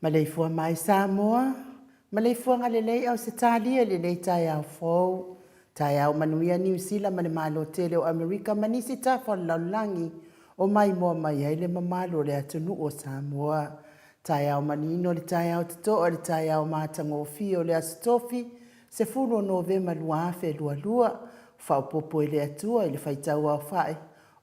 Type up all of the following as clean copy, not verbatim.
Maleifua mai Samoa, maleifuaga lelei Ausetalia i lenei taeao fou. Taeao manuia Niu Sila ma le Malo tele o Amerika ma nisi tafa o le lalolagi o maimoa mai ai le mamalu o le atunuu o Samoa. Taeao manino le taeao totoa le taeao matagofie o le Aso Tofi 10 o Novema 2022. Faaopoopo e le Atua i le faitau aofai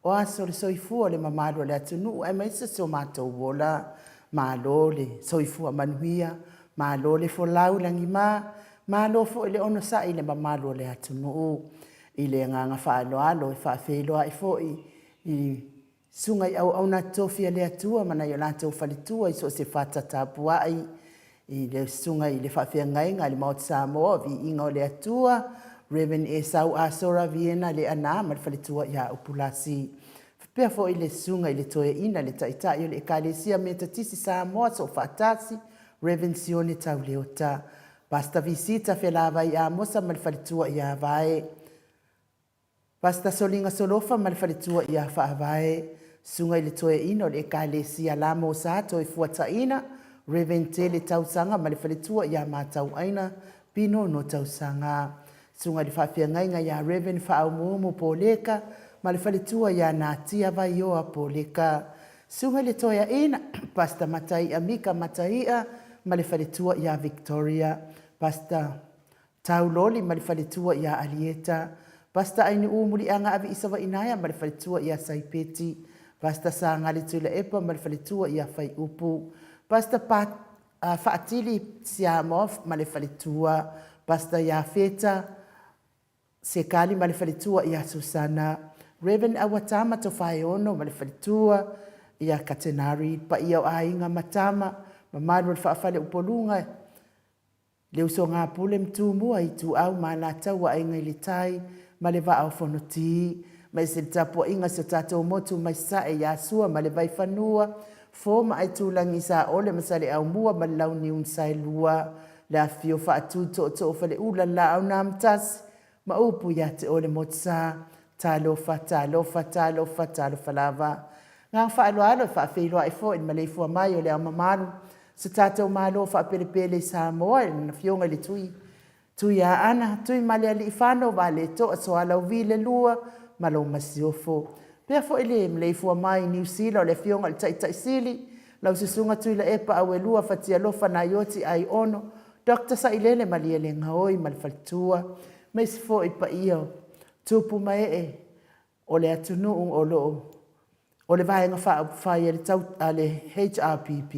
o aso o le soifua o le mamalu o le atunuu aemaise si o matou ola. Malo le soifua manuia, malo le folau i lagima, malo foi le onosai i le mamalu o le atunuu. I le agaga faaaloalo e faafeiloai foi i susuga i auauna totofi a le Atua ma nai o latou faletua i so o se fata tapuai, i le susuga i le faafeagaiga i le Maota Samoa o Viiga o le Atua, Rev. Esau Asora Viena Leaana ma le faletua ia Upulasi. Faapea foi le susuga i le Toeaina le Taitai o le Ekalesia Metotisi Samoa Soofaatasi, Rev. Sione Tauleota, Pastor Visita Felavai Amosa ma le faletua ia Vae. Pastor Soliga Solofa ma le faletua ia Faavae, Susuga i le Toeaina o le Ekalesia La Mosa Toefuataina, Rev. Tele Tausaga ma le faletua ia Matauaina Pinono Tausaga. Susuga i le Faafeagaiga ia Rev. Faaumuumu Poleka ma le faletua ia Natia Vaioa Poleka. Susuga i le Toeaina, Pastor Mataia Mika Mataia ma le faletua ia Victoria. Pastor Tauloli ma le faletua ia Alieta, Pastor Ainuu Muliaga Aviisavainaea ma le faletua ia Saipeti, Pastor Sagali Tuilaepa ma le faletua ia Faiupu, Pastor Pat, Faatili Siamoa ma le faletua, Pastor Iafeta Sekali ma le faletua ia Susana, Rev. Auatama Tofaeono ma le faletua ia Katenari, paia o aiga ma tama, mamalu o le faafale Upoluga, Le usoga pule ma Tumua, Ituau ma Alataua, Aiga i le Tai ma le Vaa o Fonoti. Ma ese le tapuaiga si o tatou motu mai Sasae ia Sua ma le Vaifanua, Fo ma Aitulagi, Saole ma Saleaaumua ma le Launiu na Saelua. Le afifio faatu tootoo o Faleula, le Laau na Amotasi, ma upu ia te oe le Motusa. Talofa, talofa, talofa, talofa lava. Agaga faaaloalo e faafeiloai foi i le maleifua mai o le Ao Mamalu, so tatou Malo faapelepele i Samoa, i le Afioga i le Tuiaana Tuimalealiifano Vaaletoa Sualauvi II ma lau Masiofo. Faapea foi le maleifua mai i Niu Sila o le Afioga i le Taitai Sili, lau Susuga Tuilaepa Auelua Fatialofa Naioti Aiono Dr. Sailele Malielegaoi ma le faletua, aemaise foi paia o tupu ma ee o le atunuu o lo o o le Vaega Faaupufai a le HRPP.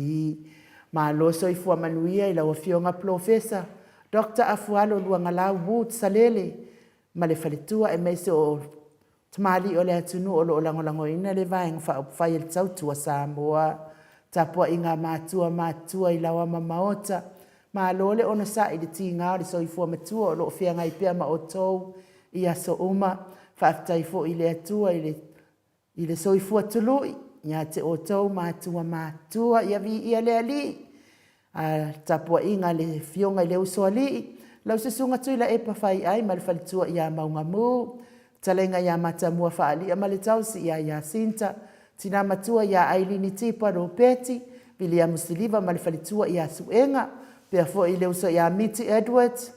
Malo le soifua manuia i lau Afioga Polofesa Dr. Afualo Luagalau Wood Salele ma le faletua, aemaise o tamalii o le atunuu o lo o lagolagoina le Vaega Faaupufai a le Tautua Samoa. Tapuaiga a matua matutua i laoa ma maota, malo le onosai i le tiga o le soifua matua o lo o feagai pea ma outou i aso uma. Faafetai foi i le Atua i le soifua tului ia te outou matua matutua, ia viia le Alii. A le tapuaiga a le afioga i le Usoalii, lau Susuga Tuilaepa Faiai ma le faletua ia Maugamu, fetalaiga ia Matamua Faalia ma le tausi ia Iasinta, tina matua ia Ailini Tipa Ropeti, Viliamu Siliva ma le faletua ia Suega, faapea foi le uso ia Miti Edwards,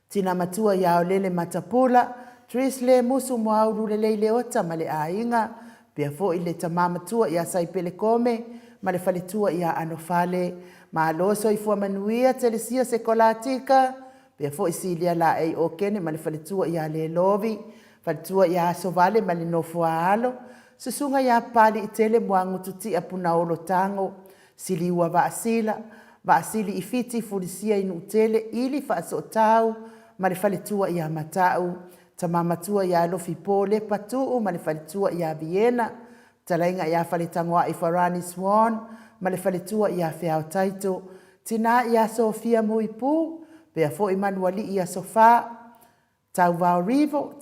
tina matua ia Aolele Matapula, Tris Lemusu Moaulu Lelei Leota ma le aiga, faapea foi le tama matua ia Saipele Kome ma le faletua ia Anofale. Malo soifua manuia Telesia Sekolatika, faapea foi Silia Laei Okene ma le faletua ia Lelovi, faletua ia Asovale ma le nofo a alo, susuga ia Papaliitele Muagututia Punaolo Tago, Siliua Vaasila, Vaasili i Fiti Fulisia i Nuutele Ili Faasootau ma le faletua ia Matau, tama matua ia Alofipo Lepa Tuu ma le faletua ia Viena, fetalaiga ia Faletagoai Farani Swan ma le faletua ia Feao Taito, tina ia Sofia Muipu, faapea foi Manualii Asofa, Tauvao Rivo,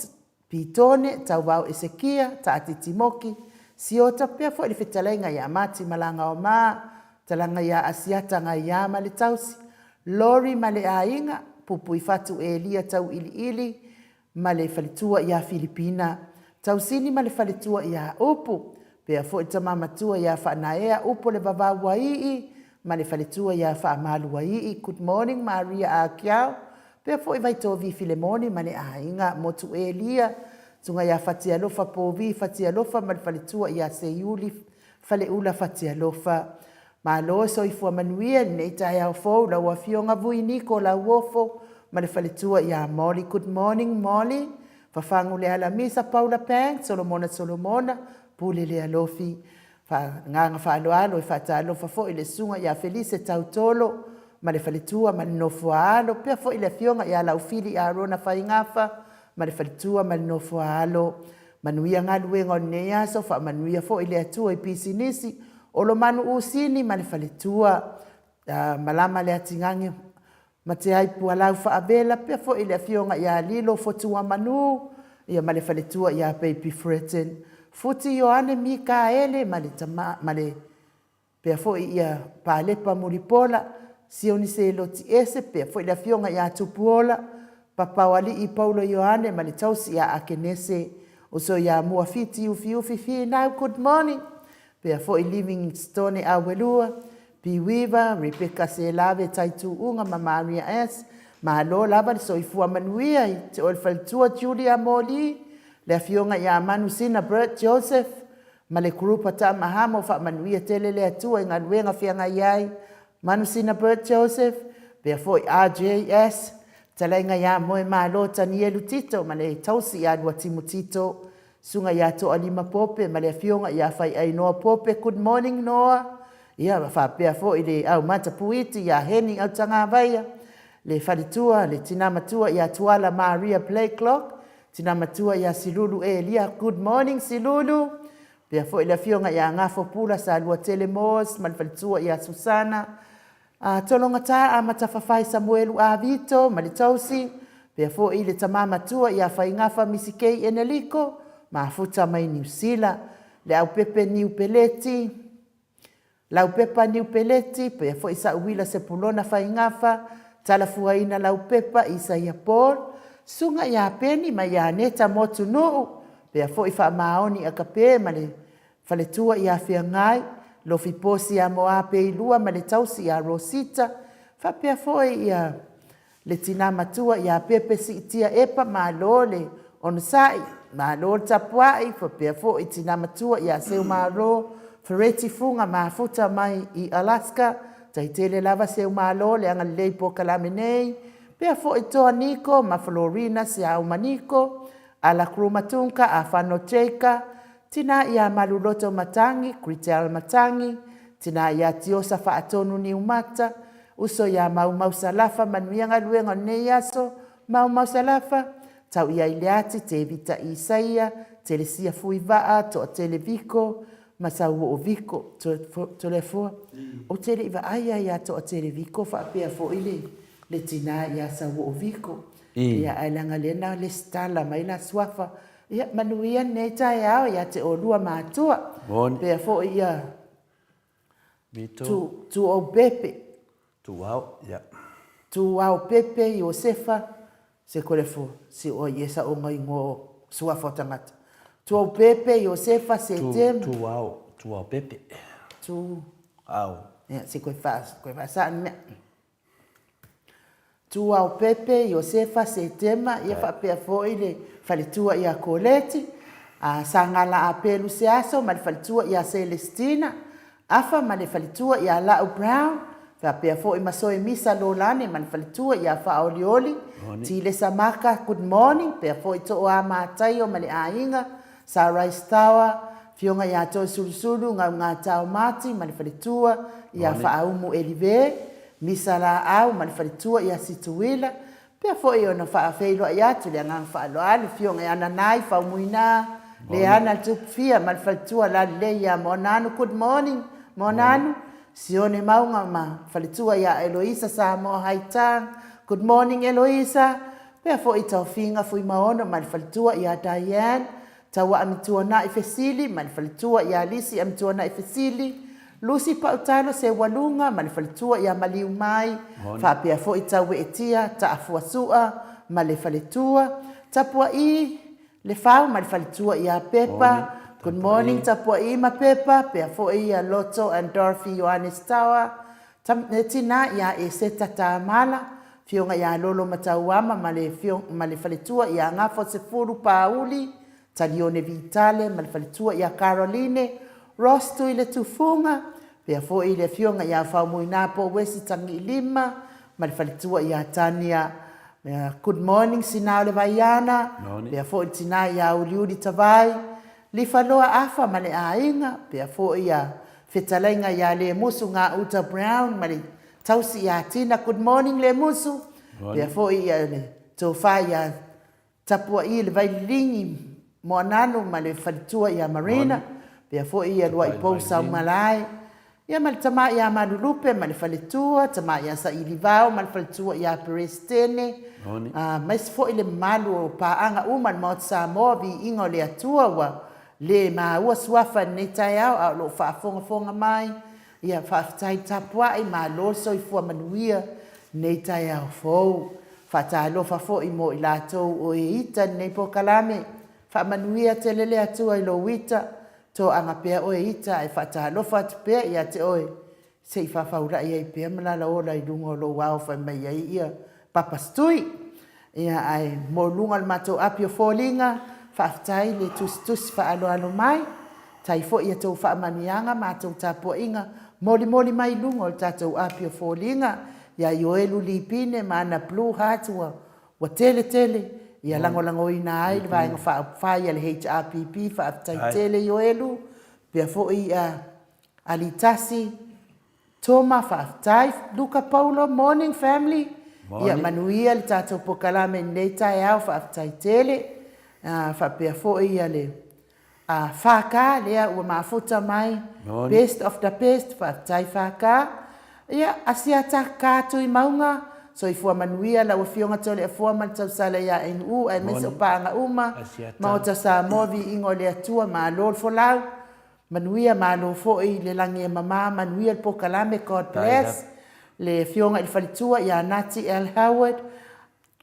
Pitone, Tauvao Esekia, Taatiti Moki, Siota, faapea foi le fetalaiga ia Mati Malagaoma, fetalaiga ia Asiata Gaia ma le tausi, Lori ma le aiga, Pupuifatu Elia Tauiliili ma le faletua ia Filipina, Tausini ma le faletua ia Upu, faapea foi le tama matua ia Faanaea Upu le Vavau Uaii ma le faletua ia Faamaluaii. Good morning Maria Akiau, faapea foi Vaitovi Filemoni ma le aiga, Motu Elia, Susuga ia Fatialofa Povi Fatialofa ma le faletua ia Seiuli Faleula Fatialofa. Malo soifua manuia i lenei taeao fou lau Afioga Vui Niko Lauofo ma le faletua ia Molly. Good morning Molly. Fafagu le Alamisa Paula Pang Solomona Solomona Pule Lealofi. Agaga faaaloalo e faatalofa foi i le susuga ia Felise Tautolo ma le faletua ma le nofo a alo, pea foi le afioga ia Laufili Arona Faigafa ma le faletua ma le nofo a alo. Manuia galuega o lenei aso, faamanuia foi le Atua i pisinisi, Olomanu Usini ma le faletua, Malama Leatigage ma Teai Pualau Faavela, pea foi le afioga ia Lilo Fotuamanu ia ma le faletua ia Baby Fretton, Futi Ioane Mikaele ma le tama ma le pea foi ia Palepa Mulipola, Sioni Seloti Ese, pea foi le afioga ia Tupuola, Papaoalii Paulo Ioane ma le tausi ia Akenese, uso ia Muafiti Ufiufi Finau, good morning, pea foi Livingstone Auelua, Piuiva, Rebecca Selave Taituuga ma Maria S. Malo lava le soifua manuia i te oe le faletua Julia Moli, le afioga ia Manu Sina Bert Joseph ma le group a Tama Hamo, faamanuia tele le Atua i galuega feagai ai Manu Sina Bert Joseph, pea foi RJS, fetalaiga ia Moemalo Tanielu Tito ma le tausi ia Luatimu Tito, Susuga ia Toalima Pope ma le afioga ia Faiainoa Pope, good morning Noa, ia faapea foi le au matapuiti ia Heni Autagavaia, le faletua, le tina matua ia Tuala Maria Blakelock, tina matua ia Silulu Elia, good morning Silulu, faapea foi le afioga ia Gafo Pula Saluatele Moores ma le faletua ia Susana, A Tologata a Matafafai Samuelu A Vito ma le tausi, faapea foi le tama matua ia Faigafa Misikei Eneliko, mafuta mai Niu Sila, le Aupepe Niu Peleti, Laupepa Niu Peleti, pea foi Sa'uila Sepulona Faigafa, Talafuaina Laupepa Isaia Paul, Susuga ia Peni ma ia Aneta Motunuu, pea foi Faamaoni Akape ma le Faletua ia Feagai, Lofi Posi ia Moape Ilua ma le tausi ia Rosita, faapea foi ia le tina matua ia Pepe Siitia Epa, malo le onosai, malo le tapuai, faapea foi tina matua ia Seumalo Fereti Fuga mafuta mai i Alaska, tai tele lava Seumalo le agalelei polokalame nei, pea foi Toa Niko ma Florina Siauma Niko, Ala Krumatunka Afano Jaka, tina ia Maluloto Matangi, Kritel Matangi, tina ia Tiosa Faatonu Niumata, Uso ia Maumau Salafa, manuia galuega o lenei aso, Maumau Salafa, tau ia i le ati, Tevita Isaia, Telesia Fuivaa, Toatele Viko, ma Sauoo Viko, Toleafoa. Ou te le i vaai lava ia Toatele Viko faapea foi le le tina ia Sauoo Viko. Ia, ae leaga lea na lesitala mai la suafa. Ia, manuia lenei taeao ia te oulua matua. Pea foi ia Vito. Tu, Tuou Pepe. Tuao, ia. Tuao Pepe, Iosefa, se kolefo, si o ia sa onga ingoa o suafa o tagata. Tuou Pepe, Iosefa, Setem. Tu, Tuao, Tuao Pepe. Tu. Ao. Ia, se koe wha, koe wha sa mea. Tuaopepe, Iosefa, Setema, ia faapea foi le faletua ia Koleti, a Sagala Apelu Seaso ma le faletua ia Selestina, Afa ma le faletua ia La'u Brown, faapea foi ma Soemisa Lolane ma le faletua ia Faaolioli, Tilesa Maka, good morning, pea foi Tooa Mataio ma le aiga, Sunrise Tower, Afioga ia Toesulusulu, Gaugatao Mati ma le faletua ia Faaumu Elive, Misa Laau ma le faletua ia Situila, pea foi ona faafeiloai atu le agaga faaaloalo Afioga ia Nanai Faumuina, Leana Tupufia ma le faletua lalelei ia Moananu, good morning Moananu, Sione Mauga ma faletua ia Eloisa Samoa Haitang, good morning Eloisa, Pea foi Taofiga Fuimaono ma le faletua ia Diane, Taua Amituana'i Fesili ma le faletua ia Lisi Amituana'i Fesili, Lucy Pautalo Seualuga ma le faletua ia Maliumai, faapea foi Taueetia Taafuasua ma le faletua, Tapua'i Lefau ma le faletua ia Pepa, Good morning Tapua'i ma Pepa, pea foi ia Loto and Dorothy Ioannes Tower, Le tina ia Eseta Tamala, Afioga ia Lolo Matauama ma le ma le faletua ia Gafo Sefulu Pauli, Talione Vitale ma le faletua ia Caroline Ross Tuiletufuga, pea foi le Afioga ia Faumuina Powesi Tagiilima ma le faletua ia Tania. Good morning Sina o le Vaiana, pea foi le tina ia Uliuli Tavai, Lifaloa Afa ma le aiga, pea foi ia Fetalaiga ia Lemusu Gauta Brown ma le tausi ia Tina. Good morning Lemusu. Pea foi ia le tofa ia Tapua'i le Vaililigi Moananu ma le faletua ia Marina. Pea foi ia Luaipou Saumalae. Ia ma le tama ia Malulupe ma le faletua, tama ia Sailivao ma le faletua ia Peresetene. Aemaise foi le mamalu o paaga uma o le Maota Samoa, viiga o le Atua ua le maua suafa i lenei taeao a o lo o faafogafoga mai. Ia faafetai tapuai, malo le soifua manuia lenei taeao fou. Faatalofa foi mo i latou o e ita i lenei polokalame. Faamanuia tele le Atua i lou ita, toaga pea oe ita ae faatalofa atu pea ia te oe se i fafaulai ai pea ma lalaola i luga o lou ao fai mai ai ia Papa Stui. Ia ae mo luga o le matou api o foliga, faafetai le tusitusi faaaloalo mai, tai foi ia tou faamanuiaga ma tou tapuaiga molimoli mai i luga o le tatou api o foliga ia Ioelu Lipine ma ana Blue Heart ua ua tele tele ia lagolagoina ai le Vaega Faaupufai a le HRPP. Faafetai tele Ioelu, pea foi ia Alitasi Toma, faafetai. Luka Paulo, morning family. Ia manuia le tatou polokalame i lenei taeao, faafetai tele. Faapea foi ia le FK lea ua mafuta mai, best of the best, faafetai FK. Ia, Asiata K Tuimauga, soifua manuia lau Afioga Toleafoa ma le tausala ia NU aemaise o paaga uma, Maota Samoa, viiga o le Atua, malo le folau. Manuia malo foi le lagi e mama manuia le pokalame God bless le afioga i le faletua ia Nati L Howard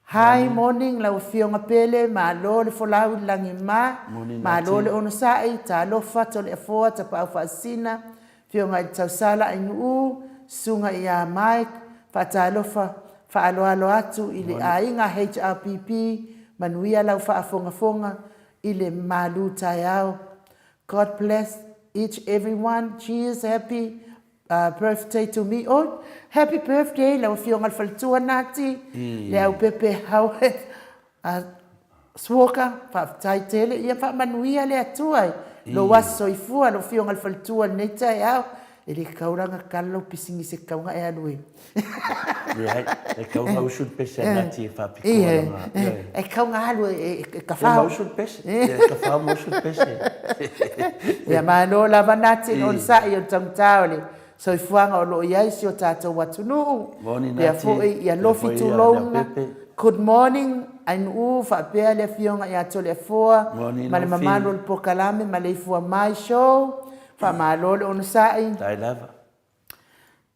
Hi morning lau afioga Pele malo le folau i le lagi ma malo le onosai talofa Toleafoa Tapaau Faasisina afioga i le Tausala Ainuu susuga ia Mike faatalofa faaaloalo atu i le aiga HRPP manuia lau faafogafoga i le malu taeao God bless each every one cheers happy birthday to me oh happy birthday lau afioga le faletua Nati Leaupepe Howard Suoka faafetai tele ia faamanuia le Atua i lou aso soifua lau afioga le faletua i lenei taeao e le tatau la ona tala lau pisinisi e tatau ona e alu e Leai, e tatau ona usu le pese a Nati e faapitoa lana, ioe. E tatau ona alu e tafao. E ma usu le pese, e tafao ma usu le pese. Ia malo lava Nati i le onosai o le taugata o le soifuaga o lo o i ai si o tatou atunuu. Moni Nati, Pea foi ia lofi tulouna. Good morning Ainuu faapea le afioga ia Toleafoa ma le mamalu o le polokalame Maleifua Mai Show. Faamalo le onosai. Dai lava.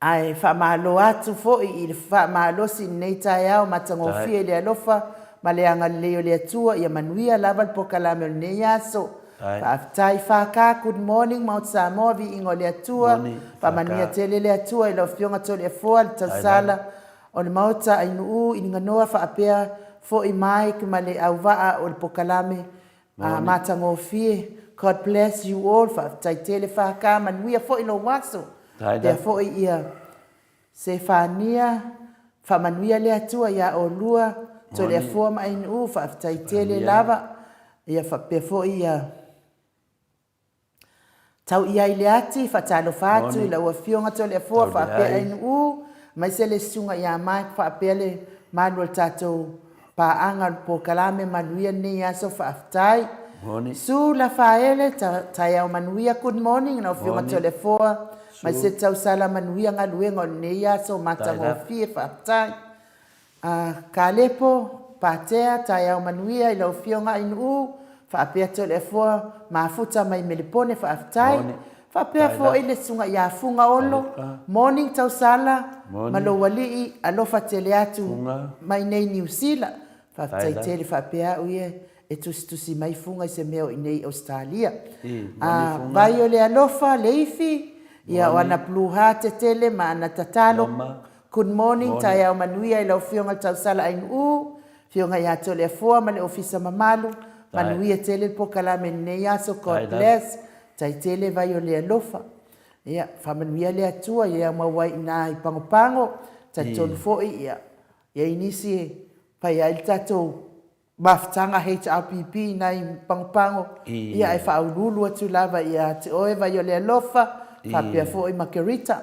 Ae faamalo atu foi i le faamalosi i lenei taeao matagofie i le alofa ma le agalelei o le Atua ia manuia lava le pokalame o lenei aso. Faafetai FK good morning Mount Samoa viiga o le Atua faamanuia tele le Atua i lau Afioga Toleafoa le tausala o le Maota Ainuu i Liganoa faapea foi Mike ma le auvaa o le pokalame A matagofie. God bless you all faafetai tele FK manuia foi lou aso pea foi ia Sefania faamanuia le Atua ia olua Toleafoa ma Ainuu faafetai tele lava ia faapea foi ia Tau i ai le ati faatalofa atu i lau Afioga Toleafoa faapea Ainuu aemaise le Susuga ia Mike faapea le malu o le tatou Paaga o le polokalame manuia lenei aso faafetai. Su Lafaele taeao manuia good morning lau afioga Toleafoa aemaise tausala manuia galuega o lenei aso matagofie faafetai. Kalepo Patea taeao manuia i lau afioga Ainuu faapea Toleafoa mafuta mai Melepone faafetai. Faapea foi le susuga ia Fuga Olo, morning Tausala ma lou alii alofa tele atu mai nei Niu Sila. Faafetai tele faapea au ia e tusitusi mai Fuga i se mea o i nei Ausetalia. Vai o le alofa, Leifi, ia o ana blue heart tele ma ana tatalo. Good morning, taeao manuia i lau Afioga Tausala Ainuu, Afioga ia Toleafoa ma le Ofisa mamalu, manuia tele le pokalame i lenei aso, God bless. Tai tele vai o le alofa. Ia, faamanuia le Atua ia mau ai i ina i Pagopago, talitonu foi ia, i ai nisi e fai ai le tatou mafutaga HRPP i ina i Pagopago, ia ae faauluulu atu lava ia te oe vai o le alofa, faapea foi Makerita.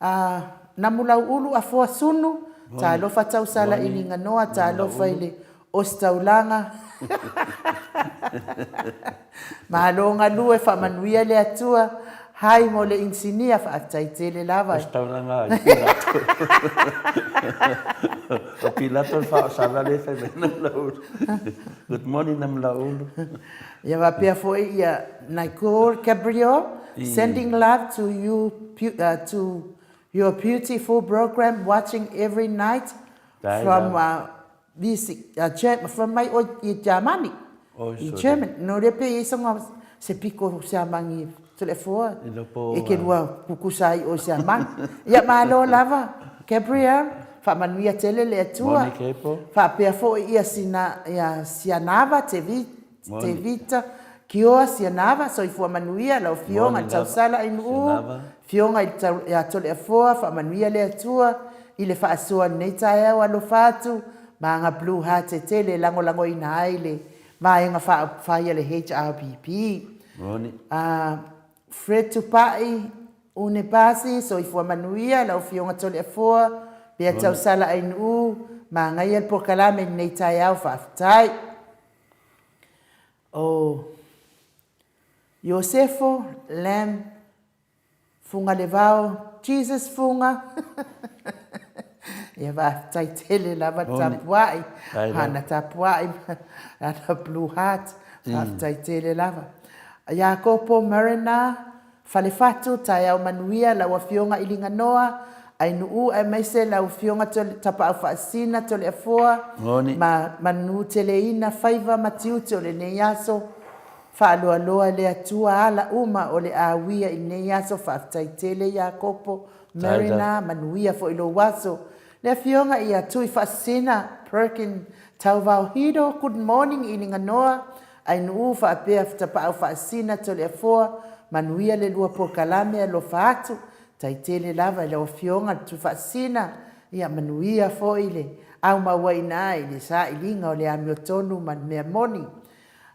A, Namulauulu Afoa Sunu, talofa tausala i Liganoa, talofa i le Ositaulaga. Malo galue faamanuia le Atua. Hi mo le inisinia faafetai tele lava. Ositaulaga i Pilato. O Pilato le faaosala lea e fai mai Namulauulu. Good morning Namulauulu. Ia faapea foi ia Nicole Gabriel sending love to you to your beautiful program watching every night from Fai mai oe i Tiamani, i Germany, no lea pe i ai sanga se piko Siamani Toleafoa e ke lua kukusa ai oe Siamani. Ia malo lava Gabriel, faamanuia tele le Atua. Faapea foi ia sina ia Sianava Te Tevita Kioa Sianava, soifua manuia lau Afioga i le Tausala Ainuu, Afioga i le ia Toleafoa, faamanuia le Atua i le faasoa i lenei taeao alofa atu ma aga Blue Heart e tele e lagolagoina ai le Vaega Faaupufai a le HRPP. Fred Tupai Unepasi, soifua manuia lau Afioga Toleafoa, Bea Tausala Ainuu, manaia le polokalame i lenei taeao, faafetai. O Iosefo, Lamb, Fugalevao, Jesus Fuga. Ia faafetai tele lava le tapuai, ana tapuai ana blue heart, faafetai tele lava. Iakopo Marina, Falefatu, taeao manuia lau Afioga i Liganoa, Ainuu aemaise lau Afioga Tapaau Faasisina Toleafoa ma manuteleina faiva ma tiute o lenei aso. Faaloaloa le Atua ala uma o le a uia i lenei aso. Faafetai tele Iakopo, Marina, manuia foi lou aso. Le Afioga ia Tuifaasisina Perkin Tauvaohido, good morning i Liganoa, Ainuu faapea Tapaau Faasisina Toleafoa, manuia le lua polokalame alofa atu. Tai tele lava i lau Afioga le Tuifaasisina, ia manuia foi le aumauaiina i le sailiga o le amiotonu ma le mea moni.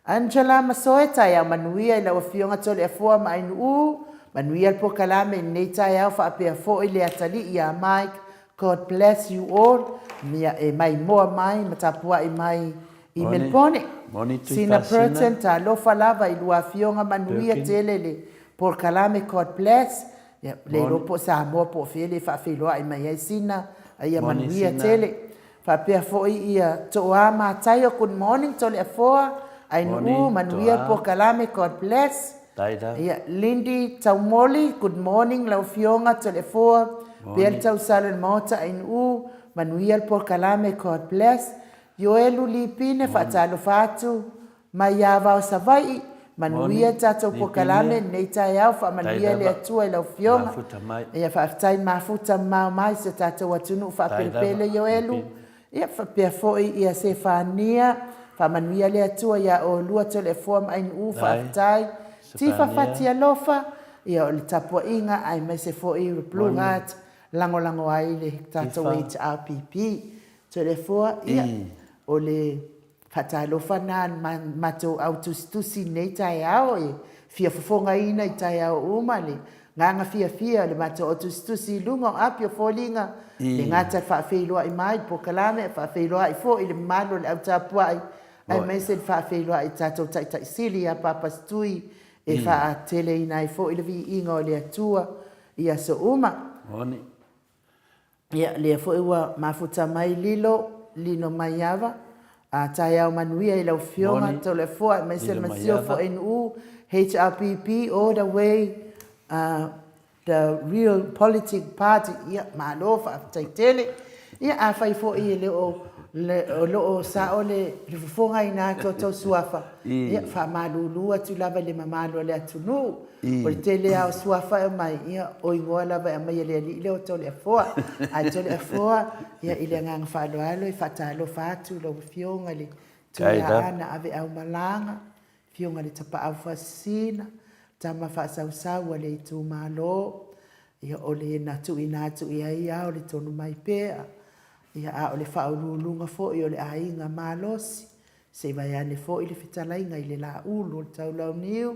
Angela Masoe, taeao manuia i lau Afioga Toleafoa ma Ainuu, manuia le polokalame i lenei taeao faapea foi le atalii ia Mike, God bless you all, ia e maimoa mai ma tapuai mai i Melbourne. Sina Burton, talofa lava i lua afioga manuia tele le polokalame, God bless. Ia, le iloa po o Samoa po o fea le faafeiloai mai ai Sina, a ia manuia tele. Faapea foi ia Toa Mataio, good morning Toleafoa, Ainuu, manuia le polokalame, God bless. Ia, Lindy Taumoli, good morning lau Afioga Toleafoa, pea le tausala i le Maota Ainuu, manuia le polokalame, God bless. Ioelu Lipine, faatalofa atu mai Avao Savaii, manuia tatou polokalame lenei taeao, faamanuia le Atua i lau Afioga. Ia faafetai mafuta mamao mai si o tatou atunuu faapelepele Ioelu. Ia faapea foi ia Sefania, faamanuia le Atua ia oulua Toleafoa ma Ainuu, faafetai. Tifa Fatialofa, ia o le tapuaiga aemaise foi Blue Heart lagolago ai le tatou HRPP. Toleafoa, ia o le Faatalofa na a matou au tusitusi i lenei taeao e fia fofogaina i taeao uma le agaga fiafia o le matou au tusitusi i luga o api o foliga, le gata e faafeiloai mai i le polokalame ae faafeiloai foi i le mamalu o le au tapuai aemaise le faafeiloai i tatou Taitai Sili ia Papa Setui e faateleina ai foi le viiga o le Atua i aso uma. Ia, lea foi ua mafuta mai Lilo, Lino Maiava, a taeao manuia i lau Afioga Toleafoa aemaise le Masiofo NU, HRPP all the way, the real politic party. Ia, malo faafetai tele. Ia, afai foi e le o, o lo o sao le fofogaina atu o tou suafa, ia, faamalulu atu lava i le mamalu o le atunuu. O le tele lava o suafa e aumai, ia, o igoa lava e aumai e le alii lea o Toleafoa. Ae Toleafoa, ia, i le agaga faaaloalo e faatalofa atu i lau Afioga i le Tuiaana Aveaumalaga, Afioga i le Tapaau Faasisina, tama faasausau a le itumalo, ia, o le na tuuina atu i ai ao le tonu mai pea, ia, a o le faauluuluga foi o le aiga malosi, Se i vaeane foi le fetalaiga i le Laulu o le Taulauniu,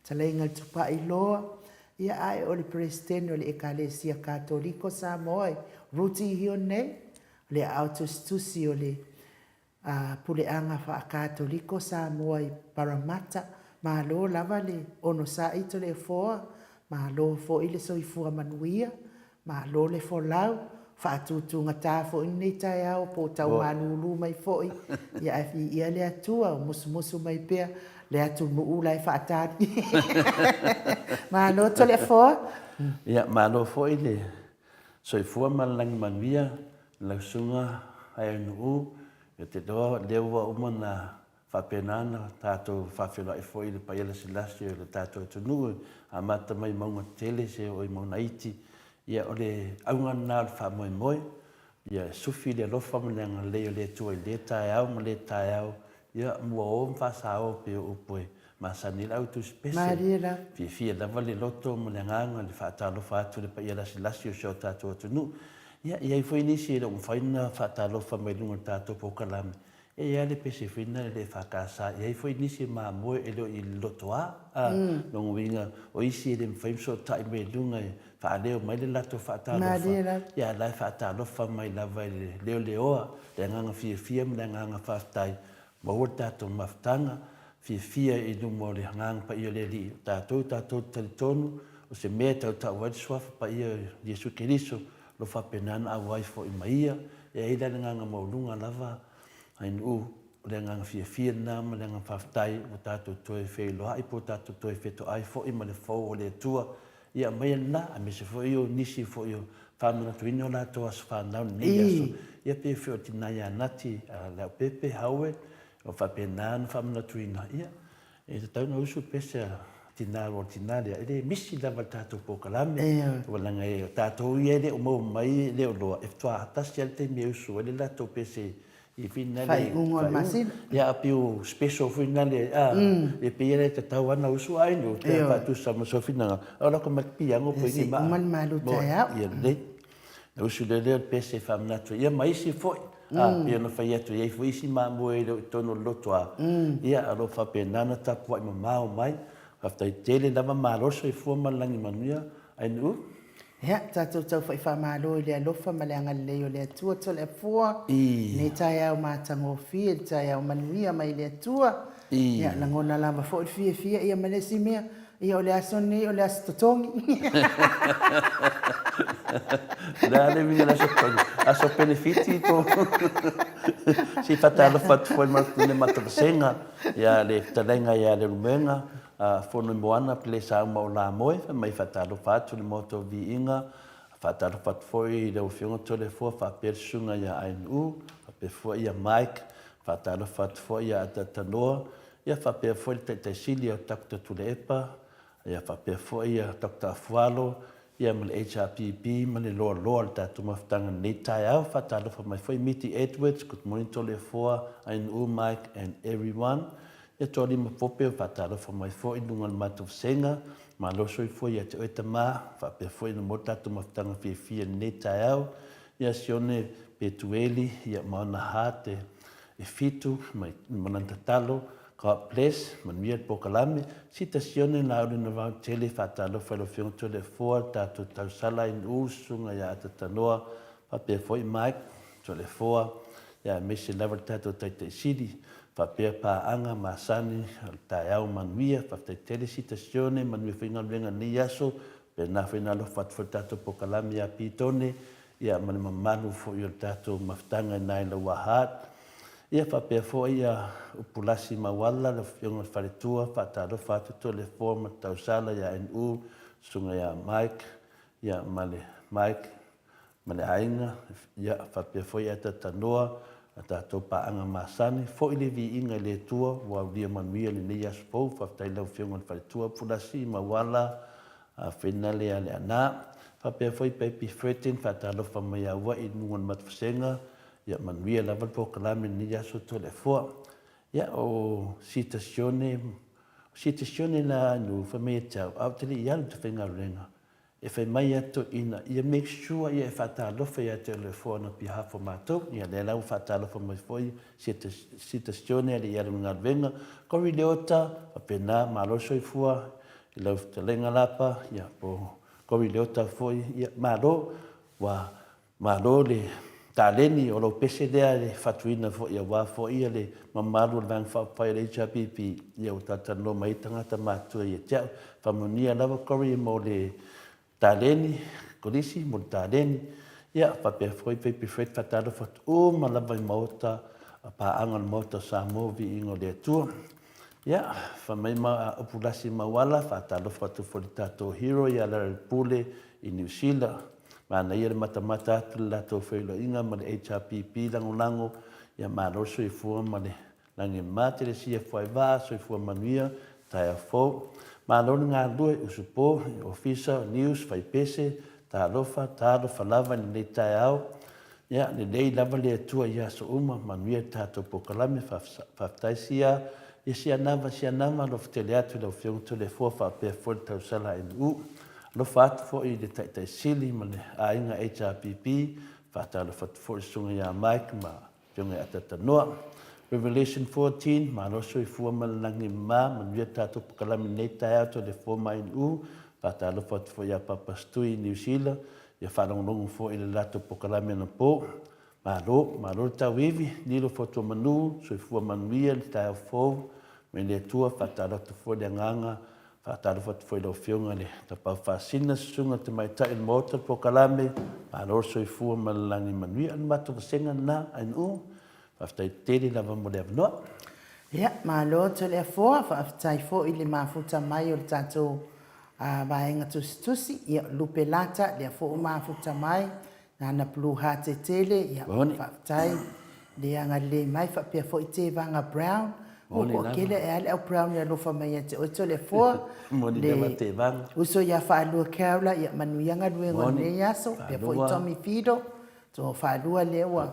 fetalaiga i le Tupailoa, ia ae o le Peresetene o le Ekalesia Katoliko Samoa e Ruti Hion nei, o le aao tusitusi o le Puleaga Faa-Katoliko Samoa i Parramatta. Malo lava le onosai Toleafoa, malo foi le soifua manuia, Malo le folau, faatutugata foi lenei taeao po o tau malulu mai foi, ia ae viia le Atua o musumusu mai pea le atunuu la e faatali. Malo Toleafoa. Ia, malo foi le soifua ma le lagi manuia i lau Susuga Aeaunuu. Ou te iloa o lea ua uma ona faapena ona tatou faafeiloai foi i le paia lasilasi o le tatou atunuu e amata mai mauga tetele seia oo i mauga iti. Ia, o le auga lena o le faamoemoe, ia e sufi le alofa ma le agalelei o le Atua i lea taeao ma lea taeao, ia muaō ma faasaō pei o upu e masani ai le au tusipese. Malie lava. Fiafia lava le loto ma le agaga i le faatalofa atu i le paia lasilasi o si o tatou atunuu. Ia, e i ai foi nisi e le o mafai ona faatalofa mai luga o le tatou polokalame, E i ai le pese foi lena e le EFKS, e i ai foi nisi e mamoe e le o i le lotoa, a, lona uiga o isi e le mafai ona fesootai mai i luga e faaleo mai le latou faatalofa, ia a o la e faatalofa mai lava i le leoleoa, le agaga fiafia ma le agaga faafetai, maua le tatou mafutaga fiafia i luma o le Agaga Paia o le Alii. O tatou, tatou te talitonu o se mea e tautau ai le Suafa Paia o Iesu Keriso, o lo o faapena ona auai foi ma Ia. E i ai la le agaga maualuga lava Ainuu. O le agaga fiafia lena ma le agaga faafetai ua tatou toe feiloai po ua tatou toe fetoai foi ma le fou o le Atua. Ia aumaia lena, aemaise foi o nisi foi o faamanatuina o latou aso fanau i lenei aso. Ia pei foi o le tina ia Nati Leaupepe Howard, o faapena ona faamanatuina, ia e tatau ona usu pese a tina aua o le tina lea, e le misi lava i le tatou polokalame. Aua leaga o tatou ia e le o maua mai, e le o iloa, e faatoa tasi lava le taimi e usu ai le latou pese i finale Faaiuga o le masina. Ia a pei o special foi nale a e pei e tatau lava ona usu ai no pe faatusa ma sou finagalo a o lako mai le piano pe ni ma. Uma le malu taeao. Ia lelei. Na usu lea lea o le pese e faamanatu ia ma isi foi a pei ona fai atu e i ai foi isi mamoe e le o i totonu o le loto a ia o lo o faapena ona tapuai mamao mai. Faafetai tele lava malo le soifua ma le lagi manuia Ainuu. Ia, tatou taufa'i faamalo i le alofa ma le agalelei o le Atua Toleafua, lenei taeao matagofie, le taeao manuia mai le Atua. Ia, lagona lava foi le fiafia, ia ma le isi mea, ia o le aso lenei o le aso totogi. O le a le uiga o le aso totogi? Aso penefiti po o Se i faatalofa atu foi i le matou vasega, ia le fetalaiga ia Leulumoega, Fonoimoana Pelesauma o Lamoe, fai mai faatalofa atu i le Maota o Viiga, faatalofa atu foi i lau Afioga Toleafoa faapea le Susuga ia Ainuu, faapea foi ia Mike, faatalofa atu foi ia Atatanoa, ia faapea foi le Taitai Sili o Doctor Tuilaepa, ia faapea foi ia Doctor Afualo, ia ma le HRPP ma le loaloa o le tatou mafutaga i lenei taeao. Faatalofa mai foi Miti Edwards, good morning Toleafoa, Ainuu, Mike and everyone. Ia Toalima Pope, faatalofa mai foi i luga o le matou vasega. Malo soifua ia te oe tama, faapea foi ona maua le tatou mafutaga fiafia i lenei taeao. Ia Sione Petueli, ia ma ona heart e fitu mai ma lana tatalo. God bless, manuia le polokalame. Sita Sione Laulina Vautele, faatalofa i lau Afioga Toleafoa, le tatou tausala i Nu'u, Susuga ia Atatanoa, faapea foi Mike Toleafoa, ia aemaise lava le tatou Taitai Sili, faapea paaga masani o le taeao manuia. Faafetai tele Sita Sione, manuia foi galuega i lenei aso, faapena foi ona alofa atu foi le tatou polokalame ia Pitone, ia ma le mamalu foi o le tatou mafutaga i na i Laua Hart. Ia faapea foi ia Upulasi Mauala, le Afioga i le Faletua, faatalofa atu Toleafoa ma Tausala ia NU, Susuga ia Mike, ia ma le Mike ma le aiga, ia faapea foi ia Tatanoa, a tatou paaga masani, foi le viiga i le Atua ua aulia manuia lenei aso fou, faafetai i lau Afioga i le Faletua Upulasi Mauala, Finale ia Leaana. Faapea foi Baby Fredin, faatalofa mai ia Aua'i i luga o le matufasega, Ia manuia lava le polokalame i lenei aso Toleafoa. Ia o Sitasione, o Sitasione la nu fai mai ia te au, a ou te le i alu i te faigaluega, e fai mai a toeaina, ia make sure ia e faatalofa ia te Toleafoa on behalf o matou. Ia lea la ua faatalofa mai foi Sitasione a le i alu i le galuega. Cory Leota, faapena, malo le soifua i lau fetalaiga Lapa, ia po Cory Leota foi, ia malo, ua Malo le taleni, o lou pese lea e fatuina foi aua foi le mamalu o le Vaega Faaupufai a le HRPP, ia ua talatalanoa mai ai tagata matutua ia te au. Faamanuia lava Corey mo le taleni, Kolisi mo le taleni, ia faapea foi Baby Fred faatalofa atu uma lava i Maota, paaga o le Maota o Samoa, viiga o le Atua. Ia, fai mai ma Upulasi Mauala, faatalofa atu foi i le tatou hero ia Larry Pule i Niu Sila. Manaia le matamata atu i le latou feiloaiga ma le HRPP lagolago, ia malo le soifua ma le lagi ma Telesia Fuaivaa, soifua manuia, taeao fou. Malo le galulue, usupo i ofisa, news, faipese, talofa, talofa lava i lenei taeao. Ia, lelei lava le Atua i aso uma, manuia le tatou polokalame, faafetai sia, ia Sianava, Sianava, alofa tele atu i lau Afioga Toleafoa faapea foi le tausala NU. Alofa atu foi i le Taitai Sili ma le aiga HRPP, faatalofa atu foi i le Susuga ia Mike ma Afioga ia Atatanoa. Revelation 14, Malo soifua ma le lagi mama, manuia le tatou pokalame i lenei taeao Toleafoa ma NU. Faatalofa atu foi ia Papa Stui i Niu Sila, ia faalogologo foi i le latou pokalame anapo. Malo, malo le tauivi, lilo Fotuamanu, soifua manuia le taeao fou mai le Atua, faatalofa atu foi le agaga Faatalofa atu foi i lau Afioga i le Tapaau Faasina, Susuga Tamaitai o le Maota le Polokalame, malo le soifua ma le lagi manuia. O le matou vasega lena, Ainuu. Faafetai tele lava mo le avanoa. Ia, malo Toleafoa, faafetai foi i le mafuta mai o le tatou vaega tusitusi, ia Lupe Lata, lea foi ua mafuta mai, Nana Blue Heart tele, ia faafetai le agalelei mai, faapea foi Tevaga Brown, ua toatele ae a le au Brown e alofa mai ia te oe Toleafoa, le uso ia Faalua Carol, ia manuia galuega o lenei aso, faapea foi Tommy Fido, Toa faalua lea ua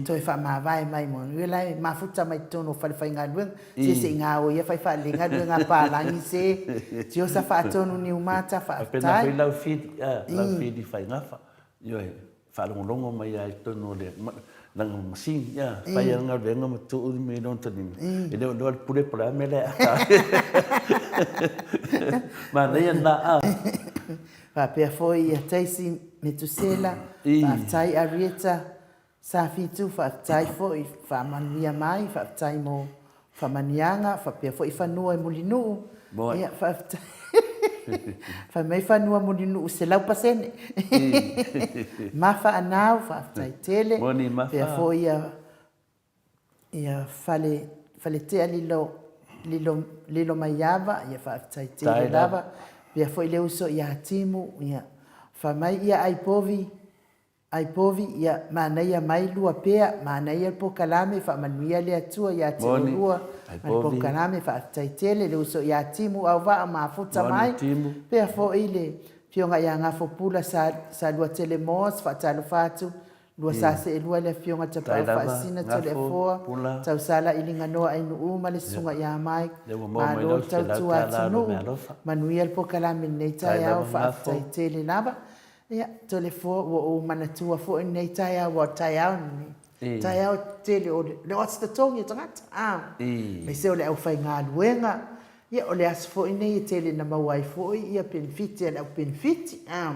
toe faamavae mai mo ia la e mafuta mai totonu o falefaigaluega se se i gaoi ia fai faalelei galuega a palagi se Tiosa faatonu Niumata faafetai. Faapena foi lau fili lau fili Faigafa ioe faalogologo mai lava i totonu o le lana masini fai ana galuega ma tuu le mea i lona talima e le o iloa le pule po o le a le mea la e ata ai. Manaia lena. Faapea foi ia Daisy Metusela, faafetai Arieta Safitu, faafetai foi faamanuia mai, faafetai mo faamanuiaga, faapea foi fanua i Mulinuu, ia faafetai. Fai mai fanua Mulinuu 100%. Mafa Anau, faafetai tele. Faapea foi ia Ia fale Faletea lilo lilo Lilomaiava ia faafetai tele lava pea foi le uso ia Timu ia fai mai ia ai povi ai povi ia manaia mai lua pea manaia le pokalame faamanuia le Atua ia te olua ma le pokalame faafetai tele le uso ia Timu Auvaa mafuta mai pea foi le Afioga ia Gafopula Saluatele Moss faatalofa atu Lua sa seelua le Afioga Tapaau Faasina Toleafoa, Tausala Iliganoa Ainuu ma le Susuga ia Mike, Malo le tautua atunuu, manuia le pokalame i lenei taeao, faafetai tele lava. Ia, Toleafoa, ua ou manatua foi lenei taeao, aua o le taeao lenei, taeao tele o le oati totogi o tagata, a, aemaise o le aufaigaluega. Ia, o le aso foi lenei e tele ina maua ai foi ia penefiti a le au penefiti, a.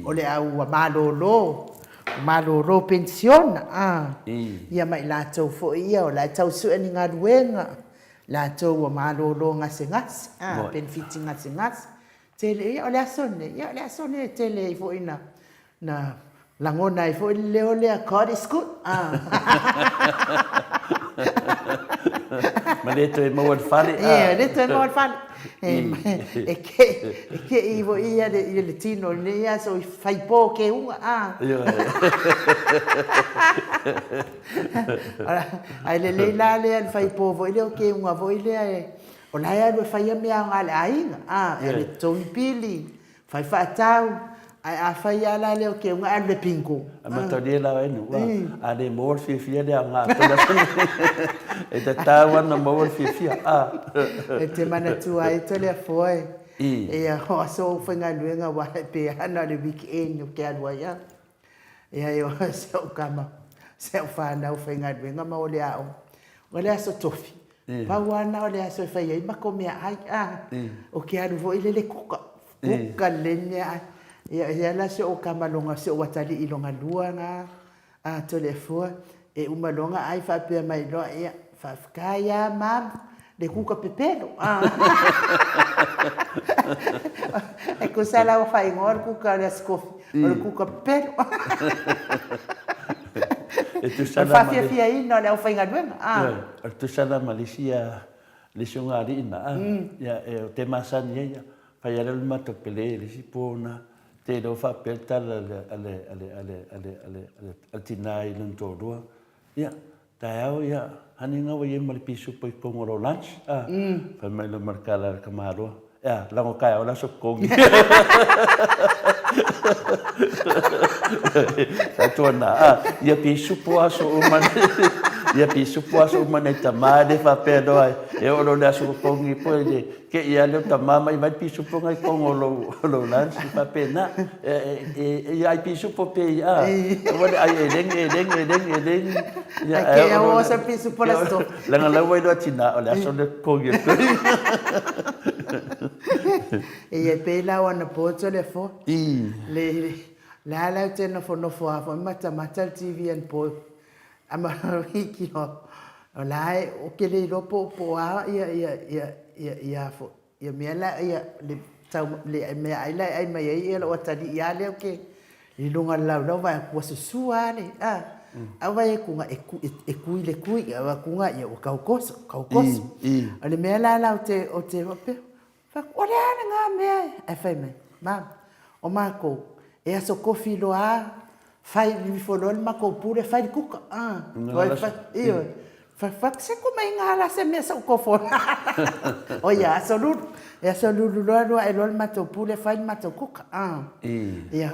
O le au ua malolo, ua malolo penisiona, a. Ia ma i latou foi ia o la e tau sue ni galuega, latou ua malolo gasegase, a, penefiti gasegase. Tele, ia o le aso lenei, ia o le aso lenei e tele ai foi ina Na lagona ai foi le leo lea, God is good. Ma le toe maua le fale. Ia, le toe maua le fale. E kei foi ia le tino i lenei aso i faipo keuga. Ae lelei la lea le faipo foi lea o keuga foi lea, o la e alu e fai mea aoga a le aiga, e alu e totogi pili, Fai faatau, ae a fai lava la lea o keuga ae alu le bingo. A mataulia la oe Nu'u, a le maua le fiafia lea aoga atoa le aso nei. E tatau lava ona maua le fiafia. E te manatua ai Toleafoa e, ia o aso faigaluega aua e pei lava na o le weekend ou te alu ai lava. Ia e o si au tama, si au fanau faigaluega ma o le aoga. O le aso tofi, pau lava lena o le aso e fai ai matou meaai, a, ou te alu foi lele kuka, kuka lelei le meaai. Ia e i ai la si ou tama lona, si ou atalii lona lua lena, a Toleafoa, e uma loa ona ai faapea mai loa, ia, faafetai lava mama, le kuka pepelo. E tusa la ua faaigoa le kuka o le Aso Tofi, o le kuka pepelo. E tusa la ma le faafiafiaina o le aufaigaluega. O le tusa la ma le isi le isi o ngā alii na, ia, e o te masani ai, fai lava lea o le matou pele i le isi po na, te iloa faapea le tala a le, a le, a le, a le, a le, a le, a le tina i lona toalua, ia, taeao, ia, honey nga ua i ai ma le pisupo i totonu o lou lunch, a, fai mai loa ma le tala a le tamaloa, Ea, lago taeao le aso totogi. Tautuana, a, ia pisupo aso uma nei, ia pisupo aso uma nei tama e le faapea loa e oo loa i le aso totogi po e le te i lava lea o tama mai vai le pisupo na i totonu o lou, o lou lunch, e faapena. Ia ai pisupo pea ia, a, aua le ai eleni, eleni, eleni, eleni, ia, ae oo loa i le, pisupo le aso. Leaga la ua iloa tina o le aso lea totogi atu ai. Ia e pei la o anapo Toleafoa. Le le a la ou te nofonofo lava foi ma matamata le TV anapo ama iki o o la e ou te le iloa po o a ia ia ia ia ia foi ia mea la ia le tau le meaai la e ai mai ai ia lou atalii lava lea ou te i luga o le laulau vaai atu ua susua lava le a. Ae vaai atu e ku e kui le kui, ae vaai atu ia ua tau koso, tau koso. O le mea la la ou te ou te faapea, fai atu, o le a lena mea e? Ae fai mai, mama, o matou, e aso kofi loa lava, fai ifo loa le matou pule fai le kuka. Ioe. Fai atu, se tumaiga la se mea sa ou tofo O ia aso lulu. E aso lulu loa alu ae loa le matou pule fai le matou kuka. Ia,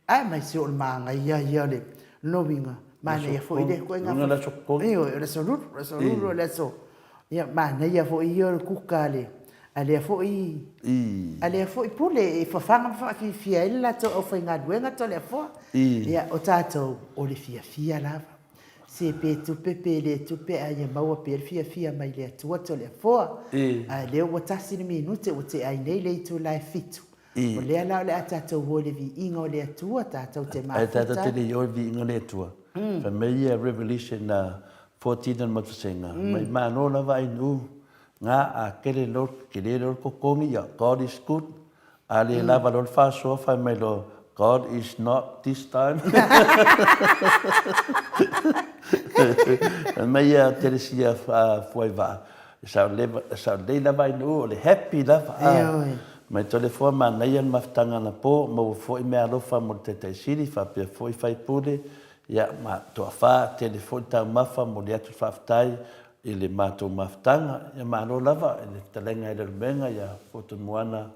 ae mai se o le manaia ia o le lona uiga, manaia foi lea ituaiga. Luga le aso totogi. Ioe, o le aso lulu, o le aso lulu o le aso. Ia, manaia foi ia o le kuka a le a lea foi a lea foi pule e fafaga ma faafiafia ai le latou aufaigaluega Toleafoa. Ia, o tatou, o le fiafia lava. Se pe tupe pe le tupe ae ia maua pea le fiafia mai le Atua Toleafoa. Ae lea ua tasi le minute ua tea ai nei le itula e fitu. O lea la o le a tatou o i le viiga o le Atua, tatou te mafuta. Ae tatou te le i o i le viiga o le Atua, fai mai ia Revelation 14 o le Matusega, mai malo lava ai nuu, nga a kele lo, kele lo le totogi, ia God is good, A le lava loa le faasoa fai mai loa, God is not this time. Fai mai ia Telesia Fuaivaa, e saolelei lava Ainuu, o le happy lava. Mai Toleafoa manaia le mafutaga anapo, maua foi meaalofa mo le Taitai Sili faapea foi faipule, ia ma toafa, tele foi le taumafa, momoli atu le faafetai i le matou mafutaga. Ia malo lava i le fetalaiga i Leulumoega ia Fotumoana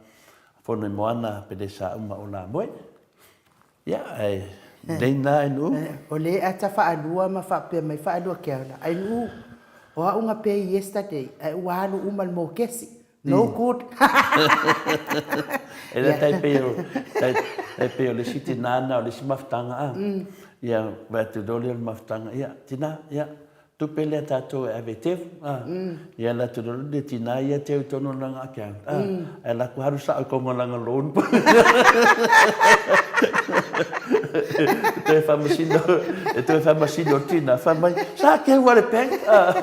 Fonoimoana Pelesauma o Lamoe. Ia, ae lelei lena Ainuu. O le ata faalua ma faapea mai faalua Keaola, Ainuu, o au na pay yesterday ae ua alu uma le mokesi. No good. E le tai pei o tai pei o le isi tina na o le isi mafutaga a. Ia, vaai atu loa lea o le mafutaga, ia, tina, ia, Tupe lea tatou e ave e teu, a. Ia alu atu loa le tina ia teu i totonu o lana account, a. Ae alu atu alu sao i totonu o lana loan. E toe faamasino, e toe faamasino le tina, fai mai, sa teu a le bank, a.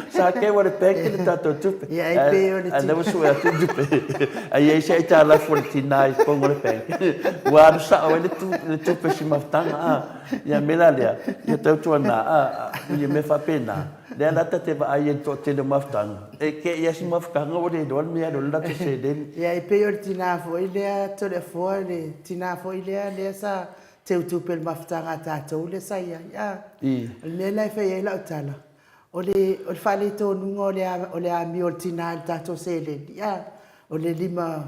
Sa teu a le bank le tatou tupe. Ia, e pei o le tina. Ae lea ua sue atu le tupe. Ae i ai se aitalafu a le tina i totonu o le bank, ua alu sao ai le tupe i si mafutaga, a. Ia mea la lea, ia tautuana, a, ia mea faapena, lea la ta te vaai ai i le toatele o mafutaga, e kei lava si mafutaga ua le iloa le mea e alu ai le latou seleni. Ia e pei o le tina foi lea Toleafoa, le tina foi lea lea sa teutupe i le mafutaga a tatou lea sa i ai, a. O le mea la e fai ai lau tala, o le o le faaletonuga o le o le amio a le tina i le tatou seleni, a, o le lima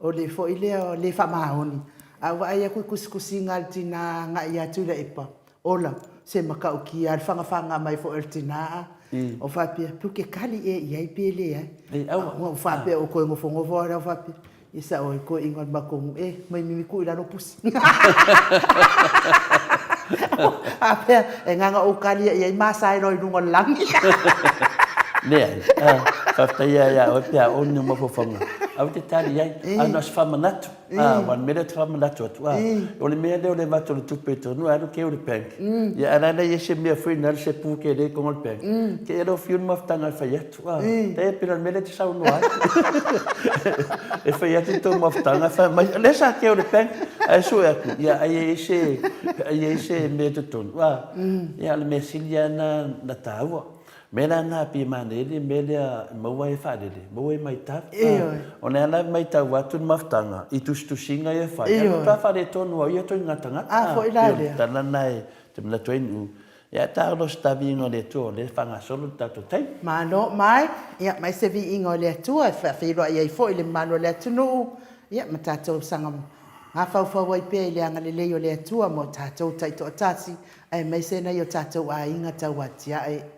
O le foi lea le faamaoni. A ou vaai atu i tusitusiga a le tina agai ia Tuilaepa, ola, se matautia lava le fagafaga mai foi o le tina a. O faapea, pe ou te tali ea i ai pe leai. Ona ou faapea, ou toe nofonofo lava lea ou faapea, ia sao ai toeaiina o le matou nuu, e, mai mimi tuu i lalo pusi. Faapea, e na ona ou tali i ai ma sae loa i luga o le lagi. Leai, faafetai lava ia oe pe a oo ni mafaufauga, aua e te tali i ai, ae na o se faamanatu, aua o le mea lea ou te faamanatu atu, o le mea lea o le avatu o le tupe i totonu, alu keu i le bank, ia ae la e i ai se mea foi lea se pu tele i totonu o le bank, te i lea ua fiu le mafutaga e fai atu, e pei o le mea lea e te saunoa ai. E fai atu le tou mafutaga, fai mai, o lea sa keu i le bank, ae sue atu, ia ai e i ai se, ai e i ai se mea i totonu, ia o le mea sili lava lena na taua. O mea la na pei e manaia le mea lea e maua ai e faalele, maua ai matau. O lea la e matau atu le mafutaga i tusitusiga ia e fai, ae matua faaletonu lava ia ituaiga tagata. A foi la lea. Pei o le tala lena e te manatu ai Nu'u, ia taolo se taviiga o le Atua o lea e faagasolo le tatou taimi. Malo mai, ia mai se viiga o le Atua e faafeiloai ai foi le mamalu o le atunuu, ia ma tatou saga mafaufau ai pea i le agalelei o le Atua mo tatou taitoatasi aemaise nai o tatou aiga tauatiae.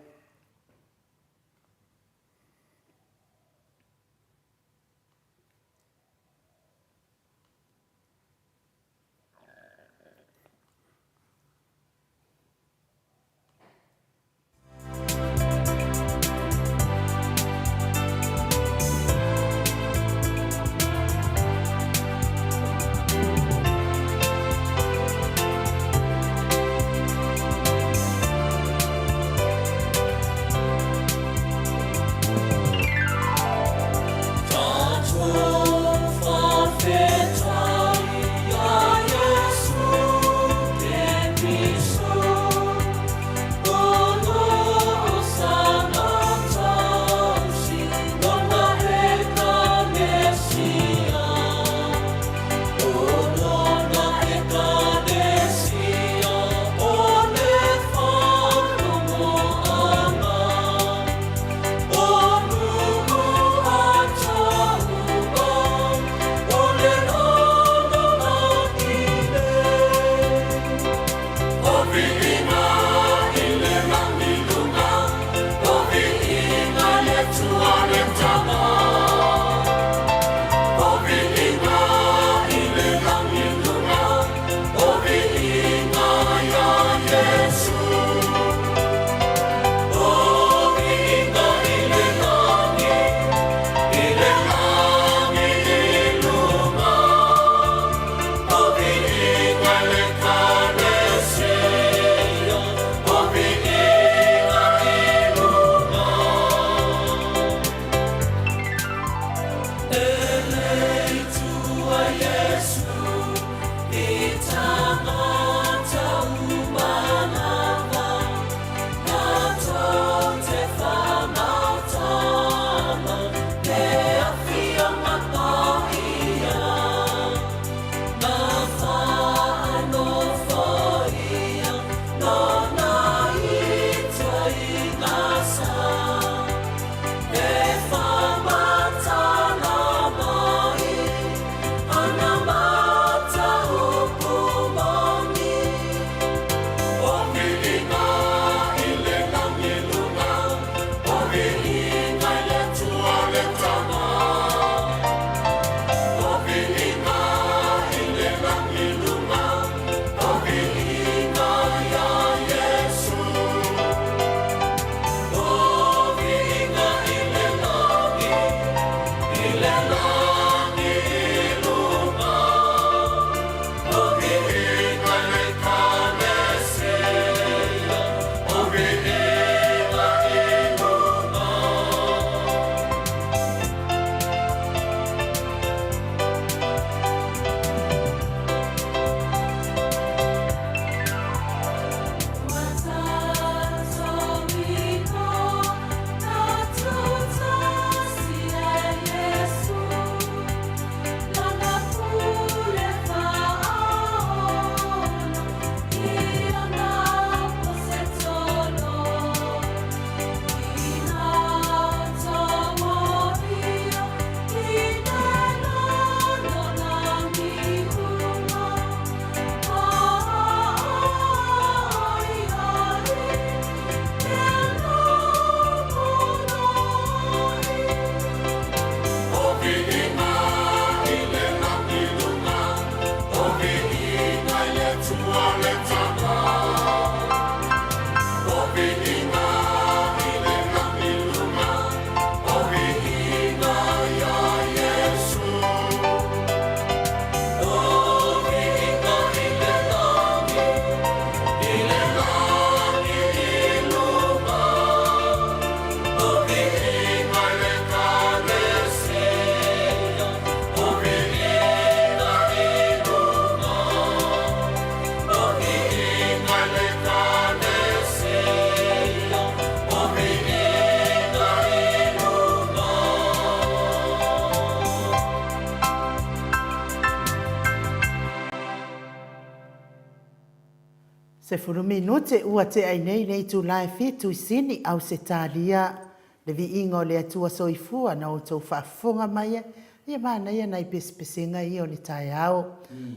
10 minute ua tea i nei le itula e fitu i Sini, Ausetalia. Le viiga o le Atua Soifua na outou faafofoga mai ai, ia manaia nai pesepesega ia o le taeao.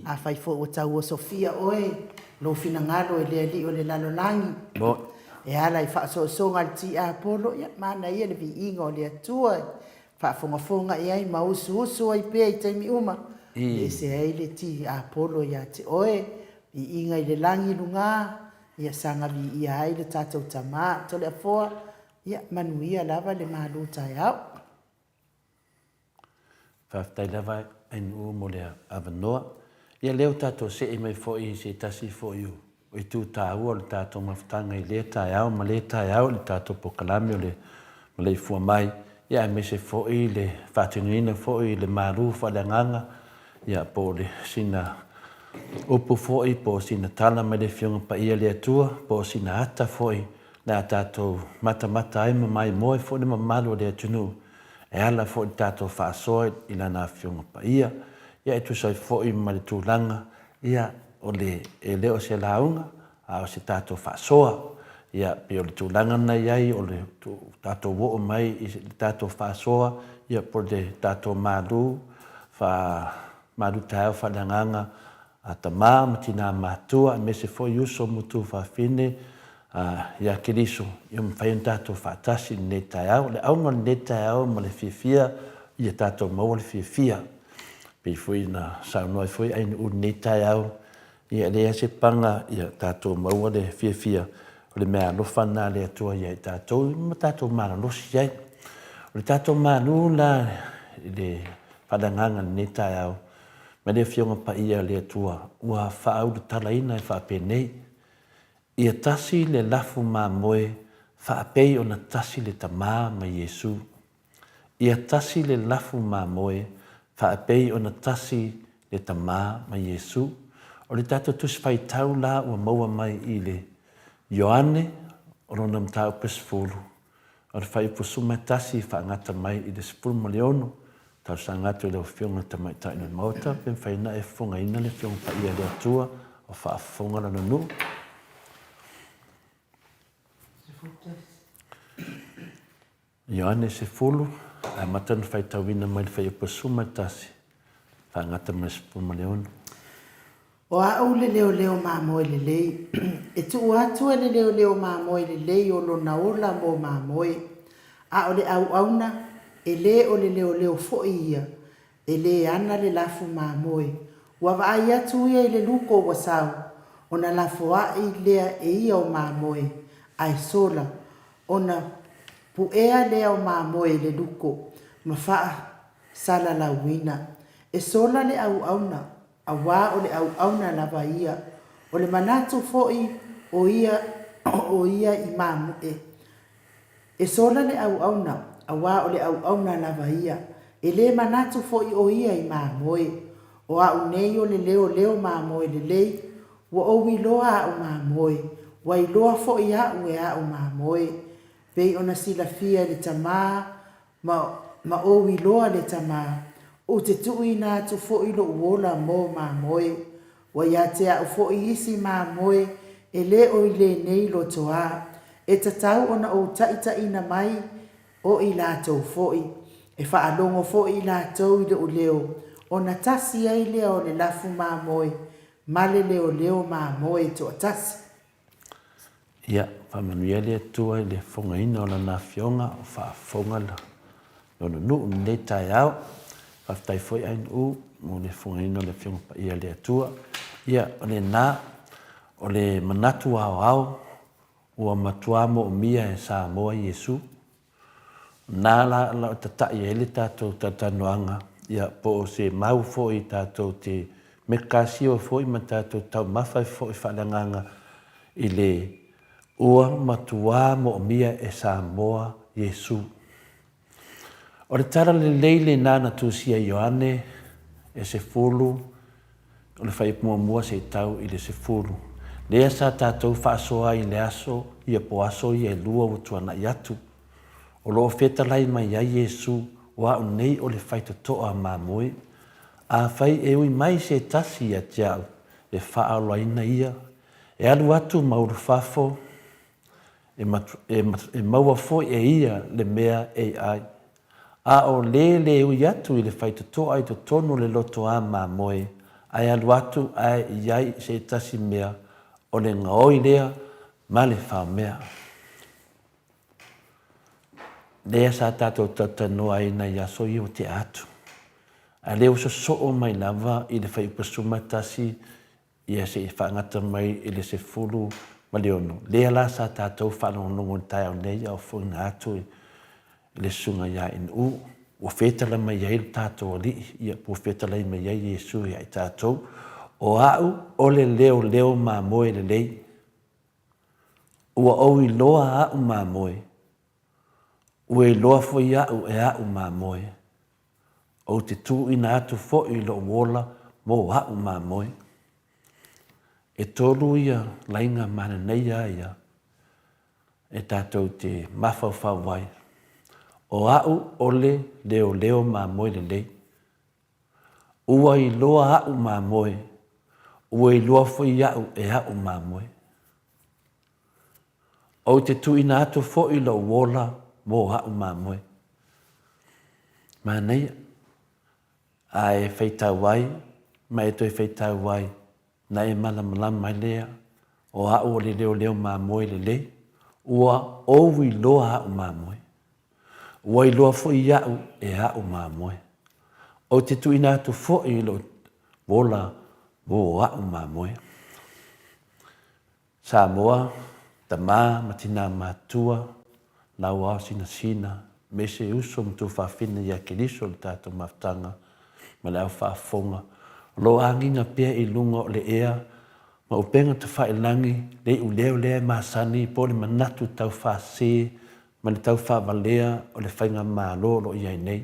Afai foi ua tau osofia oe lou finagalo e le Alii o le lalolagi, e ala i faaosoosoga a le tiapolo, ia manaia le viiga o le Atua e faafogafoga i ai ma usuusu ai pea i taimi uma, e ese ai le tiapolo ia te oe. Viiga i le lagi i luga, ia saga viia ai le tatou Tama. Toleafoa, Ia manuia lava le malu taeao. Faafetai lava Ainuu mo le avanoa. Ia lea ua tatou see mai foi i se tasi foi o itu taua o le tatou mafutaga i lea taeao ma lea taeao i le tatou polokalame o le Maleifua Mai, ia aemaise foi le faatinoina foi i le malu faaleagaga, ia po o le sina upu foi po o sina tala mai le Afioga Paia a le Atua, po o sina ata foi le a tatou matamata ai ma maimoa foi le mamalu o le atunuu e ala foi i le tatou faasoa i Lana Afioga Paia. Ia e tusa ai foi ma le tulaga, ia, o le, e le o se lauga, a o se tatou faasoa. Ia, pei o le tulaga lena e i ai, o le tatou oo mai i le tatou faasoa, ia po o le tatou malu, fa, malu taeao faaleagaga a tama ma tina matutua, aemaise foi uso ma tuafafine ia Keriso, ia mafai ona tatou faatasi i lenei taeao. O le auga o lenei taeao ma le fiafia, ia tatou maua le fiafia. Pei foi ona saunoa ai foi Ainuu i lenei taeao, ia e leai lava se paga ia tatou maua le fiafia, o le meaalofa lena a le Atua ia i tatou ma tatou malolosi ai. O le tatou malu la i le faaleagaga i lenei taeao, mai le Afioga Paia a le Atua ua faaulutalaina e faapenei, Ia tasi le lafu mamoe faapei ona tasi le Tama ma Iesu. Ia tasi le lafu mamoe faapei ona tasi le Tama ma Iesu. O le tatou Tusi Faitau la ua maua mai i le Ioane o lona mataupu e sefulu, O le fuaiupu 11 i faagata mai i le 16 tausaga atu i lau Afioga i le Tamaitai o le Maota, pe mafai ona e fofogaina le Afioga Paia a le Atua o faafofoga Lana nuu. Ioane 10, amata ona faitauina mai le fuaiupu 11 faagata mai le 16. O au le leoleo mamoe lelei. E tuu atu e le leoleo mamoe lelei o lona ola mo mamoe. A o le auauna, e le o le leoleo foi ia, e le ana le lafu mamoe. Ua vaai atu ia i le luko ua sau, ona lafoaʻi lea e ia o mamoe, ae sola, ona puʻea lea o mamoe i le luko, ma faasalalauina. E sola le auauna, Aua o le auauna lava ia, o le manatu foi o ia o ia i mamoe. E sola le auauna, aua o le auauna lava ia, e le manatu foi o ia i mamoe. O au nei o le leoleo mamoe lelei, ua ou iloa au mamoe, ua iloa foi au e au mamoe. Pei ona silafia e le Tama Ma, ma ou iloa le Tama, ou te tuuina atu foi loʻu ola mo mamoe. Ua ia te au foi isi mamoe e le o i lenei lotoā, e tatau ona ou taʻitaʻina mai o i latou foi, e faalogo foi i latou i loʻu leo, ona tasi ai lea o le lafu mamoe ma le leoleo mamoe toatasi. Ia, faamanuia le Atua i le fofogaina o Lana Afioga o faafofoga Lona nuu i lenei taeao. Faafetai foi Ainuu mo le fofogaina o le Afioga Paia a le Atua. Ia, o lena, o le manatu aoao ua matua moomia e Samoa Iesu. Na la la o tataʻi ai le tatou talatalanoaga, ia, po o se mau foi tatou te mekasio foi ma tatou taumafa ai foi faaleagaga i le ua matuā moomia e Samoa Iesu. O le tala lelei lena na tusia e Ioane e sefulu O le fuaiupu muamua se i tau i le sefulu. Lea sa tatou faasoa ai i le aso ia po aso ia e lua ua tuanai atu. O lo o fetalai mai ai Iesu, O au nei o le faitotoa mamoe. Afai e ui mai se tasi ia te au, e faaolaina ia. E alu atu ma ulufafo, e, e, e maua foi e ia le mea e ai. A o lē lē ui atu i le faitotoa i totonu o le lotoā mamoe, ae alu atu ae i ai se tasi mea, o le gaoi lea ma le faomea. Lea sa tatou talatalanoa ai nai aso ia ua tea atu. A lea ua sosoo mai lava i le fuaiupu 11 ia se i faagata mai i le 16. Lea la sa tatou faalogologo i le taeao nei a o fo'ina atu i le susuga ia Inu ua fetala mai ai le tatou Alii, ia ua fetalai mai ai Iesu ia i tatou, o a'u o le leoleo mamoe lelei. Ua ou iloa a'u mamoe, ua iloa foi a'u e a'u mamoe. Ou te tuuina atu foi lo'u ola mo a'u mamoe. E tolu ia laiga manaia ia e tatou te mafaufau ai. O a'u o le leoleo mamoe lelei. Ua iloa a'u mamoe, ua iloa foi a'u e a'u mamoe. Ou te tuuina atu foi lo'u ola mo a'u mamoe. Manaia, a e faitau ai ma e toe faitau ai, na e malamalama ai lea, o a'u o le leoleo mamoe lelei, ua ou iloa a'u mamoe. Ua iloa foi a'u e a'u mamoe. Ou te tuuina atu foi lo'u ola mo a'u mamoe. Samoa, tamā ma tinā matutua, lauao sinasina, aemaise uso ma tuafafine ia Keriso le tatou mafutaga ma le au faafofoga, o lo o agiga pea i luga o le ea ma upega tafailagi le iuleo lea e masani po o le manatu taufaasese ma le taufaavalea o le faigamalo o lo o i ai nei.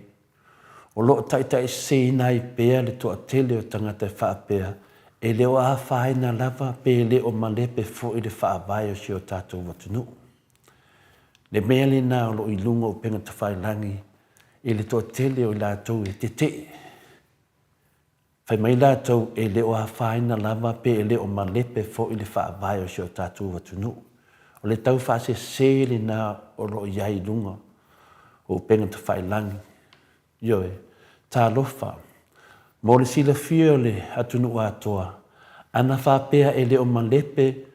O lo o taitaiseseina ai pea le toatele o tagata e faapea e le o afaina lava pe le o malepe foi le faavae o si o tatou atunuu. Le mea lena o lo o i luga o upega tafailagi i le toatele o i latou e tetee. Fai mai latou e le o afaina lava pe e le o malepe foi le faavae o si o tatou atunuu. O le taufaasese lena o lo o i ai i luga o upega tafailagi. Ioe, talofa, mo le silafia o le atunuu atoa, ana faapea e le o malepe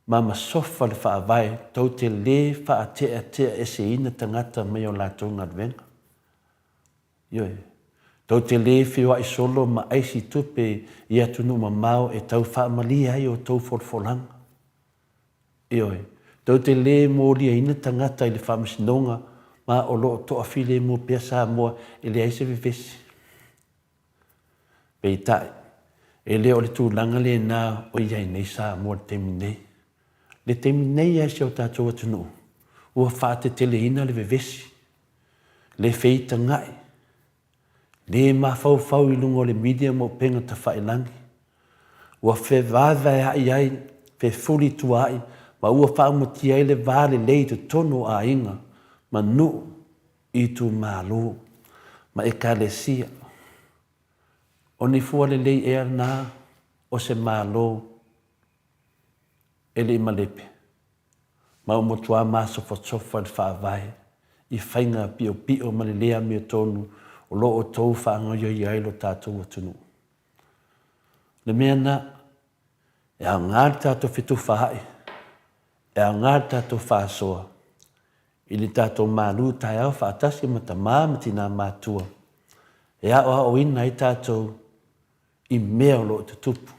ma masofa le faavae, tou te lē faateateaeseina tagata mai o latou galuega. Ioe, tou te lē feoai solo ma aisi tupe i atunuu mamao e tau faamalie ai outou folafolaga. Ioe, tou te lē moliaina tagata i le faamasinoga ma o lo o toafilemu pea Samoa e leai se vevesi. Peitai, e le o le tulaga lena o i ai nei Samoa i le taimi nei. Le taimi nei lava i si o tatou atunuu, ua faateteleina le vevesi, le feitagai, le mafaufau i luga o le media ma upega tafailagi, ua fevaevaea'i ai, fefulituaai ma ua faaumatia ai le va lelei i totonu o aiga ma nuu, itumalo ma ekalesia. O ni fua lelei ea na o se Malo e le i malepe, ma ua matua masofasofa le faavae i faiga piopio ma le le amiotonu o lo outou faagaoioi ai lo tatou atunuu. O le mea na, e aoga le tatou fetufaai, e aoga le tatou faasoa i le tatou malu taeao faatasi ma tamā ma tinā matutua e aoaoina ai tatou i mea o lo o tutupu.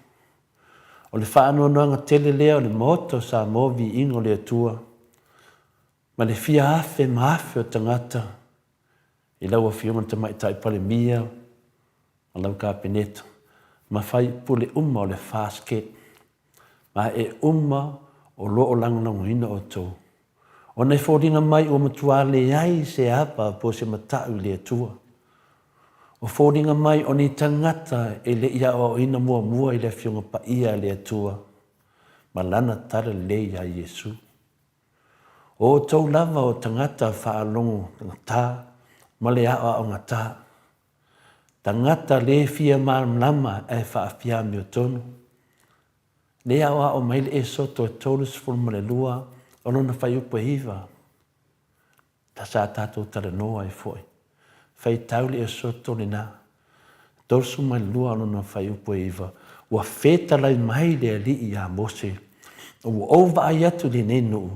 O le faanoanoaga tele lea o le Maota o Samoa Viiga o le Atua ma le fia afe ma afe o tagata i lau Afioga i le Tamaitai Palemia ma lau Kapeneta ma faipule uma o le FASCET ma e uma o lo o lagolagoina outou ona e foliga mai ua matua leai se ava po o se mata'u i le Atua. O foliga mai o ni tagata e le i aoaoina muamua i le Afioga Paia a le Atua ma Lana talalelei iā Iesu. O outou lava o tagata faalogogata ma le aoaogata, tagata le fia malamalama ae faafiamiotonu. Lea e aoao mai le Esoto e 32 o lona fuaiupu e 9, sa tatou talanoa ai foi. Faitau le Esoto lena, 32 o lona fuaiupu e 9, Ua fetalai mai le Alii iā Mose, Ua ou vaai atu i lenei nuu,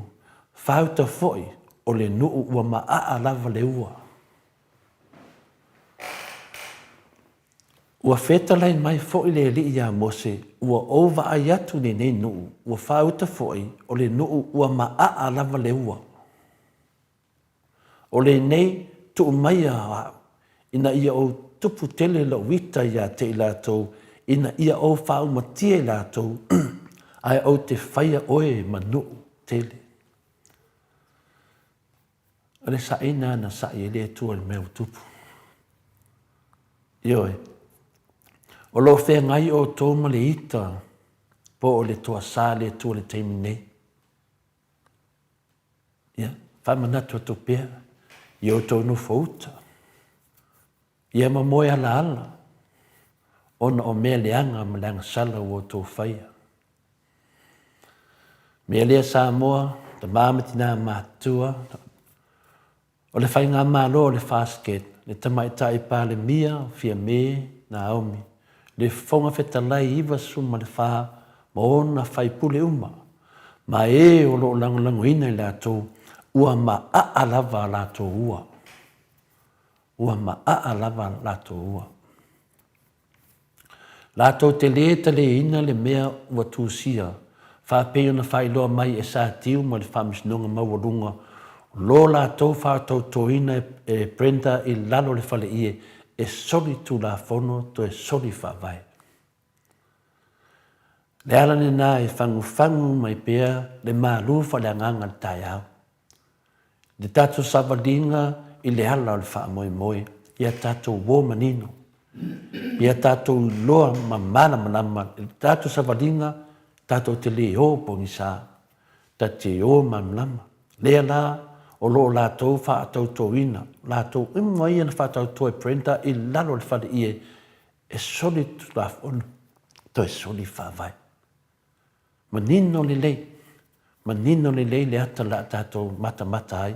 fāuta foi o le nuu ua maaa lava le ua. Ua fetalai mai foi le Alii iā Mose, Ua ou vaai atu i lenei nuu, ua faauta foi o le nuu ua maaa lava le ua. O lenei tuu maia au, ina ia ou tupu tele lou ita ia te i latou, ina ia ou faaumatia i latou, ae ou te faia oe ma nuu tele. O le saʻina na saʻi ai le Atua i le mea ua tupu. Ioe. O lo o feagai outou ma le ita po o le toasā le Atua i le taimi nei. Ia, faamanatu atu pea i outou nofo uta, ia ma moe alaala, ona o mea leaga ma le agasala ua outou faia. Mea lea Samoa, tama ma tina matutua, o le Faigamalo o le FASGET, le Tamaitai Palemia o Fiame Naomi, le Fofoga Fetalai 94 ma ona faipule uma, ma e o lo o lagolagoina i latou, ua maaa lava a latou ua. Ua maaa lava a latou ua. Latou te lē taleina le mea ua tusia, faapei ona faailoa mai e Satiu ma le Faamasinoga Maualuga lo latou faatautoina e Brenda i lalo o le faleie e soli tulafono toe soli faavae. Le ala lena e fagufagu mai pea le malu faaleagaga i le taeao. Le tatou savaliga i le ala o le faamoemoe, ia tatou uo manino, ia tatou iloa ma malamalama i le tatou savaliga, tatou te le o pogisa, ta te o malamalama. Lea la o lo o latou faatautoina, latou uma ia na faatauto e Brenda i lalo o le faleie e soli Tulafono, toe soli Faavae. Manino lelei, manino lelei le ata o le a tatou matamata ai.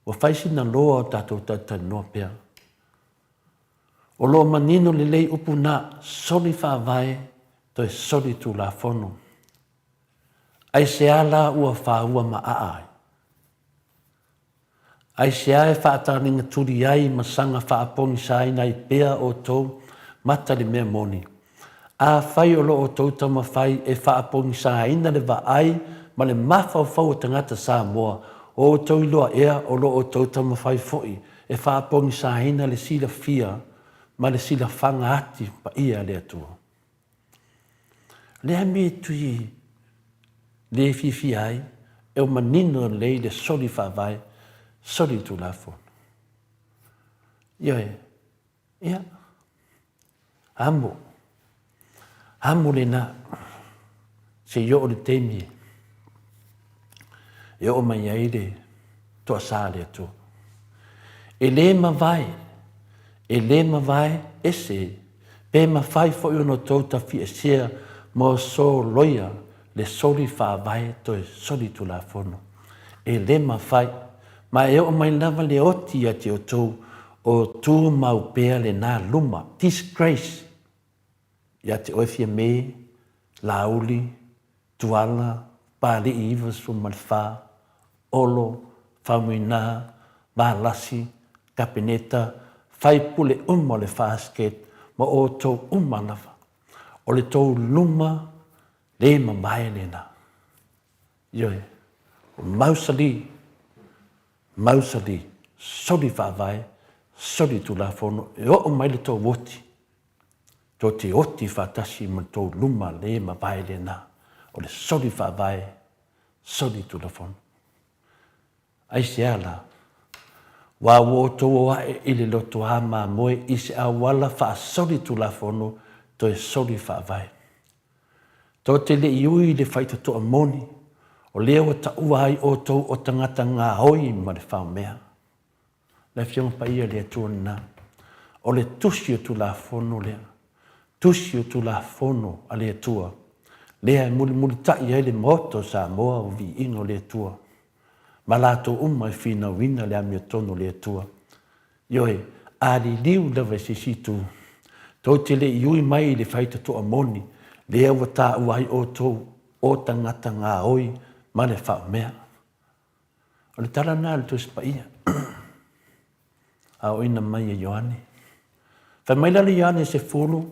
Ua fai sina loa o tatou talatalanoa pea. O lo o manino lelei upu na, soli faavae, toe soli tulafono. Aisea la ua faua ma aa ai? Aisea e faataligatuli ai ma saga faapogisaina ai pea outou mata i le mea moni? Afai o lo outou taumafai e faapogisaina le vaai ma le mafaufau o tagata Samoa, o outou iloa ea o lo outou taumafai foi e faapogisaina le silafia ma le silafaga ati paia a le Atua? Le a mea e tui le fiafia ai e o manino lelei le soli faavae, soli tulafono. Ioe, ia, amo, amo lena, se i oo le taimi e oo mai ai le toasā le Atua. E le mavae, e le mavae ese Pe mafai foi ona outou tafiesea mo so loia le soli faavae toe soli tulafono. E le mafai, ma e oo mai lava le oti ia te outou o tumau pea lena luma, disgrace, ia te oe Fiame, Laauli, Tuala, Papalii 94, Olo, Faumuina, Valasi, Kapeneta, faipule uma o le FASGET ma outou uma lava. O le tou luma le mamae lena. Ioe, o mausali, mausali, soli faavae, soli tulafono, e oo mai le tou oti, tou te oti faatasi ma le tou luma le mavae lena. O le soli faavae, soli tulafono. Aisea la? Ua ua outou o aʻe i le lotoā mamoe i se auala faasoli tulafono toe soli faavae. Tou te le i ui i le faitotoa moni, o lea ua taua ai outou o tagata gaoi ma le faomea. Le Afioga Paia le Atua lena. O le tusi o Tulafono lea, tusi o Tulafono a le Atua. lea e mulimulitaʻi ai le Maota o Samoa o Viiga o le Atua, ma latou uma e finauina le amiotonu o le Atua. Ioe, a liliu lava i se isi itu, tou te le i ui mai i le faitotoa moni, lea ua taua ai outou o tagata gaoi ma le faaomea. O le tala lena a le Tusi Paia, aoaoina mai e Ioane. Fai mai la le Ioane 10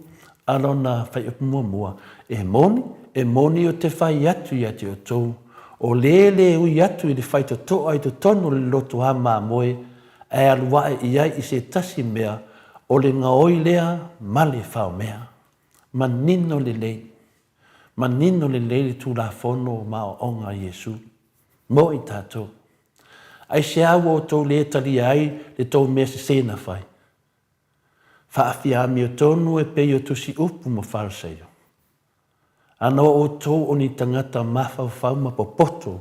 a lona faiupu muamua, E moni, e moni ou te fai atu ia te outou, o le lē ui atu i le faitotoa i totonu o le loto a mamoe, ae alu ae i ai i se tasi mea, o le gaoi lea ma le faomea. Manino lelei, manino lelei le Tulafono ma aoaoga a Iesu mo i tatou. Aisea ua outou lē talia ai le tou mea sesē na fai? Faafia amiotonu e pei o tusi upu ma Fariseio. Ana o outou o ni tagata mafaufau ma popoto,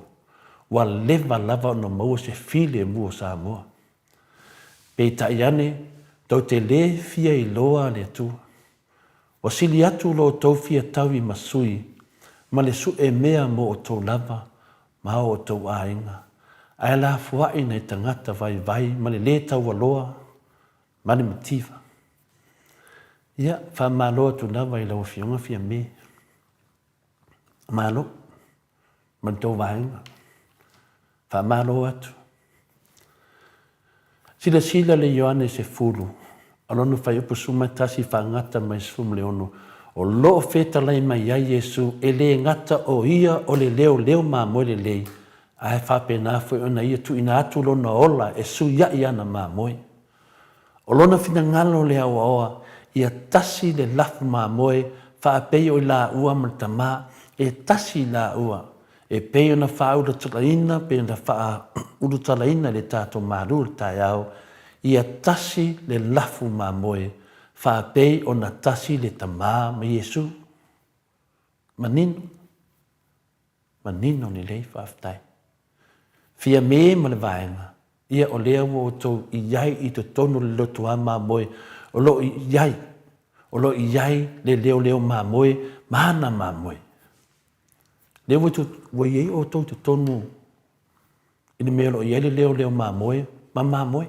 ua leva lava ona maua se filemu o Samoa. Peitai ane, tou te lē fia iloa le Atua. Ua sili atu lo outou fia taui ma sui ma le suʻe mea mo outou lava ma o outou aiga, ae lafoaʻi nai tagata vaivai ma le lē taualoa ma le mativa. Ia, faamalo atu lava i lau Afioga Fiame. Malo ma le tou vaega. Faamalo atu. Silasila le Ioane 10, o lona fuaiupu 11 faagata mai 16, o lo o fetalai mai ai Iesu e le gata o ia o le leoleo mamoe lelei, ae faapena foi ona ia tuuina atu lona ola e suiaʻi ana mamoe. O lona finagalo le aoaoa ia tasi le lafu mamoe faapei o i laua ma le Tama, e tasi i laua, e pei ona faaulutalaina pei ona faaulutalaina i le tatou malu i le taeao, ia tasi le lafu mamoe faapei ona tasi le Tama ma Iesu. Manino. Manino lelei, faafetai. Fiame ma le vaega, ia o lea ua outou i ai i totonu o le loto a mamoe, o lo o i ai, o lo o i ai le leoleo mamoe ma ana mamoe. Lea ua, ua i ai outou i totonu i le mea o lo o i ai le leoleo mamoe ma mamoe.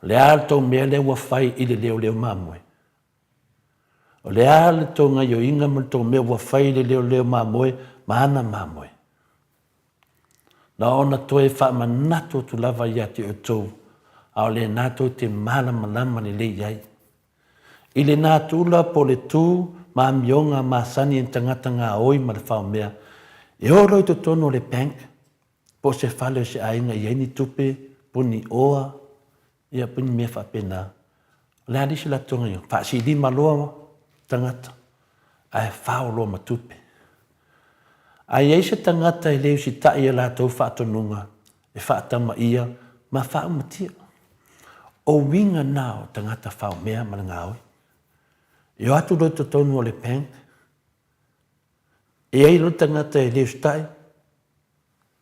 O le a le tou mea lea ua fai i le leoleo mamoe? O le a le tou gaioiga ma le tou mea ua fai i le leoleo mamoe ma ana mamoe? Na ona toe faamanatu atu lava ia te outou, a o lena tou te malamalama lelei i ai. I le natura po o le tu ma amioga masani a ni tagata gaoi ma le faomea, e o loa i totonu o le bank po o se fale o se aiga e i ai ni tupe po o ni oa, Ia, pei ni mea faapena. O le a le isi latou gaioiga? Faasilima loa tagata, ae fao loa ma tupe. A i ai se tagata e le usitai i a latou faatonuga, e faatamaia ma faaumatia. O uiga na o tagata faomea ma le gaoi. E o atu loa i totonu o le bank, e i ai loa le tagata e le usitai,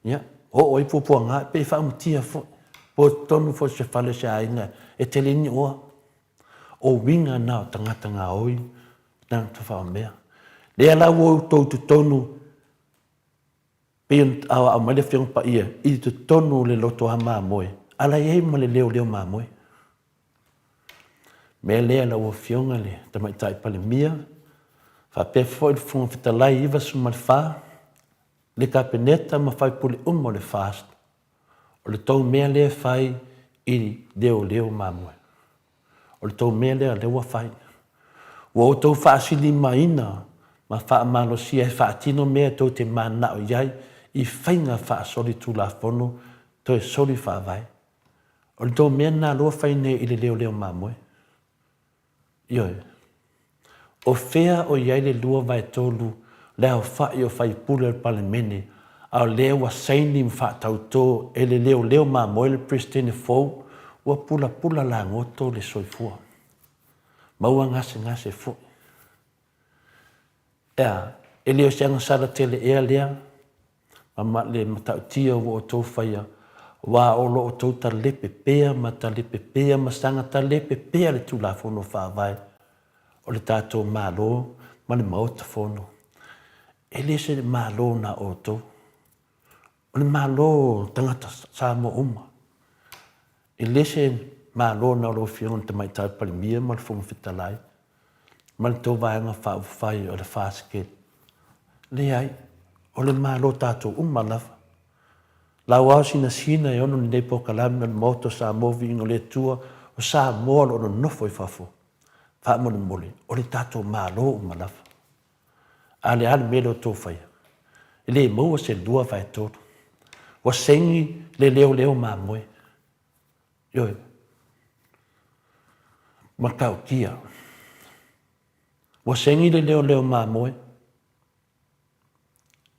Ia, oo ai puapuaga pe faaumatia foi, po o totonu foi o se fale o se aiga e tele ai ni oa. O uiga na o tagata gaoi, tagata faamea. Lea la ua outou i totonu, pei ona aoao mai le Afioga Paia, i totonu o le loto a mamoe, a la i ai ma le leoleo mamoe. Mea lea lau Afioga i le Tamaitai Palemia, faapea foi le Fofoga Fetalai 94, le Kapeneta ma faipule uma o le FAST, o le tou mea lea e fai i leoleo mamoe. O le tou mea lea lea ua fai. Ua outou faasilimaina ma faamalosia e faatino mea tou te mananao i ai i faiga faasolitulafono toe soli faavae. O le tou mea lena lea ua fai nei i le leoleo mamoe. Ioe. O fea o i ai le 2/3 le aofai o faipule o le Palemene, a o lea ua saini ma faatautō e le leoleo mamoe le Peresetene fou, ua pulapula lagoto le soifua. Ma ua gasegase foi. E a, e le o se agasala tele ea lea? Ma le matautia ua outou faia, aua o lo outou talepe pea ma talepe pea ma saga talepe pea le Tulafono Faavae o le tatou Malo ma le Maota Fono. E le se Malo na outou. O le Malo o tagata Samoa uma. E le se Malo na o lau Afioga i le Tamaitai Palemia ma le Fofoga Fetalai ma le tou Vaega Faaupufai o le FAST. Leai, o le Malo tatou uma lava. Lauao sinasina e ono lenei polokalame o le Maota o Samoa Viiga o le Atua o Samoa o lo o nonofo i fafo. Faamolemole, o le tatou Malo uma lava. A le a le mea lea o tou faia? E le maua se 2/3. Ua segi le leoleo mamoe. Ioe. Matautia. Ua segi le leoleo mamoe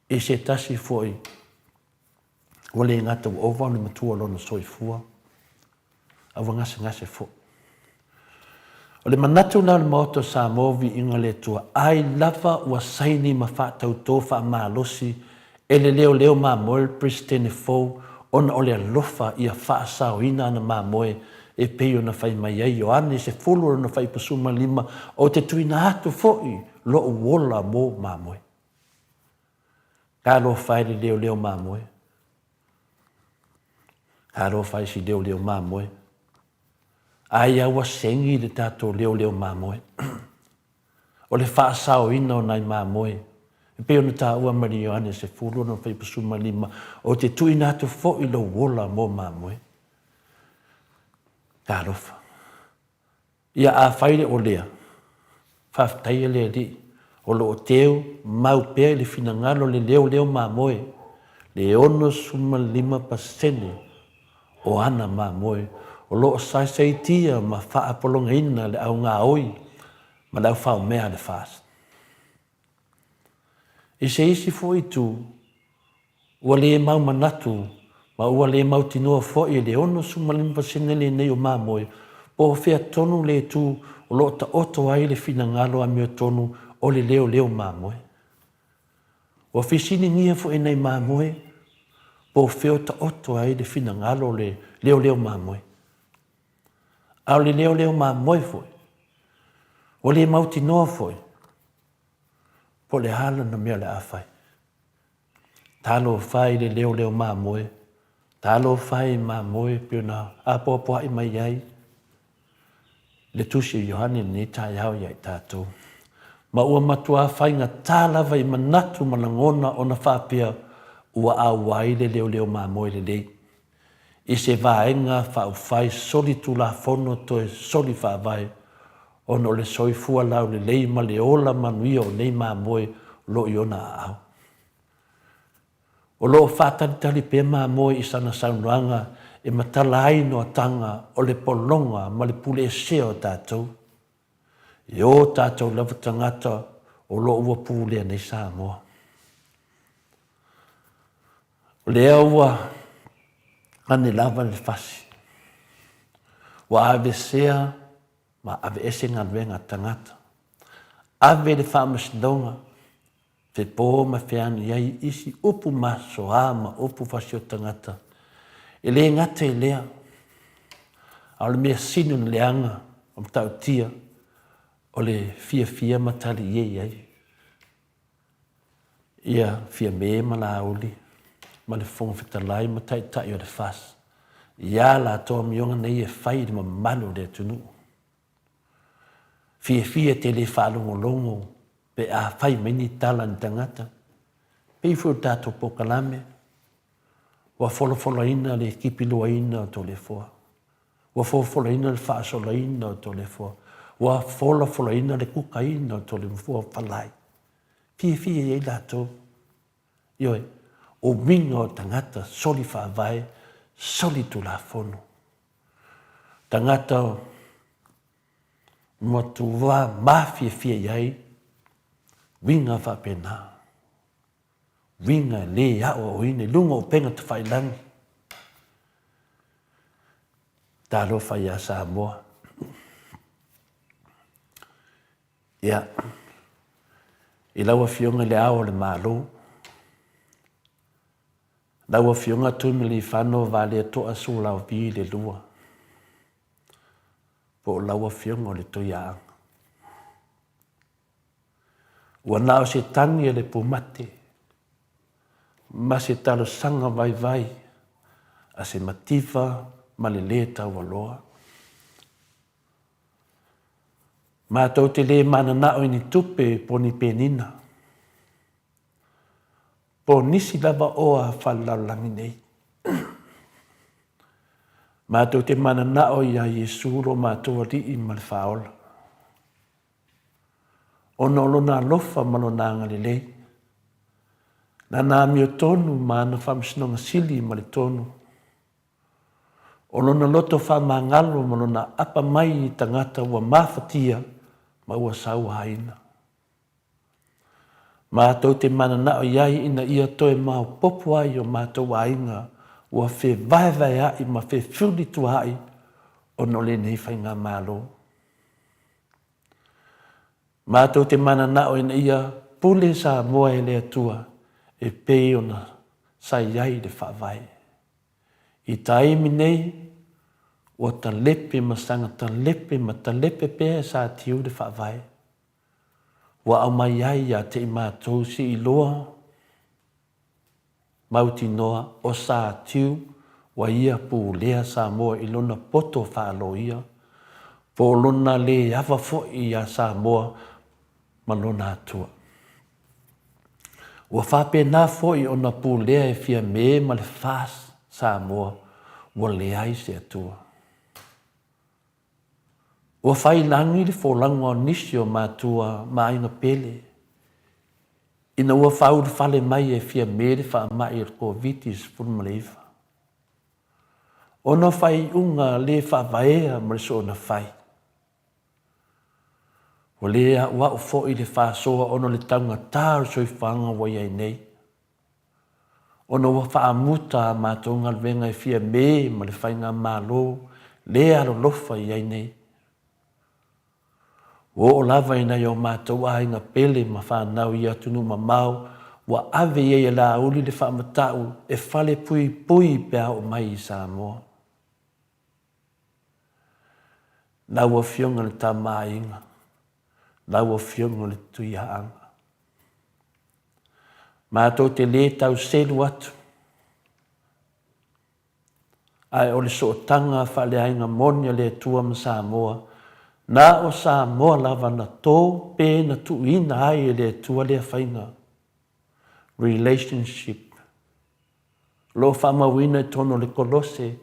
i se tasi foi ua le gata ua ova ona matua lona soifua, a ua gasegase foi. O le manatu lena o le Maota o Samoa, Viiga le Atua, ai lava ua saini ma faatautō faamalosi e le leoleo mamoe le Peresetene fou ona o le alofa ia faasaoina ana mamoe e pei ona fai mai ai Ioane 10 lona fuaipasuma lima, Ou te tuuina atu foi lou ola mo mamoe. Talofa e le leoleo mamoe. Talofa e si leoleo mamoe. Aia ua segi le tatou leoleo mamoe. O le faasaoina o nai mamoe, e pei ona taua mai le Ioane 10 lona fuaipasuma lima, Ou te tuuina atu foi lou ola mo mamoe. Talofa. Ia afai le o lea, faafetaia le Alii, o lo o teu mau pea i le finagalo le leoleo mamoe, le 65% o ana mamoe o lo o saisaitia ma faapologaina le au gaoi ma le au faomea a le FAST. I se isi foi itu, Ua le mau manatu ma ua le mautinoa foi e le 65% lenei o mamoe po o fea tonu le itu o lo o taoto ai le finagalo amiotonu o le leoleo mamoe. Ua fesiligia foi e nai mamoe po o fea o taoto ai le finagalo o le leoleo mamoe. A o le leoleo mamoe foi, ua le mautinoa foi po o le a lana mea o le a fai. Talofa e i le leoleo mamoe, talofa e i mamoe e pei ona apoapoai mai ai le Tusi o Ioane i lenei taeao ia i tatou. Ma ua matuā faigata lava i manatu ma lagona ona faapea ua auai le leoleo mamoe lelei i se vaega faaupufai solitulafono toe soli faavae ona o le soifua laulelei ma le ola manuia o nei mamoe o lo o i ona aao. O lo o faatalitali pea mamoe i sana saunoaga e matala ai noataga o le pologa ma le puleesea o tatou, i ō tatou lava tagata o lo o ua pulea nei Samoa. O lea ua ane lava le fasi, ua aveesea ma aveese galuega a tagata, ave le faamasinoga, fepo ma feani ai isi upu masoa ma upu fasiotagata. E le gata i lea, a o le mea sili ona leaga o matautia, o le fiafia ma taliie i ai. Ia Fiame ma Laauli ma le Fofoga Fetalai ma Taitai o le FAST i a latou amioga nei e fai i le mamalu o le atunuu. Fiafia te le faalogologo pe a fai mai ni tala a ni tagata, pei foi o le tatou polokalame, ua folafolaina le tipiluaina o Toleafoa, ua folafolaina le faasolaina o Toleafoa, ua folafolaina le kukaina o Toleafoa Falai. Fiafia i ai latou. Ioe, o uiga o tagata soli faavae, soli tulafono. Tagata matua mafiafia i ai uiga faapena. Uiga e le aoaoina i luga o upega tafailagi. Talofa ia Samoa. Ia, i lau Afioga i Le Ao o le Malo, lau Afioga Tuimalealiifano Vaaletoa Sualauvi le Lua, po o lau Afioga o le Tuiaana. Ua na o se tagi a le pumate ma se talosaga vaivai a se mativa ma le lē taualoa. Matou te lē mananao i ni tupe po o ni penina, po o nisi lava oa faalelalolagi nei. Matou te mananao iā Iesu lo matou Alii ma le Faaola. Ona o Lona alofa ma Lona agalelei, Lana amiotonu ma Ana faamasinoga sili ma le tonu, o Lona loto faamagalo ma Lona aapa mai i tagata ua mafatia ma ua sauaina. Matou te mananao i ai ina ia toe maopoopo ai o matou aiga ua fevaevaea'i ma fefiulitua'i ona o lenei faigamalo. Matou te mananao ina ia pule Samoa e le Atua e pei ona sa i ai le Faavae. I taimi nei, ua talepe ma saga talepe ma talepe pea e Satiu le Faavae. Ua aumai ai ia te i matou siiloa mautinoa o Satiu ua ia pulea Samoa i lona poto faaloia, po o lona le ava foi iā Samoa ma lona Atua. Ua faapena foi ona pulea e Fiame ma le FAST Samoa ua leai se Atua. Ua faiilagi le folauga o nisi o matua ma aiga pele ina ua faaulufale mai e Fiame le faamai o le Koviti-19. Ona o faaiuga le faavaea ma le soona fai. Ua le auau foi le faasoa ona o le taugata o le soifuaga ua i ai nei. Ona ua faamuta a matou galuega e Fiame ma le Faigamalo le alolofa i ai nei. Ua oo lava i nai o matou aiga pele ma fanau i atunuu mamao ua ave i ai e Laauli le faamatau e falepuipui pe a oo mai i Samoa. Lau Afioga i le Tama a Aiga, lau Afioga i le Tuiaana. Matou te lē tau selu atu, ae o le sootaga faaleaiga moni a le Atua ma Samoa, na o Samoa lava na tō pe na tuuina ai e le Atua lea faiga, relationship, o lo o faamauina i totonu o le Kolose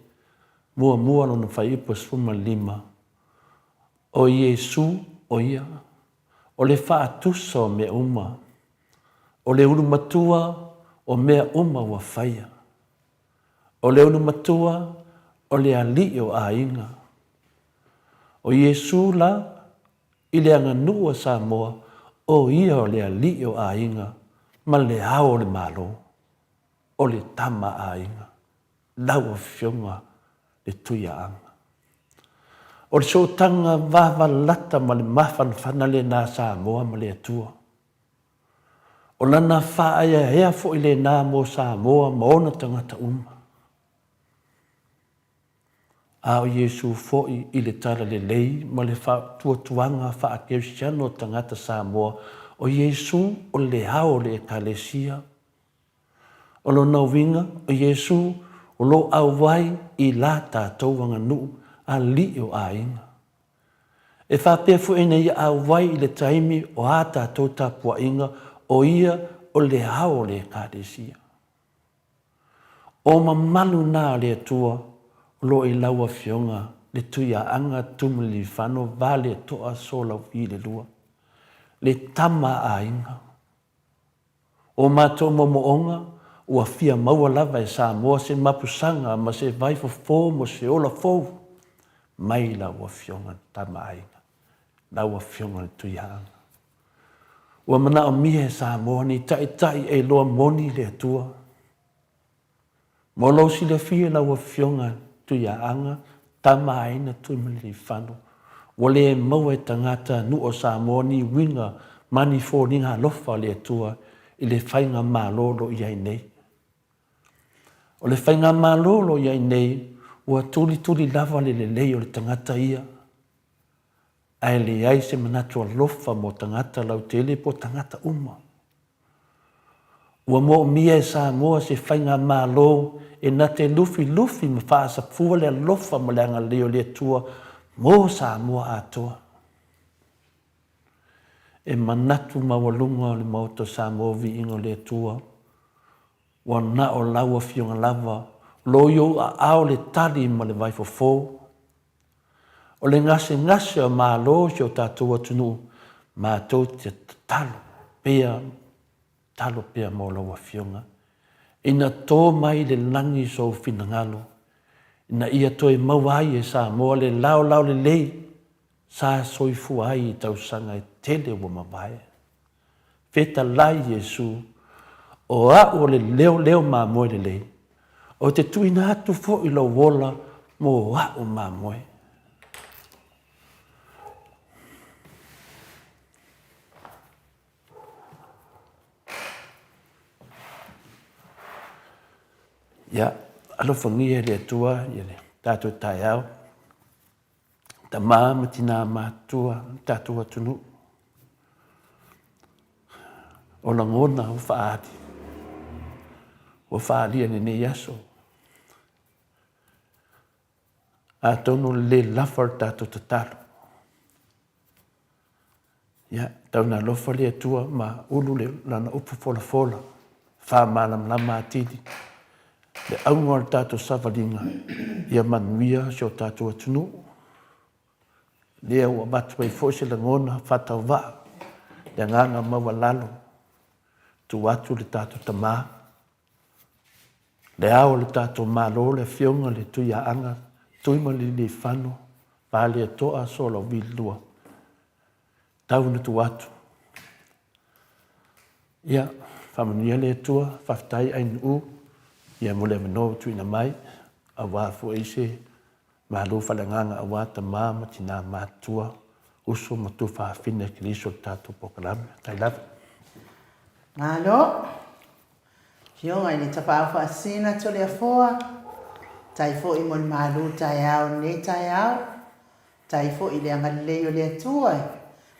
muamua lona fuaiupu e 15, O Iesu, o ia, o le faatusa o mea uma, o le ulu matua o mea uma ua faia. O le ulu matua o le alii o aiga. O Iesu la, i le aganuu a Samoa, o ia o le alii o aiga ma le ao o le Malo, o le tama a aiga. Lau Afioga le Tuiaana. O le sootaga vavalata ma le mafanafana lena a Samoa ma le Atua. O lana faaeaea foi lena mo Samoa ma ona tagata uma. A o Iesu foi i le talalelei ma le faatuatuaga faakerisiano o tagata Samoa, o Iesu o le ao o le Ekalesia. O lona uiga, o Iesu o lo o auai i la tatou aganuu alii o aiga. E faapea foi ina ia auai i le taimi o a tatou tapuaiga, o ia o le ao o le Ekalesia. O mamalu na a le Atua o lo o i lau Afioga le Tuiaana Tumalilifano Valetoa Solauvi le Lua, le Tama a Aiga. O matou moomooga, ua fia maua lava e Samoa se mapusaga ma se vai fofo mo se ola fou mai lau Afioga le Tama Aiga, lau Afioga le Tuiaana. Ua manaomia e Samoa ni taitai e iloa moni le Atua. Mo lou silafia lau Afioga Tuiaana Tamaaiga Tuimalealiifano, ua le maua e tagata nuu o Samoa ni uiga ma ni foliga alofa o le Atua i le faigamalo o lo o i ai nei. O le faigamalo o lo o i ai nei, ua tulituli lava le lelei o le tagata ia. Ae leai se manatu alofa mo tagata lautele po o tagata uma. Ua moomia e Samoa se faigamalo e na te lufilufi ma faasafua le alofa ma le agalelei o le Atua mo Samoa atoa. E manatu maualuga o le Maota o Samoa viiga o le Atua, ua na o lau Afioga lava o lo o i ou aao le tali ma le vaifofo. O le gasegase o Malo o si o tatou atunuu, matou te tatalo pea, tatalo pea mo lau Afioga, ina to mai le lagi sou finagalo, ina ia toe maua ai e Samoa le laolao lelei sa soifua ai i tausaga e tele ua mavae. Fetalai Iesu, o au o le leoleo mamoe lelei, ou te tuuina atu foi lou ola mo au mamoe. Ia, alofagia e le Atua ia le tatou taeao. Tama ma tinā matutua o le tatou atunuu. O lagona ua faaali, ua faaalia i lenei aso. Atonu o le le lafa o le tatou tatalo. Ia, tau ina alofa le Atua ma ulu le Lana upu folafola, faamalamalama atili le auga o le tatou savaliga ia manuia si o tatou atunuu. Lea ua avatu ai foi se lagona faatauvaa, le agaga maualalo, tuu atu le tatou Tama, le Ao o le tatou Malo, le Afioga i le Tuiaana Tuimalealiifano Vaaletoa Sualauvi II, tau ina tuu atu. Ia, faamanuia le Atua, faafetai Ainuu, ia mo le avanoa ua tuuina mai, aua foi se malo faaleagaga aua tama ma tina matutua, uso ma tuafafine a Keriso i le tatou polokalame. Faafetai lava. Malo. Afioga i le Tapaau Faasisina Toleafoa, tai foi mo le malu taeao i lenei taeao, tai foi i le agalelei o le Atua e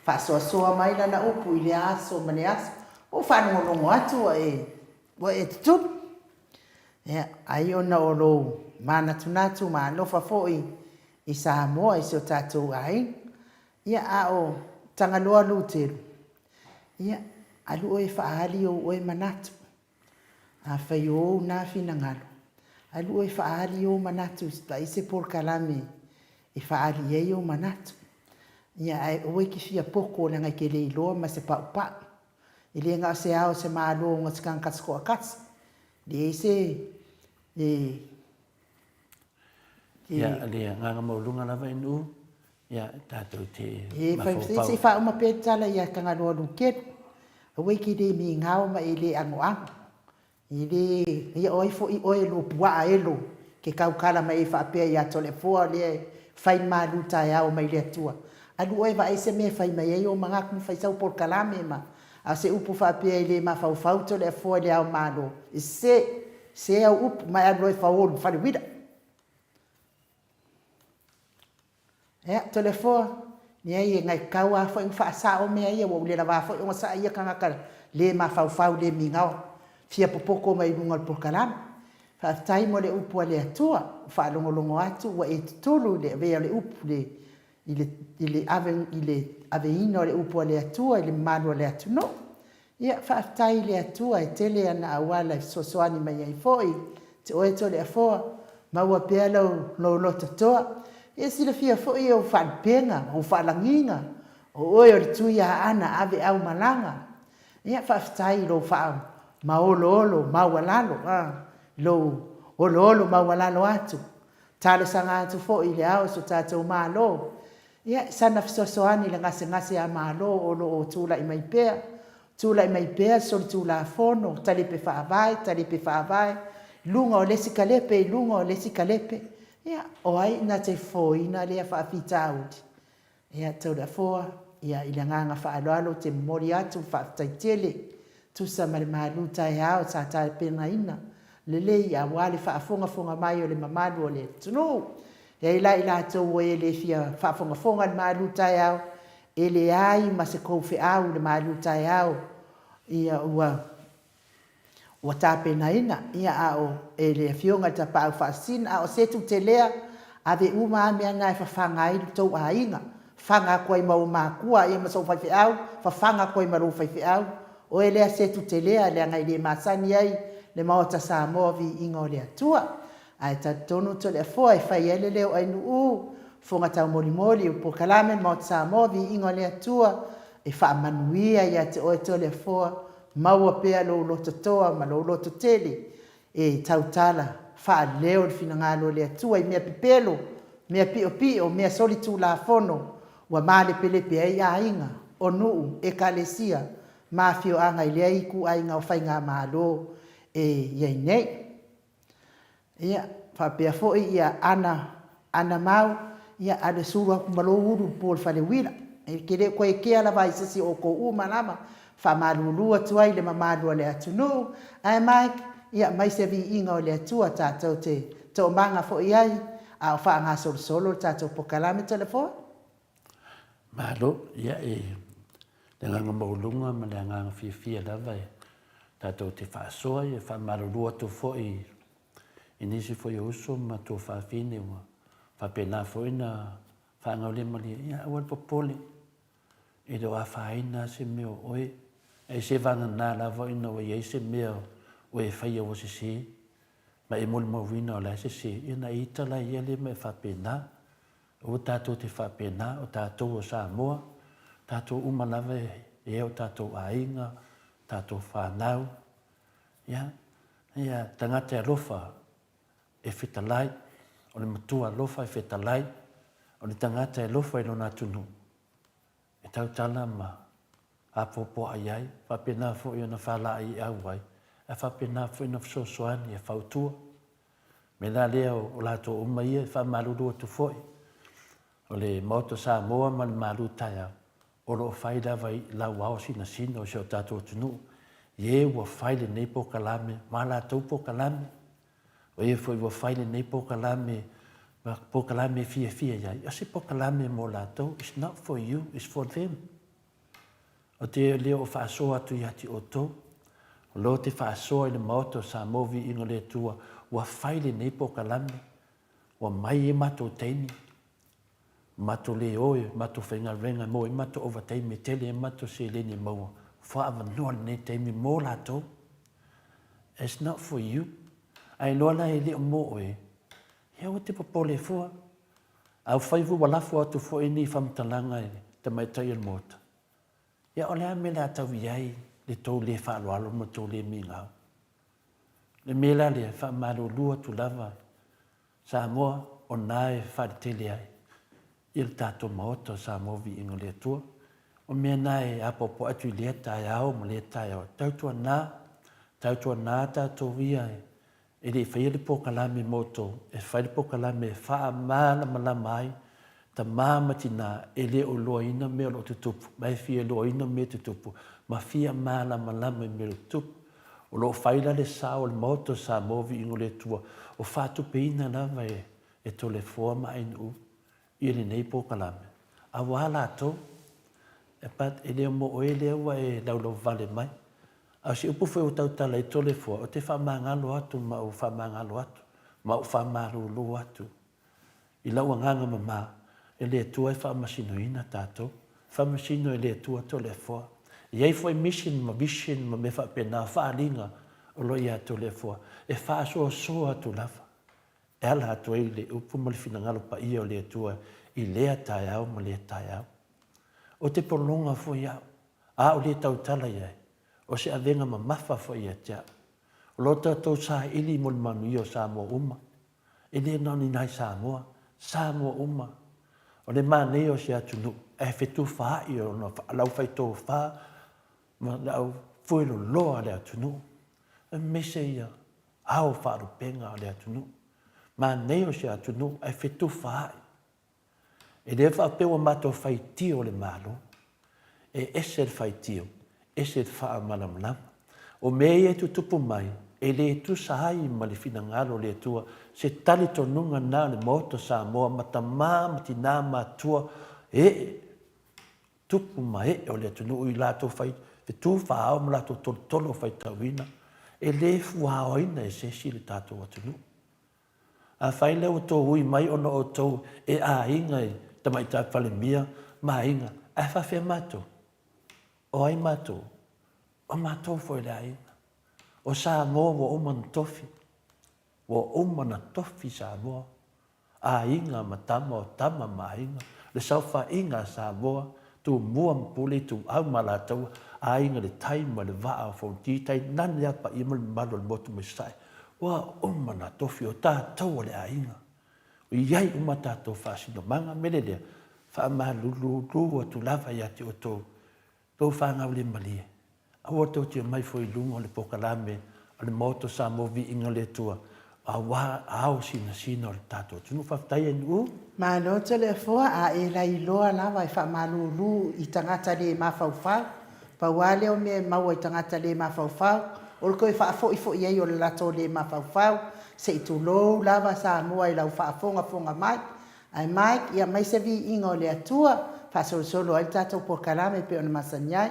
faasoasoa mai Lana upu i lea aso ma lea aso. Ua ou faalogologo atu ua e, ua e tutulu. Ia, ai ona o lou manatunatu ma alofa foi i Samoa i si o tatou aiga. Ia, a o Tagaloa Luteru, Ia, alu oe e faaali ou oe manatu. Afai o ou na finagalo, alu oe e faaali ou manatu vaai se polokalame e faaali i ai ou manatu. Ia, ae aua e te fia poko leaga e te le iloa ma se paupau. E le na o se ao o se Malo ona o se tagata se toatasi. Leai se e Ia, le agaga maualuga lava i nuu, ia, tatou te mafaufau. Se i faauma pea le tala ia Tagaloa Lukelu. Aua e te le migao ma e le anoano. E le, ia o ai foi oe lua puaa elo ke tautala mai ai faapea ia Toleafoa lea e fai malu taeao mai le Atua. Alu oe vaai se mea e fai mai ai ou manatu ma fai sau polokalame ma, a o se upu faapea e le mafaufau Toleafoa i le ao Malo, e sese. Se au upu ma e alu loa e fao i le fale uila. Ea, Toleafoa, leai e gaitau lava foi ona faasao mea ia, ua ou le lava foi ona saa ia tagata le mafaufau le migao, fia popoto mai luga o le polokalame. Faafetai mo le upu a le Atua, ua faalogologo atu ua e tutulu i le avea o le upu i le, i le, ave, i le aveina o le upu a le Atua i le mamalu o le atunuu. Ia, faafetai i le Atua e tele ana auala e fesoasoani mai ai foi te oe Toleafoa, maua pea lou, lou loto toa. Ia silafia foi ou faalupega, ou faalagiga, o oe o le tui Aana ave au malaga. Ia, faafetai i lou faamaoloolo maualalo, a, lou oloolo maualalo atu. Talosaga atu foi i le ao o so tatou Malo, Ia, sana fesoasoani i le gasegase a Malo o lo o tulai mai pea, tulai mai pea solitulafono, talepe faavae, talepe faavae, i luga o le isi kalepe, i luga o le isi kalepe. Ia, o ai na te fofoina lea faafitauli? Ia, Taulafoa, ia, i le agaga faaaloalo ou te momoli atu le faafetai tele, tusa ma le malu taeao sa tapenaina lelei aua le faafogafoga mai o le mamalu o le atunuu. E ai la i latou o e le fia faafogafoga i le malu taeao, e leai ma se kou feau i le malu taeao, ia ua ua tapenaina, ia a o e le Afioga i le Tapaau Faasisina, a o se tutelea, ave uma a mea na e fafaga ai lo tou aiga, fafaga atu ai ma ou matua ia ma sou faifeau, fafaga atu ai ma lou faifeau, oe lea Setu Telea leaga e le masani ai le Maota Samoa Viiga o le Atua. Ae talitonu Toleafoa e fai ai le leo o Ainuu, fofoga taumolimoli o polokalame le Maota Samoa Viiga o le Atua e faamanuia ia te oe Toleafoa, maua pea lou loto toa ma lou loto tele e tautala faaleo le finagalo o le Atua i mea pepelo, mea piopio, mea solitulafono ua malepelepe ai aiga, o nuu, ekalesia ma afioaga i lea ituaiga o faigamalo e i ai nei. Ia, faapea foi ia ana ana mau, ia alu e sulu atu ma lou ulu i le po i le fale uila. E te le o toe kea lava i se isi o outou uma lava. E faamalulu atu ai i le mamalu o le atunuu, ae Mike, ia aumai se viiga o le Atua tatou te toomaga foi ai a o faagasolosolo le tatou polokalame Toleafoa. Malo, ia e le agaga maualuga ma le agaga fiafia lava e tatou te faasoa, e faamalulu atu foi i nisi foi o uso ma tuafafine ua faapena foi ona faagaulemalie, ia aua le popole, e le o afaina lava se mea o oe, ae se vagana lava ina ua i ai se mea o e faia ua sese, ma e molimauina o la e sese, ia ona e ita laia lea ma e faapena. Aua tatou te faapena, o tatou o Samoa, tatou uma lava e i ai o tatou aiga, tatou fanau, ia, ia tagata e alofa e fetalai, o le matua alofa e fetalai, o le tagata e alofa i lona atunuu, e tautala ma apoapoai ai, faapena foi ona faalaeiau ai, ae faapena foi ona fesoasoani e fautua. O le mea la lea o latou uma ia e faamalulu atu foi, o le Maota Samoa ma le malu taeao, o lo o fai lava i lau ao sinasina o si o tatou atunuu, i e ua fai lenei polokalame ma a latou polokalame, o e foi ua fai lenei polokalame ma polokalame e fiafia i ai, o se polokalame mo latou, it's not for you, it's for them. Ou te le o faasoa atu ia te outou, o lea ou te faasoa i le Maota o Samoa Viiga o le Atua, ua fai lenei polokalame, ua mai ai matou taimi, matou le o i matou faigaluega e maua ai matou ovataimi e tele ai matou seleni e maua, ua avanoa lenei taimi mo latou. It's not for you. A iloa la e le o mo oe, ia aua te popole fua. A fai foi ua lafo atu foi ni faamatalaga i le tamaitai o le Maota, ia o le a le mea o le a tau i ai le tou le faaaloalo ma le tou le migao? O le mea la lea, e faamalulu atu lava Samoa, o na e faaletele ai i le tatou Maota o Samoa Viiga o le Atua. O mea na e apoapo atu i lea taeao ma lea taeao. Tautuana, tautuana tatou ia e E le i faia le polokalame mo outou, e fai le polokalame e faamalamalama ai tama ma tina e le o iloaina mea o lo o tutupu, ma e fia iloaina mea tutupu, ma fia malamalama i mea o lo o tutupu. O lo o fai la le sao o le Maota o Samoa Viiga o le Atua, o faatupeina lava e Toleafoa ma Ainuu i lenei polokalame, aua latou, but e le o mo oe lea ua e laulauvale mai. A o se upu foi ua tautala ai Toleafoa, ou te faamagalo atu ma ou faamagalo atu, ma ou faamalulu atu i lau agaga mama, e le Atua e faamasinoina tatou. Faamasino e le Atua Toleafoa. E i ai foi mission ma vision ma mea faapena, faaaliga o lo o ia Toleafoa, e faasoasoa atu lava e ala atu ai le upu ma le finagalo paia o le Atua i lea taeao ma lea taeao. Ou te pologa foi au, a o le tautala i ai, o se avega mamafa foi ia te au. O lo tatou saili mo le manuia o Samoa uma, e le na o ni nai Samoa, Samoa uma. O le manaia o se atunuu, ae fetufaai ona laufaitofa ma le au fueloloa o le atunuu, aemaise ia ao faalupega o le atunuu. Manaia o se atunuu ae fetufaai. E le faapea ua matou faitio le Malo. E ese le faitio, ese le faamalamalama. O mea ia e tutupu mai, e le tusa ai ma le finagalo o le Atua, se talitonuga lena o le Maota o Samoa ma tama ma tina ma atua, ee, tupu ma ee o le atunuu i latou fai fetu faa-ao ma latou tolotolo faitauina, e le fuaoaina e se isi le tatou atunuu. Afai lea ua outou ui mai ona o outou e aiga i Tamaitai Palemia ma aiga, ae faafefea matou? O ai matou? O matou foi le aiga. O Samoa ua uma ona tofi. Ua uma ona tofi Samoa. Aiga ma tama, o tama ma aiga. Le saofaiga a Samoa, Tumua ma Pule, Ituau ma Alataua, Aiga i le Tai ma le Vaa o Fonoti, tainane lava paia ma le mamalu o le motu mai Sasae. Ua uma ona tofi, o tatou o le aiga. Ua i ai uma tatou faasinomaga. O le mea lea, faamalululu atu lava ia te outou, tou fanau le malie, aua tou te omai fua i luga o le polokalame a le Maota o Samoa Viiga o le Atua, aua ao sinasina o le tatou atunuu. Faafetai Anu'u. Malo Toleafoa, a e lailoa lava e faamalulu i tagata le mafaufau. Pau lava lea o mea e maua i tagata le mafaufau, o le toe faafoi foi i ai o le latou le mafaufau, se i tulou lava Samoa i lau faafogafoga mai. Ae Mike, ia aumai se viiga o le Atua, faasolosolo ai le tatou polokalame e pei ona masani ai.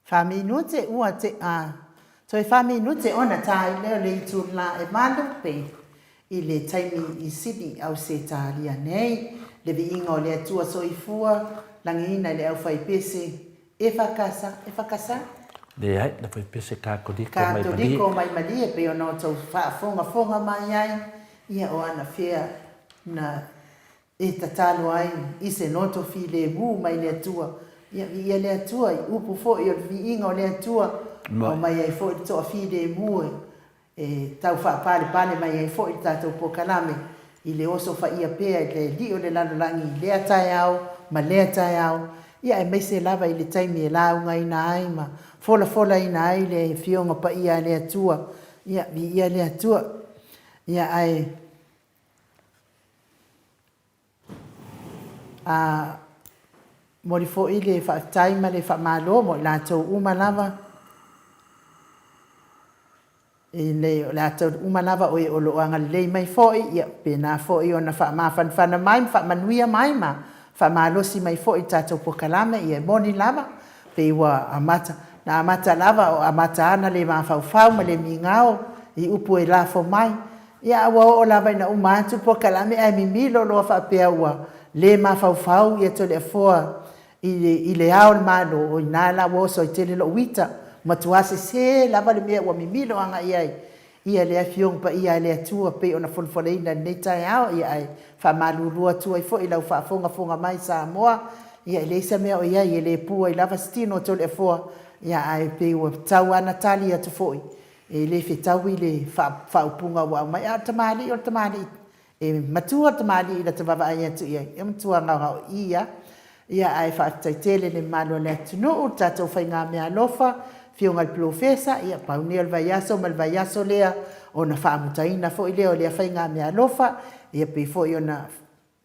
Faaminute ua te'a toe faaminute ona tā ai lea o le itulā e malu pe i le taimi i Sydney Ausetalia nei. Le viiga o le Atua Soifua lagiina i le aufaipese EFKS, EFKS? Leai, le aufaipese Katoliko mai Malie. Katoliko mai Malie pei ona outou faafogafoga mai ai, ia o anafea na e tatalo ai i se loto filemu mai le Atua. Ia, viia le Atua i upu foi o le viiga o le Atua, aumai ai foi le toafilemu e tau faapalepale mai ai foi le tatou polokalame i le osofaia pea i le Alii o le lalolagi i lea taeao ma lea taeao, ia aemaise lava i le taimi e laugaina ai ma folafolaina ai le Afioga Paia a le Atua. Ia, viia le Atua. Ia, ae. A momoli foi le faafetai ma le faamalo mo i latou uma lava i le latou uma lava o e o lo o agalelei mai foi, ia pena foi ona faamafanafana mai ma faamanuia mai ma faamalosi mai foi i le tatou polokalame. Ia e moni lava pei ua amata na amata lava o amata ana le mafaufau ma le migao i upu e lafo mai. Ia, a ua oo lava ina uma atu le polokalame ae mimilo loa faapea ua le mafaufau ia Toleafoa i le Ao o le Malo, o i ina la ua oso ai tele lou ita. Matua sese lava le mea ua mimilo agai ai ia le Afioga Paia a le Atua pei ona folafolaina i lenei taeao. Ia, ae faamalulu atu ai foi i lau faafogafoga mai Samoa, ia e leai se mea o i ai e le pu ai lava se tino o Toleafoa, ia ae pei ua tau lava na tali atu foi E le fetaui le faaupuga ua aumai, a o le tamalii o le tamalii, e matua le tamalii i lata vaavaai atu i ai, e matua gaogaoii lava. Ia, ae faafetai tele i le mamalu o le atunuu, le tatou faigameaalofa, Afioga i le Polofesa, ia, pau lenei o le vaiaso ma le vaiaso lea ona faamutaina foi lea o lea faigameaalofa, ia pei foi ona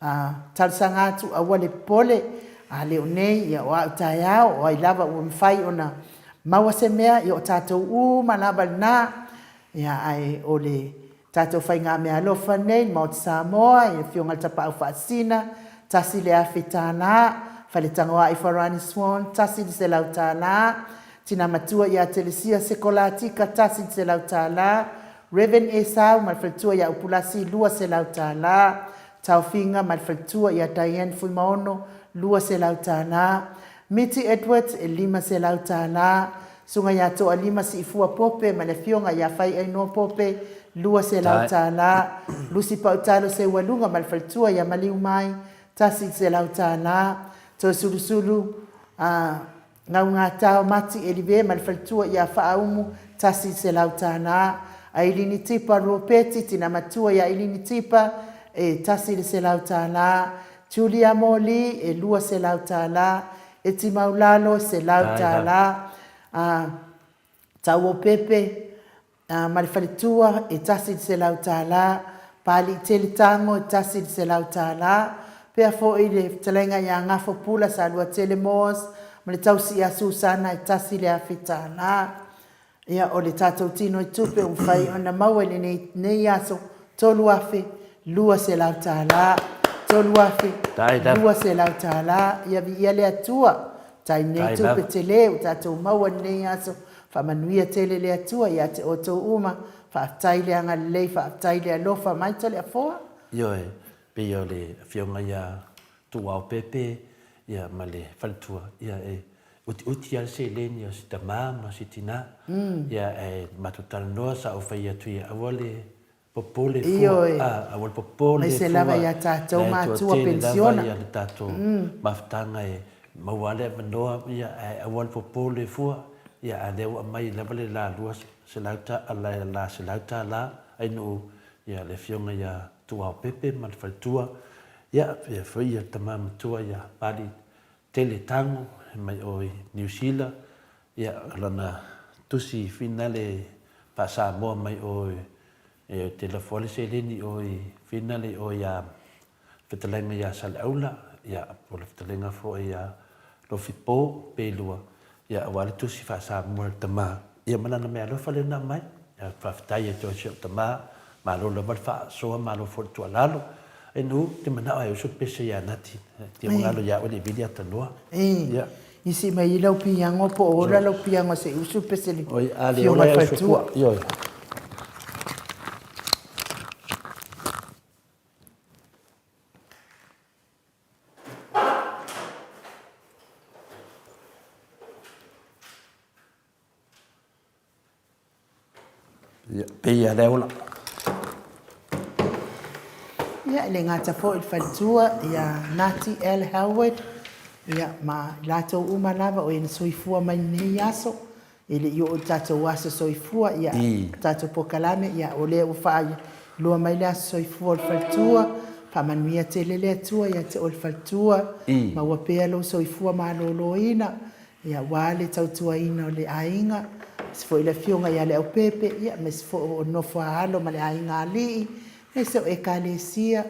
A talosaga atu aua le popole, a le o nei, ia o au taeao, o ai lava ua mafai ona maua se mea, ia o tatou uma lava lena. Ia ae o le tatou faigameaalofa lenei, le Maota Samoa, i le Afioga i le Tapaau Faasisina, $1,000, Faletagoai Farani Swan, $100, Tina Matua ia Telesia Sekolatika, $100, Rev. Esau ma le faletua ia Upulasi, $200. Taofiga ma le faletua ia Diane Fuimaono, $200. Miti Edwards, e $500. Susuga ia Toalima Siifua Pope ma le afioga ia Faiainoa Pope, $200. Lucy Pautalo Seualuga ma le faletua ia Maliumai, $100. Toesulusulu a Gaugatao Mati Elive ma le faletua ia Faaumu, $100. Ailini Tipa Ropeti, tina matua ia Ailini Tipa, e $100. Julia Moli, e $200. Eti Maulalo, $100. Tauopepe, ma le faletua e $100, Paliitele Tago e $100, pea foi le fetalaiga ia Gafo Pula Saluatele Moores ma le tausi ia Susana e $1,000. Ia o le tatou tino i tupe ua mafai ona maua i lenei aso $3,200, $3,200. Ia viia le Atua, tai lenei tupe tele ua tatou maua i lenei aso. Faamanuia tele le Atua ia te outou uma. Faafetai le agalelei, faafetai le alofa mai Toleafoa. Ioe, pei o le afioga ia Tuuao Pepe ia ma le faletua, ia e utiuti lava le seleni o si tama ma si tina. Ia ae matou talanoa sa ou fai atu ia aua le Popole fua, Ioe. a, aua le popole Aemaise fua, lava ia tatou la e matua toatele lava penisiona. ia le tatou mafutaga e maua lava le avanoa, ia, ae aua le popole fua, ia, a lea ua aumai lava le la 200 ta, le la $100, aino'u, ia, le afioga ia Tuaopepe ma le faletua, ia, faapea foi ia le tama matua ia Pali Tele Tago mai o i Niu Sila, ia, o lana tusi finale faa-Samoa mai o e te lafo ai le seleni o i finale o ia fetalaiga ia Saleaula, ia, po o le fetalaiga foi ia Lofipo, Pelua, ia, aua le tusi faa-Samoa i le tama, ia ma lana meaalofa lea na aumai. Ia, faafetai ia te oe si au tama, malo lava le faasoa, malo foi le tuualalo. Ae nuu, te manao e uso le pese ia Nati, te ua galo ia oe le vili atanoa. Ia. Isi mai ai lau piago po o ola lau piago se i usu le pese i le Oi, a le afioga ola i le e faletua. soifua. Ioe. Ia, pei lava le ola. Ia, e le gata foi i le faletua ia Nati L. Howard, ia, ma i latou uma lava o e na soifua mai i lenei aso, e le i oo i le tatou aso soifua, ia, le tatou polokalame, ia, o lea ua faailoa mai le aso soifua o le faletua, faamanuia tele le Atua ia te oe le faletua, maua pea lou soifua maloloina, ia, aua le tautuaina o le aiga, aemaise foi le afioga ia Leaupepe, aemaise foi o le nofo a alo ma le aiga alii, aemaise o Ekalesia,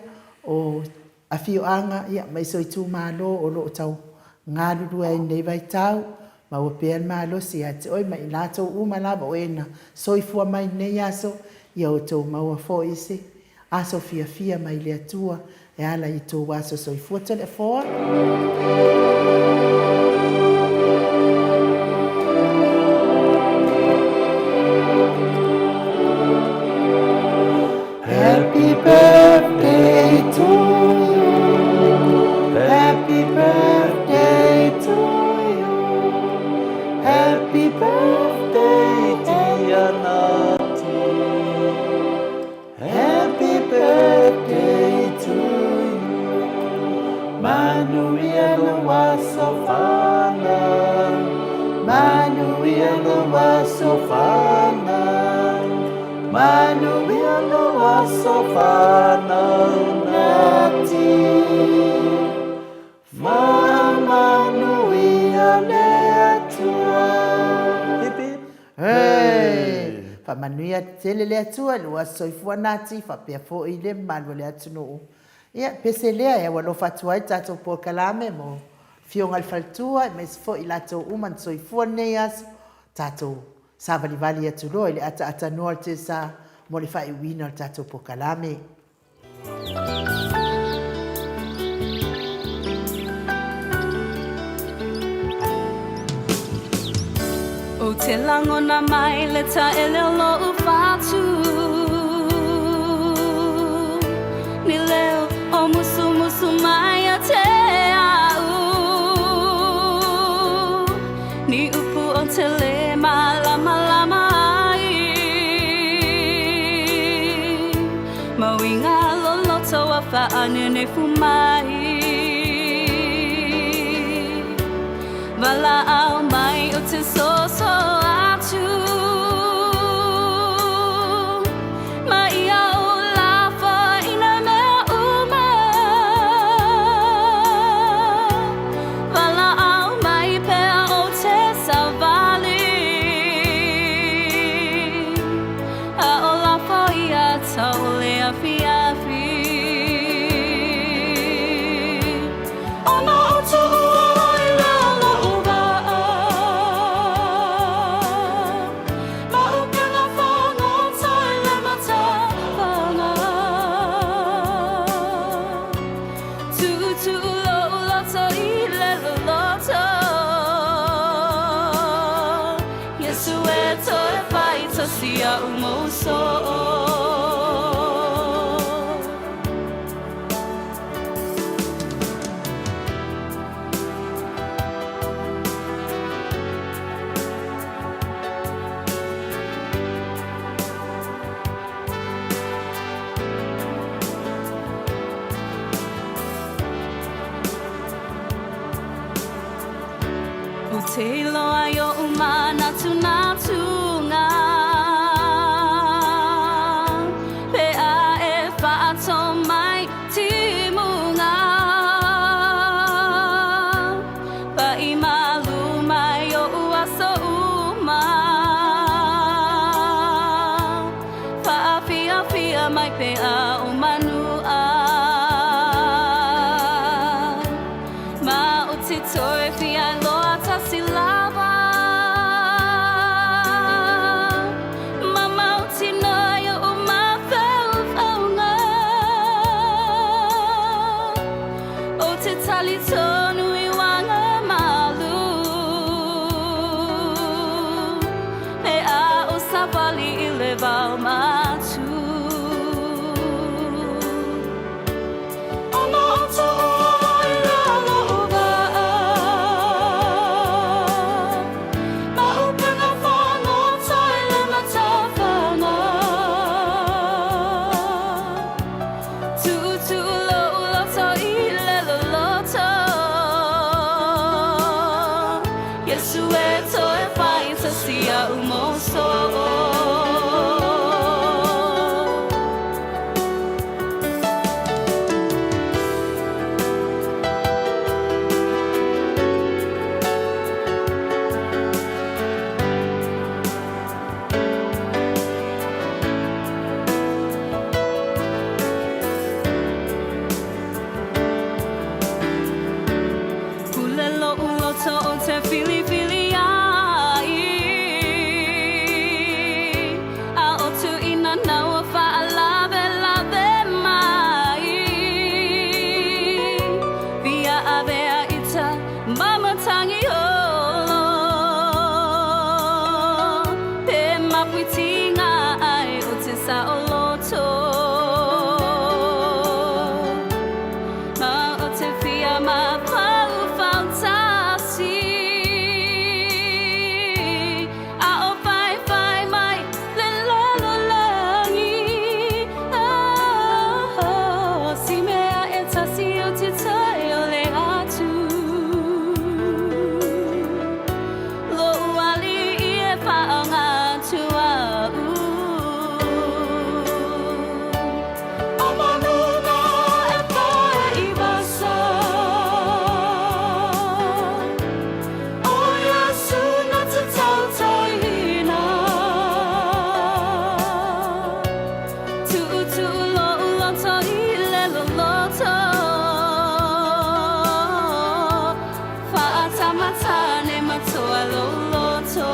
o afioaga, aemaise o itumalo o lo o tau galulue ai i lenei vaitau. Maua pea le malosi ia te oe ma i latou uma lava o e na soifua mai i lenei aso, ia outou maua foi se aso fiafia mai le Atua e ala i outou aso soifua. Toleafoa. Happy birthday to you. Happy birthday to you. Happy birthday, dear Nati. Happy birthday to you. Manuia lou aso fanau. Manuia lou aso fanau. Manuia lou aso fanau Nati. Faamanuia le Atua. Hip hip. Hey! Faamanuia tele le Atua i lou aso soifua Nati faapea foi le mamalu o le atunuu. Ia, pese lea e aualofa atu ai le tatou polokalame mo Afioga i le Faletua aemaise foi i latou uma na soifua lenei aso, tatou savalivali atu loa i le ataatanoa o le telesa mo le faaiuina o le tatou polokalame. Ou te lagona mai le taele o lou fatu Ni leo o musumusu mai ia te au Ni upu ou te le malamalama ai Mau i ngā loloto a whaanenefu mai Walaau mai o te soso atu Ma ia o lafo i nā mea uma Walaau mai pea o te savali A o lafo ia tau le afiafi Ona o tuua oi lea lo'u vaa Ma upega fagota i le matafaga Tuutuu lo'u loto i le loloto Iesu e toe fai tasi a'u mou soo. Ou te iloa i oʻu manatunatuga Pe a e whaato mai timuga Paʻi malu mai oʻu aso uma Whaafiafia mai pe a o manua Ma o te toe fia loa tasi lava Ma mautinoa i oʻu mafaufauga Ou te talitonu i uaga malu. Pule loʻu loto o te filifili ai A o tuʻina na ua faalavelave mai Via avea ita ma matangi olo Pe mapuitinga ai o te sao loto Ma o te whia ma pau fautasi A o whaiwhai mai le lalolagi Oh, si mea e tasi o te tai o le atu Loʻu aliʻi e whaanga atu au O manuna e pae i wasa O Iesu na te tautauina Tuʻutuʻu loʻu loto i le loloto Fa'atamatane matoa lou loto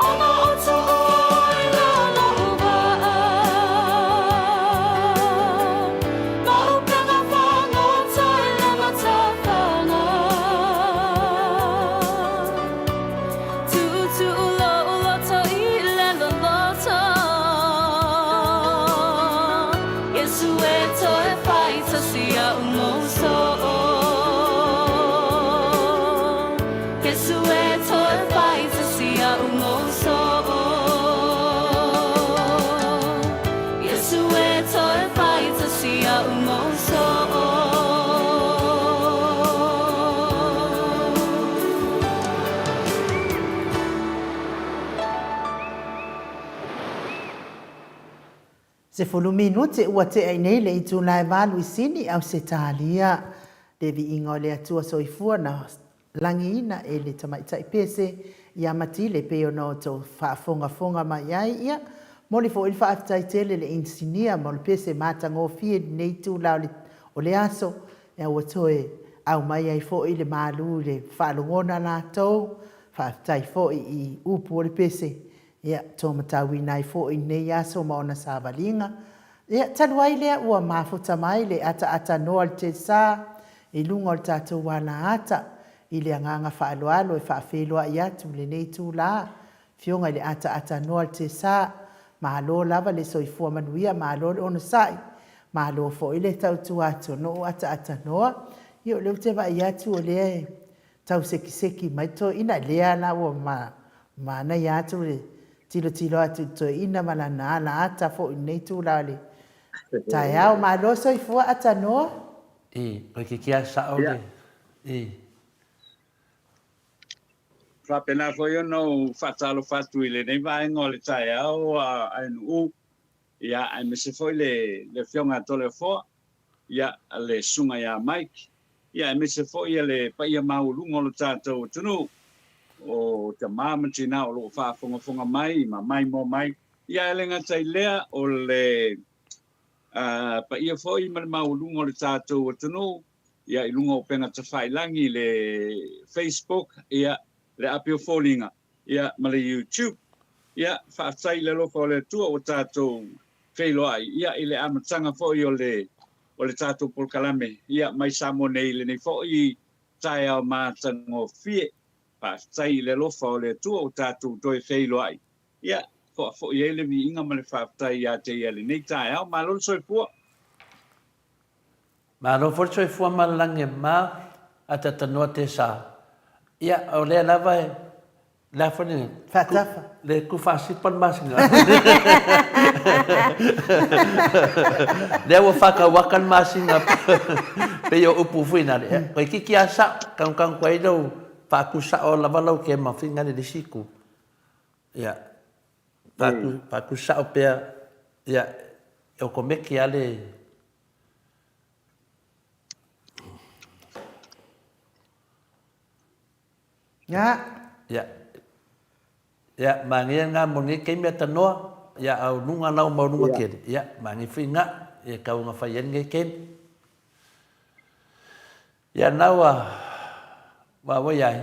Ona o to oe lalo wa'a Ma upega fagota i le matafana Tuʻutuʻu loʻu loto i le loloto Iesu e toe fai tasi a'u mou soʻo Iesu e toe fai tasi a'u mou soʻo Iesu e toe fai tasi a'u mou soʻo 10 minute ua tea i nei le itula e valu i Sini, Ausetalia. Le viiga o le Atua Soifua na lagiina e le tamaitai pese ia Matile pei ona outou faafogafoga mai ai ia. Momoli foi le faafetai tele le inisinia mo le pese matagofie i lenei itula o le aso ea ua toe aumai ai foi le malu i le faalogona latou. Faafetai foi i upu o le pese Ia, toa matauina ai foi i lenei aso ma ona savaliga. Ia, talu ai lea ua mafuta mai le ataata noa o le Telsa i luga o le tatou alaata, i le agaga faaaloalo e faafeiloai atu i lenei itula, Afioga i le ataata noa o le Telsa, malo lava le soifua manuia, malo le onosai, malo foi le tautua atunuu ataata noa. Ia, o lea ou te vaai atu o lea e tau sekiseki mai toeaina lea la ua manaia atu le tilotilo atu i toeaina ma lana ala ata foi i lenei itula o le taeao. Malo soifua Atanoa. E, toeitiiti a sao le, e. Faapena foi ona ou faatalofa atu i lenei vaega o le taeao a Ainuu, ia, aemaise foi le Afioga ia Toleafoa, ia, le Susuga ia Mike, ia, aemaise foi le paia maualuga o lo tatou atunuu, o tama ma tina o lo o faafogafoga mai ma maimoa mai, ia, e le gata i lea, o le paia foi ma le maualuga o le tatou atunuu, ia, i luga o upega tafailagi, le Facebook, ia, le api o foliga, ia, ma le YouTube. Ia, faafetai i le alofa o le Atua ua tatou feiloai, ia, i le amataga foi o le, o le tatou polokalame, ia, mai Samoa nei i lenei foi taeao matagofie. Faafetai i le alofa o le Atua ua tatou toe feiloai. Ia, foafo'i ai le viiga ma le faafetai ia te Ia i lenei taeao. Malo le soifua. Malo foi le soifua ma le lagi e mama a Tatanoa Tesa. Ia, o lea lava e, le a foi le, Faatafa. le ku faasipa le masina. Lea ua faatauaka le masina pei o upu foi na le. Koe kiki a sa, kanu kanu koe ai lau faaku sao lava lau kema finga le lisi ku. Ia, faaku, faaku sao pea, ia, e okomeki a le, Ia. Ia. Ia, manaia nga mo nei taimi atanoa, ia au luga lau mau luga tele, ia, manaia foi nga, ia tau nga fai ai lenei taimi. Ia nau a, wa wai ai.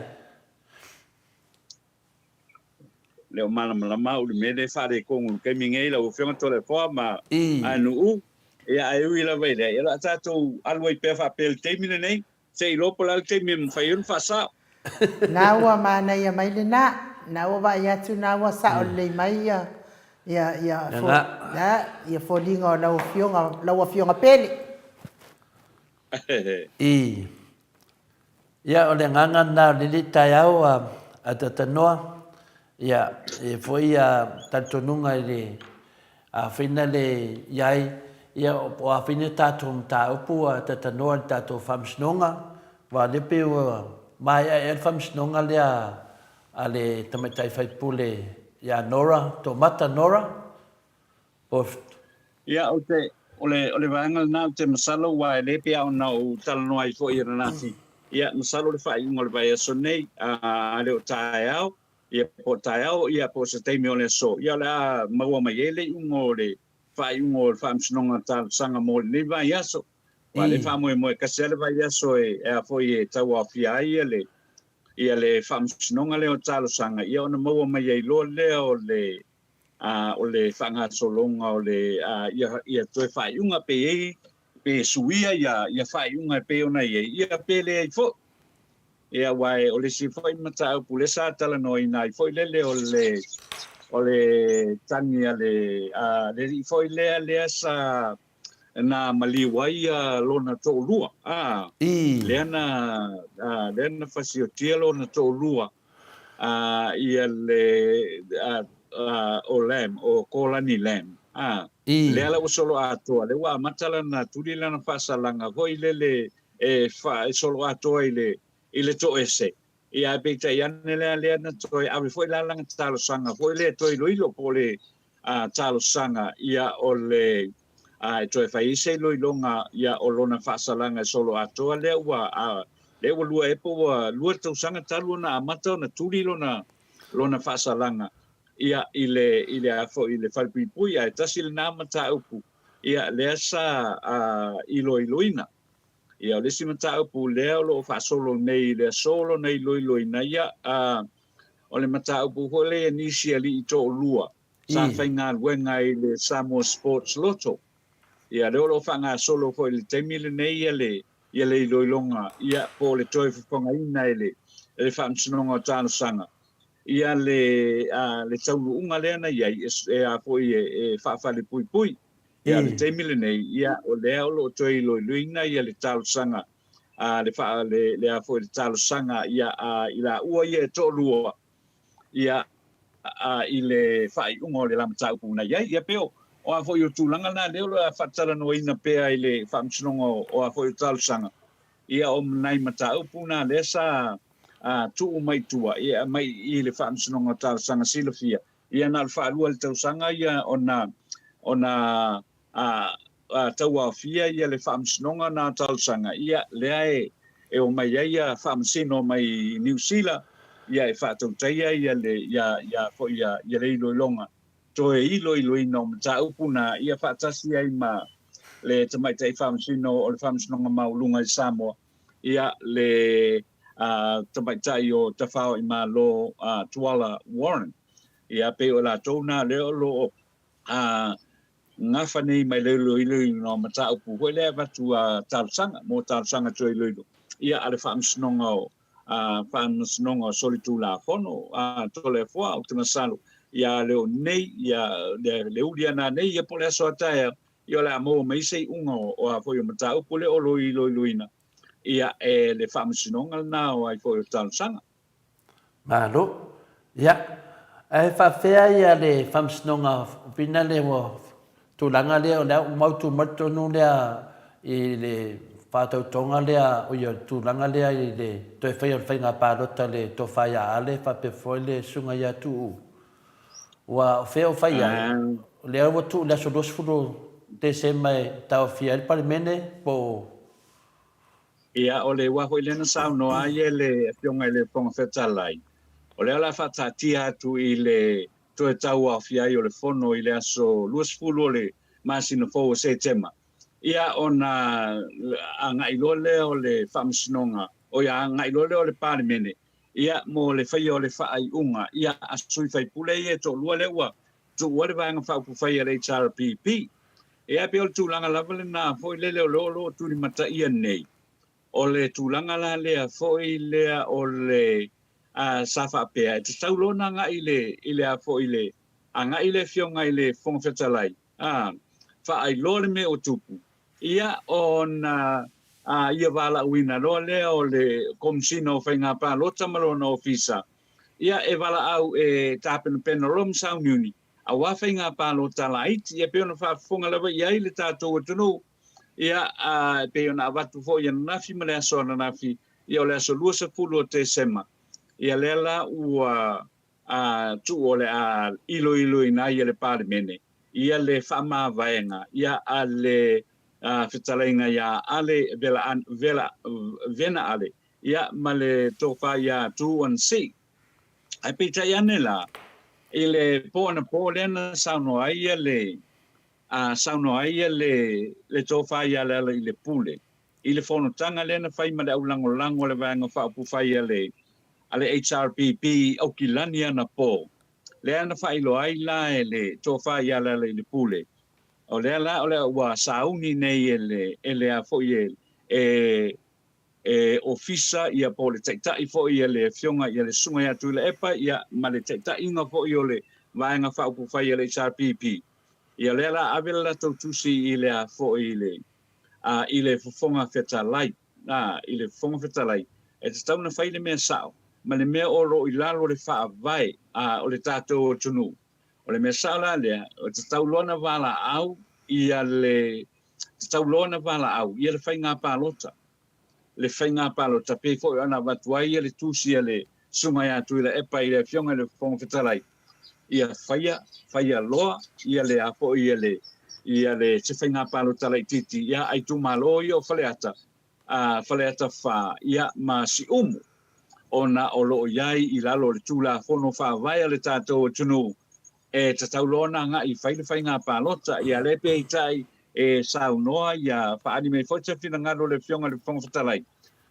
Le o malamalama au i le mea lea e faaletonu i le taimi nei lau Afioga Toleafoa ma Anu'u. Ia ae ui lava i lea, ia o le a tatou alu ai pea faapea i le taimi lenei, se i iloa po o le a le taimi e mafai ai ona faasao. Na ua manaia mai lena, na ua vaai atu na ua sao lelei mai ia ia ia fo, ia foliga o lau Afioga, lau Afioga pele. I. Ia, o le agaga lena o lenei taeao a Tatanoa, ia, e foi a talitonuga i le afina le i ai, ia, po o afina tatou mataupu a Tatanoa i le tatou faamasinoga, aua o lea pei ua maeaea le faamasinoga lea a le tamaitai faipule ia Nora, Toomata Nora, Post. Ia, ou te, o le, o le vaega lena ou te masalo aua e le pei lava ona ou talanoa ai foi ananafi, ia, masalo le faaiuga o le vaiaso nei, a, a le o taeao, ia, po o taeao, ia, po o se taimi o le aso, ia, o le a maua mai ai le iuga o le faaiuga o le Faamasinoga Talosaga mo lenei vaiaso. Aua o lea e faamoemoe tasi lava le vaiaso e, e a foi e tauaofia ai ia le, ia le Faamasinoga lea o Talosaga, ia ona maua mai ai loa lea o le, ā, o le faagasologa o le, ā, ia, ia toe faaiuga pe i ai, pe suia ia, ia faaiuga e pei ona i ai, ia pe leai foi. Ia, aua e, o le isi foi mataupu lea sa talanoaina ai foi lele o le, o le tagi a le, a le alii foi lea, lea sa, na maliu ai ia lona toalua, ā, lea na, ā, lea na fasiotia lona toalua, ā, ia le, ā, ā, o Lam, o Kōlani Lam, ā, lea la ua solo atoa, lea ua amata lana tuli lana faasalaga foi lele e wha, e solo atoa i le, i le toese. Ia, ae peitai ane lea, lea na toe ave foi la lana talosaga foi lea e toe iloilo po o le, a, talosaga, ia, o le, a, e toe fai ai se iloiloga, ia, o lona faasalaga e solo atoa lea ua, a, lea ua lua ea po ua lua tausaga talu ona amata ona tuli lona, lona faasalaga, ia, i le, i le a foi, i le falepuipui, ae tasi lena mataupu, ia, lea sa, a, iloiloina. Ia, o le isi mataupu lea o lo o faasolo nei i le aso lona iloiloina, ia, a, O le mataupu foi lea i nisi alii toalua sa faigaluega i le Samoa Sports Lotto. Ia, lea o lo o faagasolo foi i le taimi lenei ia le ia le iloiloga ia po o le toe fofogaina e le e le Faamasinoga o Talosaga ia le a le taunuuga lea na i ai e a foi e e faafalepuipui. Ia, o le taimi lenei ia o lea o lo o toe iloiloina ia le talosaga a le faa le le a foi le talosaga ia a i laua ia e toalua ia a i le faaiuga o le la mataupu na i ai. Ia pei o o a foi o tulaga na lea o le a faatalanoaina pea i le Faamasinoga o o a foi o talosaga ia o nai mataupu na lea sa a tuu mai tua ia mai i le Faamasinoga o Talosaga silafia ia na o le faalua i le tausaga ia ona ona a tauaofia ia le Faamasinoga na talosaga, ia, lea e e omai ai ia Faamasino mai Niu Sila, ia e faatautaia ia le ia ia foi ia ia le iloiloga, toe iloiloina o mataupu na, ia faatasi ai ma le Tamaitai Faamasino o le Faamasinoga Maualuga i Samoa, ia le a Tamaitai o Tafaoimalo a Tuala Warren. Ia pei o latou na lea o lo o a gafa nei mai le iloiloina o mataupu foi lea e avatu a talosaga, mo talosaga toe iloilo, ia, a le Faamasinoga o Faamasinoga o Solitulafono, Toleafoa, ou te masalo, ia le o nei, ia le uli ana nei, ia po o le aso a taeao, ia o le a maua mai se iuga o a foi o mataupu lea o lo o iloiloina, ia e le Faamasinoga lena o ai foi o talosaga. Malo. Ia, ae faafefea ia le Faamasinoga Pina le ua tulaga lea o lea ua mautu mai le tonu lea i le faatautoga lea, o ia tulaga lea i le toe faia o le faiga palota le tofa ia Ale faapea foi le susuga ia Tuuu. Ua o fea o fai ai? O lea ua tuu i le aso 20 o Tesema e taofia ai le Palemene po o Ia, o le ua foi lea na saunoa ai le Afioga i le Fofoga Fetalai, o lea o le a faataatia atu i le toe tauaofia ai o le Fono i le aso 20 o le masina fou o Setema, ia ona agai loa lea o le Faamasinoga, oi, agai loa lea o le Palemene, ia, mo le faia o le faaiuga, ia, a sui faipule ia e toalua lea ua tuua le Vaega Faaupufai a le HRPP. Ia, e pei o le tulaga lava lena foi lele o lea o lo o tulimataia nei, o le tulaga la lea foi lea o le a, sa faapea e tatau loa ona agai i le, i le a foi le, agai le Afioga i le Fofoga Fetalai, a, faailoa le mea ua tupu, ia, ona a, ia valaauina loa lea o le Komesina o Faiga Palota ma lona Ofisa, ia, e valaau e tapenapena loa ma sauniuni aua faiga palota laiti. Ia, e pei ona faafofoga lava i ai le tatou atunuu, ia, a, e pei ona avatu foi ananafi ma le aso ananafi, ia, o le aso 20 o Tesema, ia, lea la ua a, tuu o le a iloiloina ai e le Palemene, ia, le faamavaega, ia, a le a, fetalaiga ia Ale Vela, Vela, Vena Ale, ia, ma le tofa ia Tuuansi. Ae peitai ane la, i le po anapo lea na saunoa ai ia le, a, saunoa ai ia le, le tofa ia Lealailepule i le fonotaga lea na fai ma le aulagolago a le Vaega Faaupufai a le, a le HRPP i Aukilani anapo, lea na faailoa ai la e le tofa ia Lealailepule, o lea la o lea ua sauni nei e le, e le a foi e, e, e Ofisa ia po o le Taitai foi ia le Afioga ia le Susuga ia Tuilaepa ia ma le taitaiga foi o le Vaega Faaupufai a le HRPP. Ia lea la ave le latou tusi i le a foi i le a i le Fofoga Fetalai a i le Fofoga Fetalai e tatau ona fai le mea sao ma le mea o lo o i lalo o le Faavae a o le tatou atunuu. O le mea sao la lea, e tatau loa ona valaau ia le tatau loa ona valaau ia le faiga palota, le faiga palota pei foi ona avatu ai ia le tusi a le Susuga ia Tuilaepa i le Afioga i le Fofoga Fetalai, ia faia, faia loa ia le a foi ia le, ia le se faiga palota laitiiti ia a itumalo ia o Faleata, a Faleata 4 ia ma Siumu, ona o lo o i ai i lalo o le Tulafono Faavae a le tatou atunuu E tatau loa ona agai e fai le faiga palota, ia lea peitai e saunoa ia faaali mai foi se finagalo o le Afioga i le Fofoga Fetalai,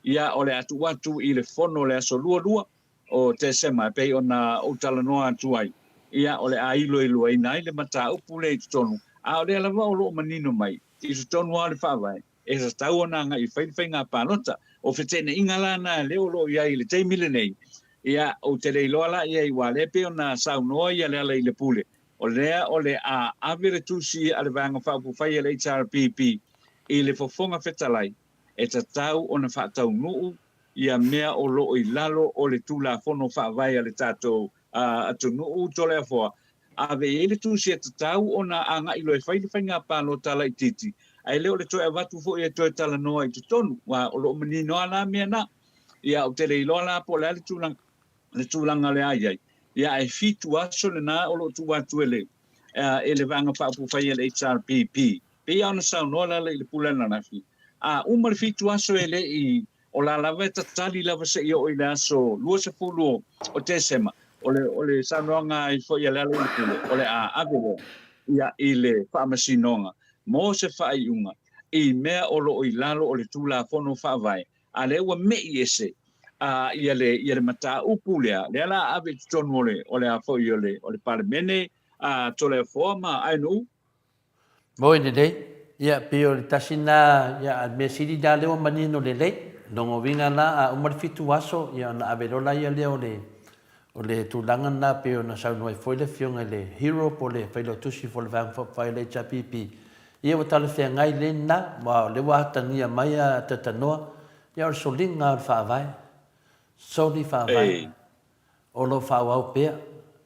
ia o le a tuu atu i le fono o le aso 22 o Tesema e pei ona ou talanoa atu ai, ia o le a iloiloina ai le mataupu lea i totonu, a o lea lava o lo o manino mai i totonu lava o le Faavae, e tatau ona agai e fai le faiga palota. O feteenaiga la na lea o lo o i ai i le taimi lenei, ia, ou te le iloa la i ai, aua o lea e pei ona saunoa ia Lealailepule, o lea o le a ave le tusi a le Vaega Faaupufai a le HRPP i le Fofoga Fetalai e tatau ona faataunuu ia mea o lo o i lalo o le Tulafono Faavae a le tatou atunuu Toleafoa, ave i ai le tusi e tatau ona agai loa e fai le faiga palota laitiiti, ae le o le toe avatu foi e toe talanoa i totonu, aua o lo o manino lava la mea na. Ia, ou te le iloa la po o le a le tulaga, le tulaga o le a i ai, ia ae fitu aso lena o lo o tuu atu e le, e le Vaega Faaupufai a le HRPP. Pei lava ona saunoa Lealailepule ananafi, a uma le fitu aso e le i O la lava e tatali lava seia oo i le aso 20 o Tesema, o le, o le saunoaga ai foi a Lealailepule, o le a ave lea ia i le Faamasinoga mo se faaiuga i mea o lo o i lalo o le Tulafono Faavae, a lea ua me'i ese a ia le, ia le mataupu lea, lea la a ave i totonu o le, o le a foi o le, o le Palemene, a Toleafoa ma Aenuu. Moi lelei. Ia, pei o le tasi lena, ia, a le mea sili lena lea ua manino lelei. Lona uiga la, a uma le fitu aso, ia ona ave loa laia lea o le, o le tulaga lena pei ona saunoa ai foi le Afioga i le Hero po o le Failautusi foi o le Vaega Faaupufai a le HRPP, ia ua talafeagai lelei lena, aua o lea ua atagia mai a Tatanoa, ia o le soliga lava o le Faavae, soli Faavae. O lo o faaauau pea,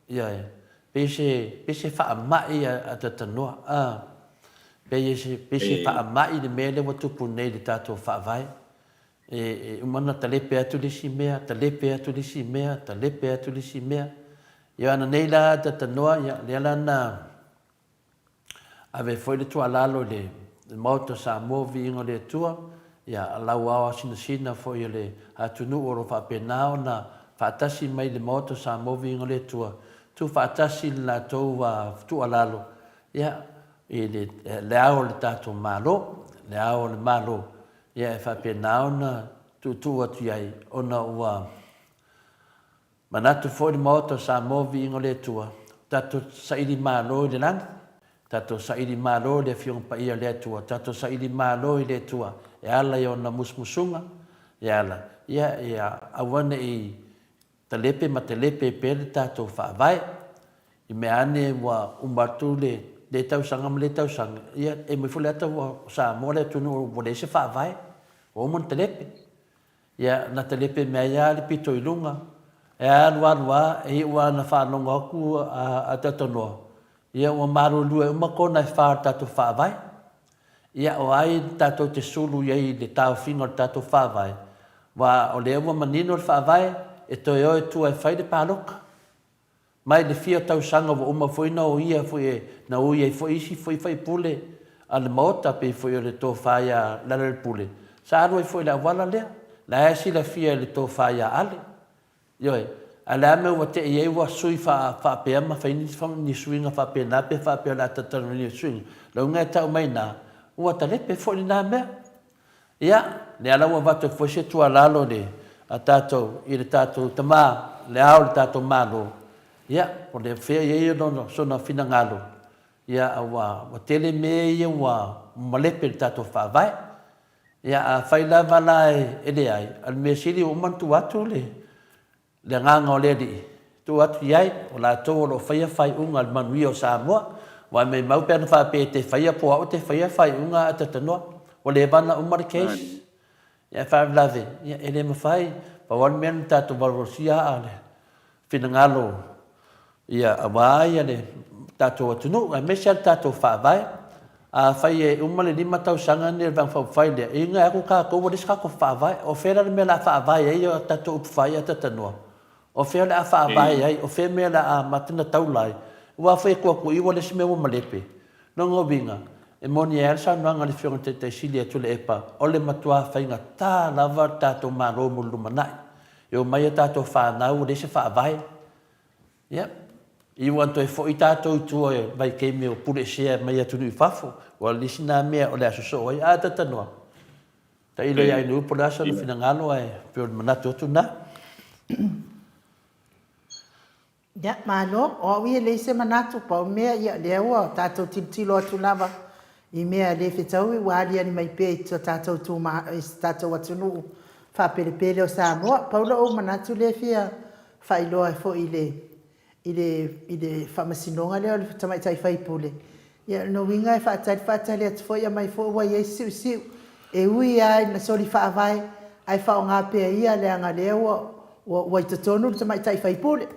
ioe, pei se, pei se faamai a Tatanoa, a, pei se, pei se faamai le mea lea ua tupu nei i le tatou Faavae. E, e uma ona talepe atu le isi mea, talepe atu le isi mea, talepe atu le isi mea. Ia, ana nei la a Tatanoa, ia, lea la na Ave foi le tuualalo i le Maota o Samoa, Viiga o le Atua, ia lau ao asinasina foi o le atunuu o lo o faapena ona faatasi mai i le Maota o Samoa, Viiga o le Atua, tuu faatasi le latou tuualalo, ia, i le ao o le tatou Malo, le ao o le Malo, ia e faapena ona tuutuu atu i ai, ona ua Manatu foi le Maota o Samoa Viiga o le Atua, tatou saili malo i le lagi, tatou saili malo i le Afioga Paia o le Atua, tatou saili malo i le Atua e ala i ona musumusuga, e ala, ia, ia aua ne i talepe ma talepe pea le tatou Faavae, i mea ane ua uma atu le lea tausaga ma lea tausaga, ia, e mai foi le ata ua Samoa le atunuu ua leai se Faavae, ua uma ona talepe. Ia, na talepe mai ai lava le pito i luga. E alu alu lava, e iu lava ina faalogo atu a Tatanoa, ia ua malolue uma kona e fa o le tatou Faavae. Ia, o ai tatou te sulu i ai i le taofiga o le tatou Faavae, aua o lea ua manino le Faavae, e toe o i tua e fai le palota. Mai le fia tausaga ua uma foi na oia foi e, na ui ai foi isi foi faipule a le Maota pei foi o le tofa ia Lealailepule, sa alu ai foi i le auala lea. La e silafia e le tofa ia Ale. Ioe. Ae le a mea ua tei ai ua sui faa, faapea ma fai ni, ni suiga faapena pe faapea o le a talatalanoaina suiga. Lauga e tau mai ina, ua talepe foi lena mea. Ia, lea la ua avatu ai foi se tuualalo i le, a tatou, i le tatou tama, le Ao o le tatou Malo, ia, po o fea i ai lona, sona finagalo, ia, ua, ua tele mea ia ua malepe i le tatou Faavae. Ia, afai lava la e leai, o le mea sili ua uma ona tuu atu le, Le agaga o le Alii, tuu atu i ai, o latou o lo o faia faaiuga i le manuia o Samoa, aua e maimau pe ana faapea e te faia po o au e te faia faaiuga ae talanoa, ua leva ona uma le case. Ia ae faalavelave, ia e le mafai, pau lava le mea na tatou valuvalusia aa le finagalo ia aua ia le tatou atunuu aemaise lava le tatou Faavae. Afai e uma le lima tausaga lenei o le Vaega Faaupufai lea, e iga atu tatou ua leai se tatou Faavae. O fea la le mea o le a faavae ai a tatou upufai a talanoa? O fea o le a faavae ai? O fea mea o le a amata ona taula ai? Aua foi e tuu atu i i ua leai se mea ua malepe. Lona uiga, e moni ai lava le saunoaga a le Afioga i le Taitai Sili a Tuilaepa, o le matua faigata lava le tatou Malo mo le lumanai. E omai a tatou fanau ua leai se faavae. Ia, i ua toe foi tatou i tua i vaitaimi o puleesea mai atunuu i fafo, ua le isi na mea o le a sosoo ai. A talanoa, tailo ia Ainuu po o le a sona finagalo ae pei o le manatu atu lena. Ia, malo. O au ia e leai se manatu, pau mea, ia, lea ua tatou tilotilo atu lava i mea le fetaui ua aliali mai pea i so tatou ituma, i so tatou atunuu faapelepele o Samoa. Pau lou manatu lea e fia faailoa ai foi i le i le i le Faamasinoga lea o le Tamaitai Faipule, ia o lona uiga e faatali faatali atu foi aumai foi ua i ai se siusiu. E ui lava ina soli faavae, ae faaaoga pea ia leaga lea ua ua i totonu le Tamaitai Faipule.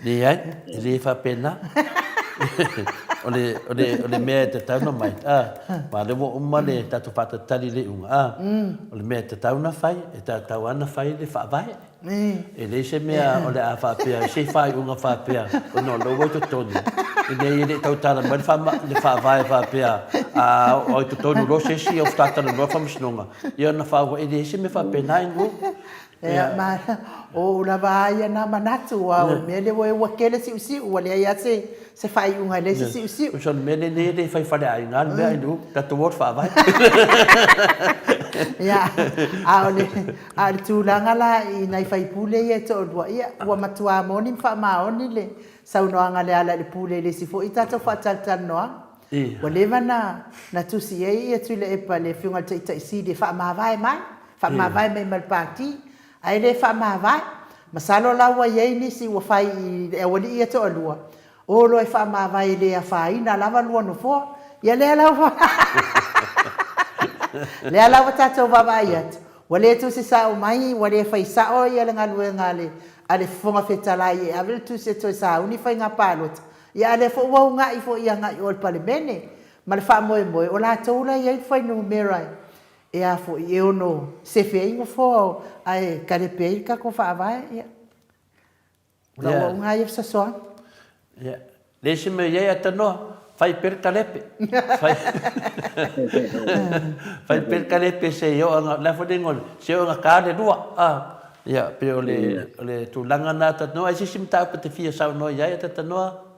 Leai, e le faapena. O le, o le, o le mea e tatau ona mai, a, aua o lea ua uma le tatou faatalitali i le iuga, a, o le mea e tatau ona fai, e tatau lava ona fai le faavae. E leai se mea o le a faapea, se faaiuga faapea, ona o lea ua i totonu, leai e le i tautala mai le faavae faapea, a oo i totonu loa se isi faatoa talanoa le faamasinoga, ia ona faaauau, e leai se mea faapena Inu. Ia, ma o ou lava a ia na manatu, aua o le mea lea ua tele siusiu, ua leai lava se, se faaiuga e leai se siusiu. Tusa o le mea lenei e le fai faleaiga le mea Inu, tatou o i le faavae. Ia, a o le, a o le tulaga la i nai faipule ia e toalua, ia, ua matua moni ma faamaoni le saunoaga a Lealailepule i le isi foi tatou faatalatalanoaga. Ua leva na na tusi i ai ia Tuilaepa le Afioga i le Taitai Sili e faamavae mai, faamavae mai ma le Pati, ae le faamavae. Masalo la ua i ai nisi ua fai i le aualii ia toalua, o loa e faamavae e le afaina lava lua nofoa. Ia lea la ua lea la ua tatou vaavaai atu, ua le tusi sao mai, ua le fai sao ia le galuega a le a le Fofoga Fetalai e ave le tusi e toe sauni faiga palota, Ia a lea foi ua uga'i foi agai i o i le Palemene ma le faamoemoe o latou la e i ai le fuainumera e a foi e ono sefe ai nofoa o ae kalepe ai le tatou Faavae. Ia, o lau auaunaga lava ia fesoasoani. Ia, le isi mea e i ai a tanoa, fai pea le kalepe. Fai, fai pea le kalepe se i oo ina, o le a foi le igoa, se i oo ina ta le lua. Ia, pei o le, o le tulaga lena a Tanoa. Ai se isi mataupu e te fia saunoa i ai a Tanoa?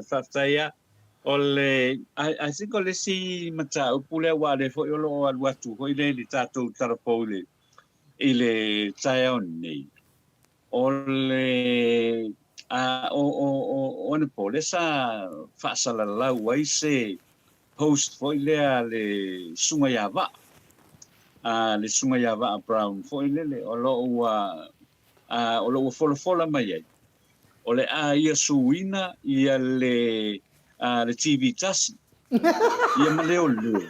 Faafetai lava. O le, I, I think o le isi mataupu lea aua o lea foi o lo o alu atu foi le i le tatou talafou i le, i le taeao nei, o le, a, o, o, o, o anapo lea sa faasalalau ai se post foi lea a le Susuga ia Vaa, a le Susuga ia Vaa Brown foi lele, o lo o ua, a, o lo o ua folafola mai ai, o le a ia suina ia le, a, le TV tasi, ia ma leoleo.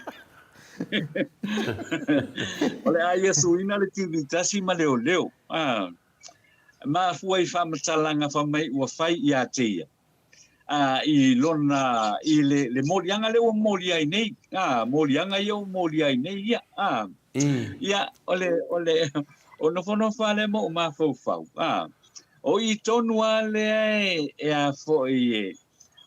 O le a ia suina le TV tasi ma leoleo. A, mafua i faamatalaga fai mai ua fai ia te ia. a, i lona, i le, le moliaga lea ua molia ai nei, a, moliaga ia ua molia ai nei ia, a. Ia, o le, o le, o nofonofo lava lea ma ou mafaufau, a, o i tonu lava lea e, e a foi e,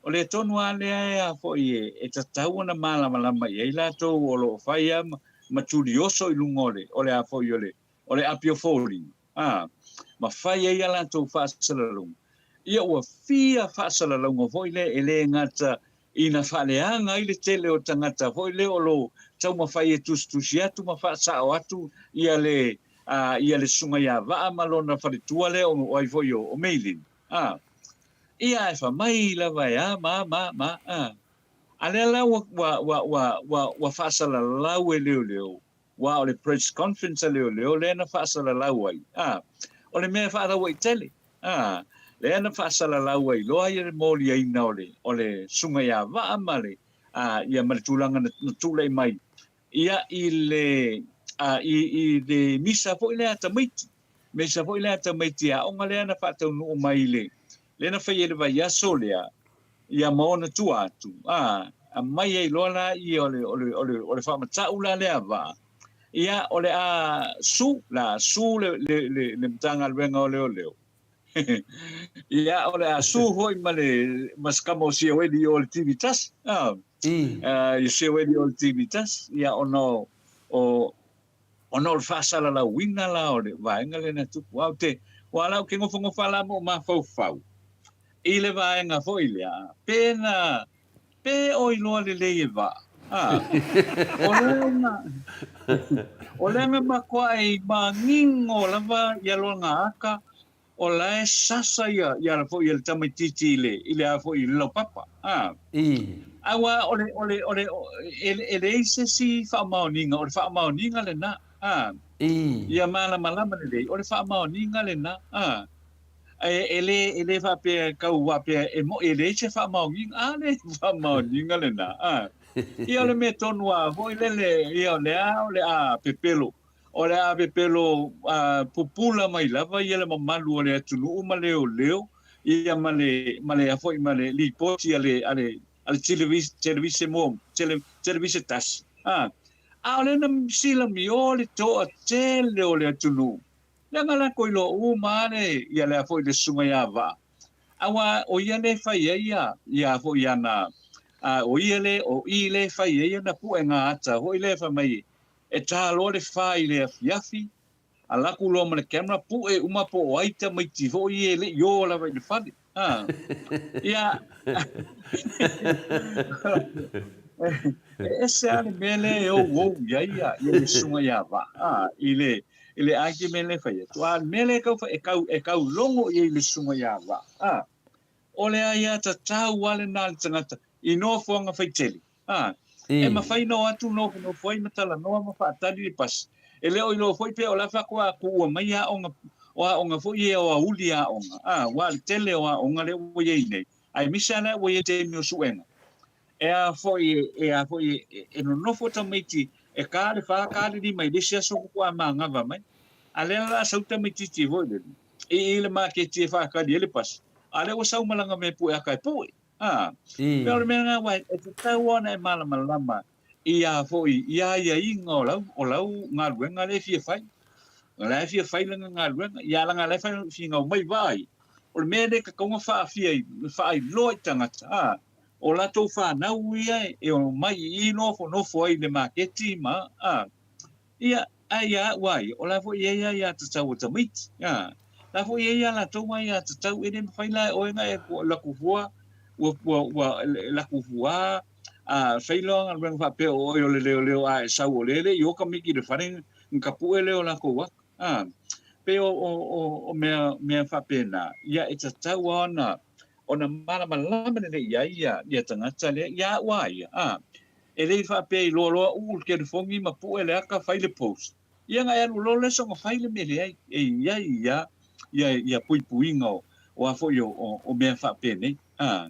o le tonu lava lea e a foi e, e tatau ona malamalama i ai latou o lo o fai lava ma, ma tulioso i luga o le, o le a foi o le, o le api o foliga. ā, ma fai ai a latou faasalalauga. Ia ua fia faasalalauga foi lea e le gata ina faaleaga ai le tele o tagata foi lea o lo taumafai e tusitusi atu ma faasao atu ia le, ā, ia le susuga ia Vaa ma lona faletua lea o ai foi o, o Maylin, ā. Ia ae fai mai lava e a ma, ma, ma, ā. A lea la ua, ua, ua, ua, ua, ua faasalalau e leoleo Aua o le press conference a leoleo lea na faasalalau ai, a, o le mea e faalauaitele, a, lea na faasalalau ai loa ia le moliaina o le, o le susuga ia Vaa ma le, a, ia ma le tulaga na, na tulai mai, ia, i le, a, i, i le misa foi lea a tamaiti, misa foi lea a tamaiti aoga lea na faataunuu mai i le, lea na fai ai le vaiaso lea, ia ma ona tua atu, a, aumai ai loa laia o le, o le, o le, o le faamatau la lea vaa, ia, o le a su, la su le, le, le, le Matagaluega o Leoleo. Ia, o le a su foi ma le, ma se kama o Sioeli o le TV tasi, a, uh, Sioeli o le TV tasi, ia, ona o, o, ona o le faasalalauina la o le vaega lea na tupu. Aua ou te, aua la ou te nofonofo la ma ou mafaufau i le vaega foi lea, pe na, pe o iloa lelei e Vaa. A, o lea na, o lea na matuai manino lava ia lona aka, o la e sasa ia, ia foi ia le tamaitiiti i le, i le a foi i le laupapa. A. Aua o le, o le, o le, e, e leai se isi faamaoniga, o le faamaoniga lena. A. Ia malamalama lelei, o le faamaoniga lena. A. E, e le, e le faapea e tau faapea e mo'i e leai se faamaoniga. A le faamaoniga lena. A. Ia o le mea tonu lava foi lele, ia o lea o le a pepelo O le a pepelo pupula mai lava ia le mamalu o le atunuu ma leoleo ia ma le ma le a foi ma le lipoti a le a le a le televise mo tele televise tasi a a o le na silamio le toatele o le atunuu leaga latou iloa uma le ia le a foi le susuga ia Vaa aua o ia le fai ai ia ia foi ana a o ia le o i le fai ai ana puega ata foi le fai mai E tā loa le fa i le afiafi, alu atu loa ma le camera, pue uma po o ai tamaiti foi ia e le i o lava i le fale. Ha. Ia, e ese lava le mea lea e ouou i ai ia le susuga ia Vaa, ha, i le, i le argument lea e fai atu. A o le mea lea e tau, e tau, e tau logo i ai le susuga ia Vaa, ha. O le aiatatau lava lena a le tagata i nofoaga faitele. A, e mafai ona o atu nofonofo ai ma talanoa ma faatali le pasi. E le o iloa foi pe o le a faatoa tuua mai aoga, o aoga foi ia o auli aoga, a, aua o le tele o aoga lea ua i ai nei, aemaise lava lea ua i ai taimi o suega. E a foi, e a foi, e nonofo tamaiti e ka le fa, ka le lima i le isi aso faatoa manava mai. A lea la a sau tamaititi foi lele i i le maketi e faatali ai le pasi, a lea ua sau ma lana mea pue aka e pue. A, pei o le mea lena aua e tatau ona e malamalama i a foi, i aiaiga o lau, o lau galuega lea e fia fai. O la e fia fai lana galuega, ia leaga la e finau mai vaai. O le mea lea e tatau ona faafia i, faailoa i tagata, a, o latou fanau ia e omai i i nofonofo ai i le maketi ma, a, ia, Ae ia au a ia, o la foi e i ai aiatatau a tamaiti. A, la foi e i ai a latou aiatatau, e le mafai la e oe na e laku fua, ua, ua, ua laku fua, a fai loa galuega faapea o oe o le leoleo a e sau o lea e le i o tamaiti i le fale na tapue lea o latou aka. A, pei o, o, o, o mea, mea faapena, ia e tatau lava ona, ona malamalama lelei i ai ia, ia tagata lea, ia au a ia. A, E le i faapea i loa loa uu le telefoni ma pue le aka fai le post. Ia na e alu loa le aso na fai le mea leai. E i ai ia ia ia puipuiga o o a foi o o, o mea faapenei. A.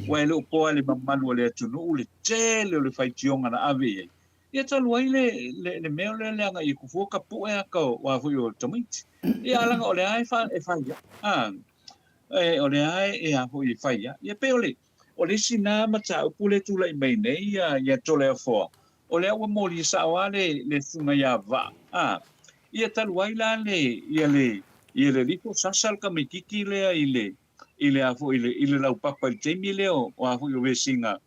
Ua e le o poa le mamalu o le atunuu le tele o le faitioga na ave i ai. Ia talu ai le le, le mea lea leaga i kufua ka pue aka o a foi o tamaiti. Ia leaga o lea e fa e fai ia. A. E o lea e a foi e fai ia. Ia pei o le O le isi na mataupu lea e tulai mai nei ia ia Toleafoa, o lea ua molia sao lava le le susuga ia Vaa, a, ia talu ai la le ia le ia le lifo sasa le tamaititi lea i le i le a foi i le i le laupapa i le taimi lea o o a foi o vesiga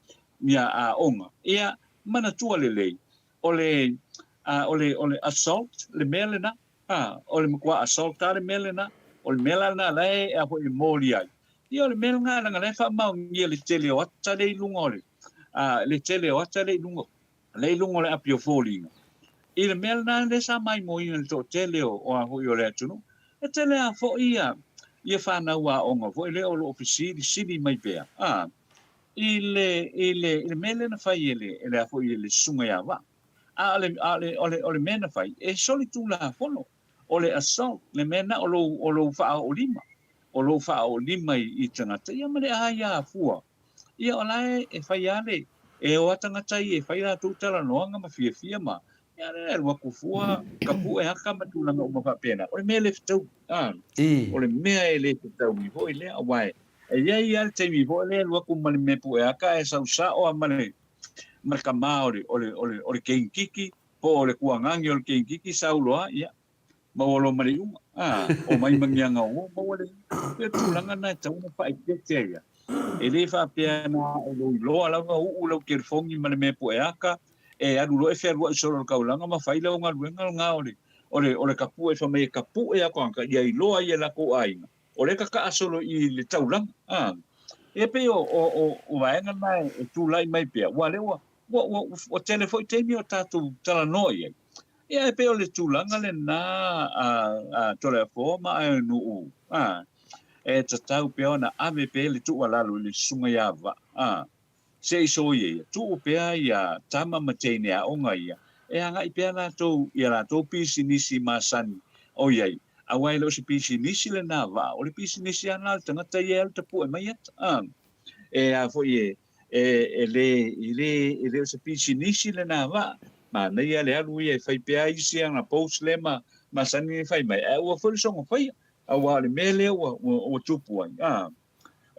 ia aoga. Ia manatua lelei, o le a o le o le assault le mea lena, A, o le matua assault lava le mea lena. O le mea la lena la e a foi e moli ai. Ia o le mea lena leaga la e faamaonia le tele o ata lea i luga o le a le tele o ata lea i luga lea i luga o le api o foliga. I le mea lena lea sa maimoaina e le toatele o o a foi o le atunuu. E tele lava foi ia ia fanau aoga foi lea o lo o fesilisili mai pea a i le i le i le mea lea na fai e le e le a foi e le susuga ia Vaa. A o le, a o le, o le, o le mea na fai, e solitulafono. O le assault, le mea na o lou, o lou faaoolima. O lou faaoolima i, i tagata, ia ma le aia fua. Ia o la e, e fai lava le, e o a tagata ia e fai latou talanoaga ma fiafia ma, ia le alu atu fua, tapue aka ma tulaga uma faapena. O le mea le fetaui, a. O le mea e le fetaui foi lea, aua e, e i ai lava le taimi foi lea e alu atu ma le mea pue aka ae sau sao lava ma le, ma le tama o le, o le, o le, o le keikiki, po o le kuagagi o le keikiki, sau loa, ia, maua loa ma le iuga. A, omai ma niaga o, maua le iuga. Pei o tulaga na e tatau ona faaeteete ai ia. E le faapea na o lou iloa lava uu lau telefoni ma le mea pue aka, e alu loa e fealuai solo i le taulaga ma fai lau galuega lena o le, o le, o le tapue, fai mai e tapue atu tagata ia iloa ai e latou aiga. O lea e tataa solo i le taulaga. A, e pei o, o, o, o vaega na e tulai mai pea, ua lea ua, ua, ua, ua tele foi taimi o tatou talanoa i ai. Ia, e pei o le tulaga lena a, a Toleafoa ma Aeonuu, a, e tatau pea ona ave pea le tuualalo i le susuga ia Vaa, a, Se i soia ia, tuu pea ia tama ma teine aoga ia e agai pea latou i a latou pisinisi masani o i ai, aua e le o se pisinisi lena vaa, o le pisinisi lava lena o le tagata ia e alu tapue mai ata. A, e a foi e, e, e le, e le, e le o se pisinisi lena vaa, manaia le alu ia e fai pea isi ana post lea ma masani e fai mai, ae aua foi le soona faia, aua o le mea lea ua, ua, ua tupu ai. A,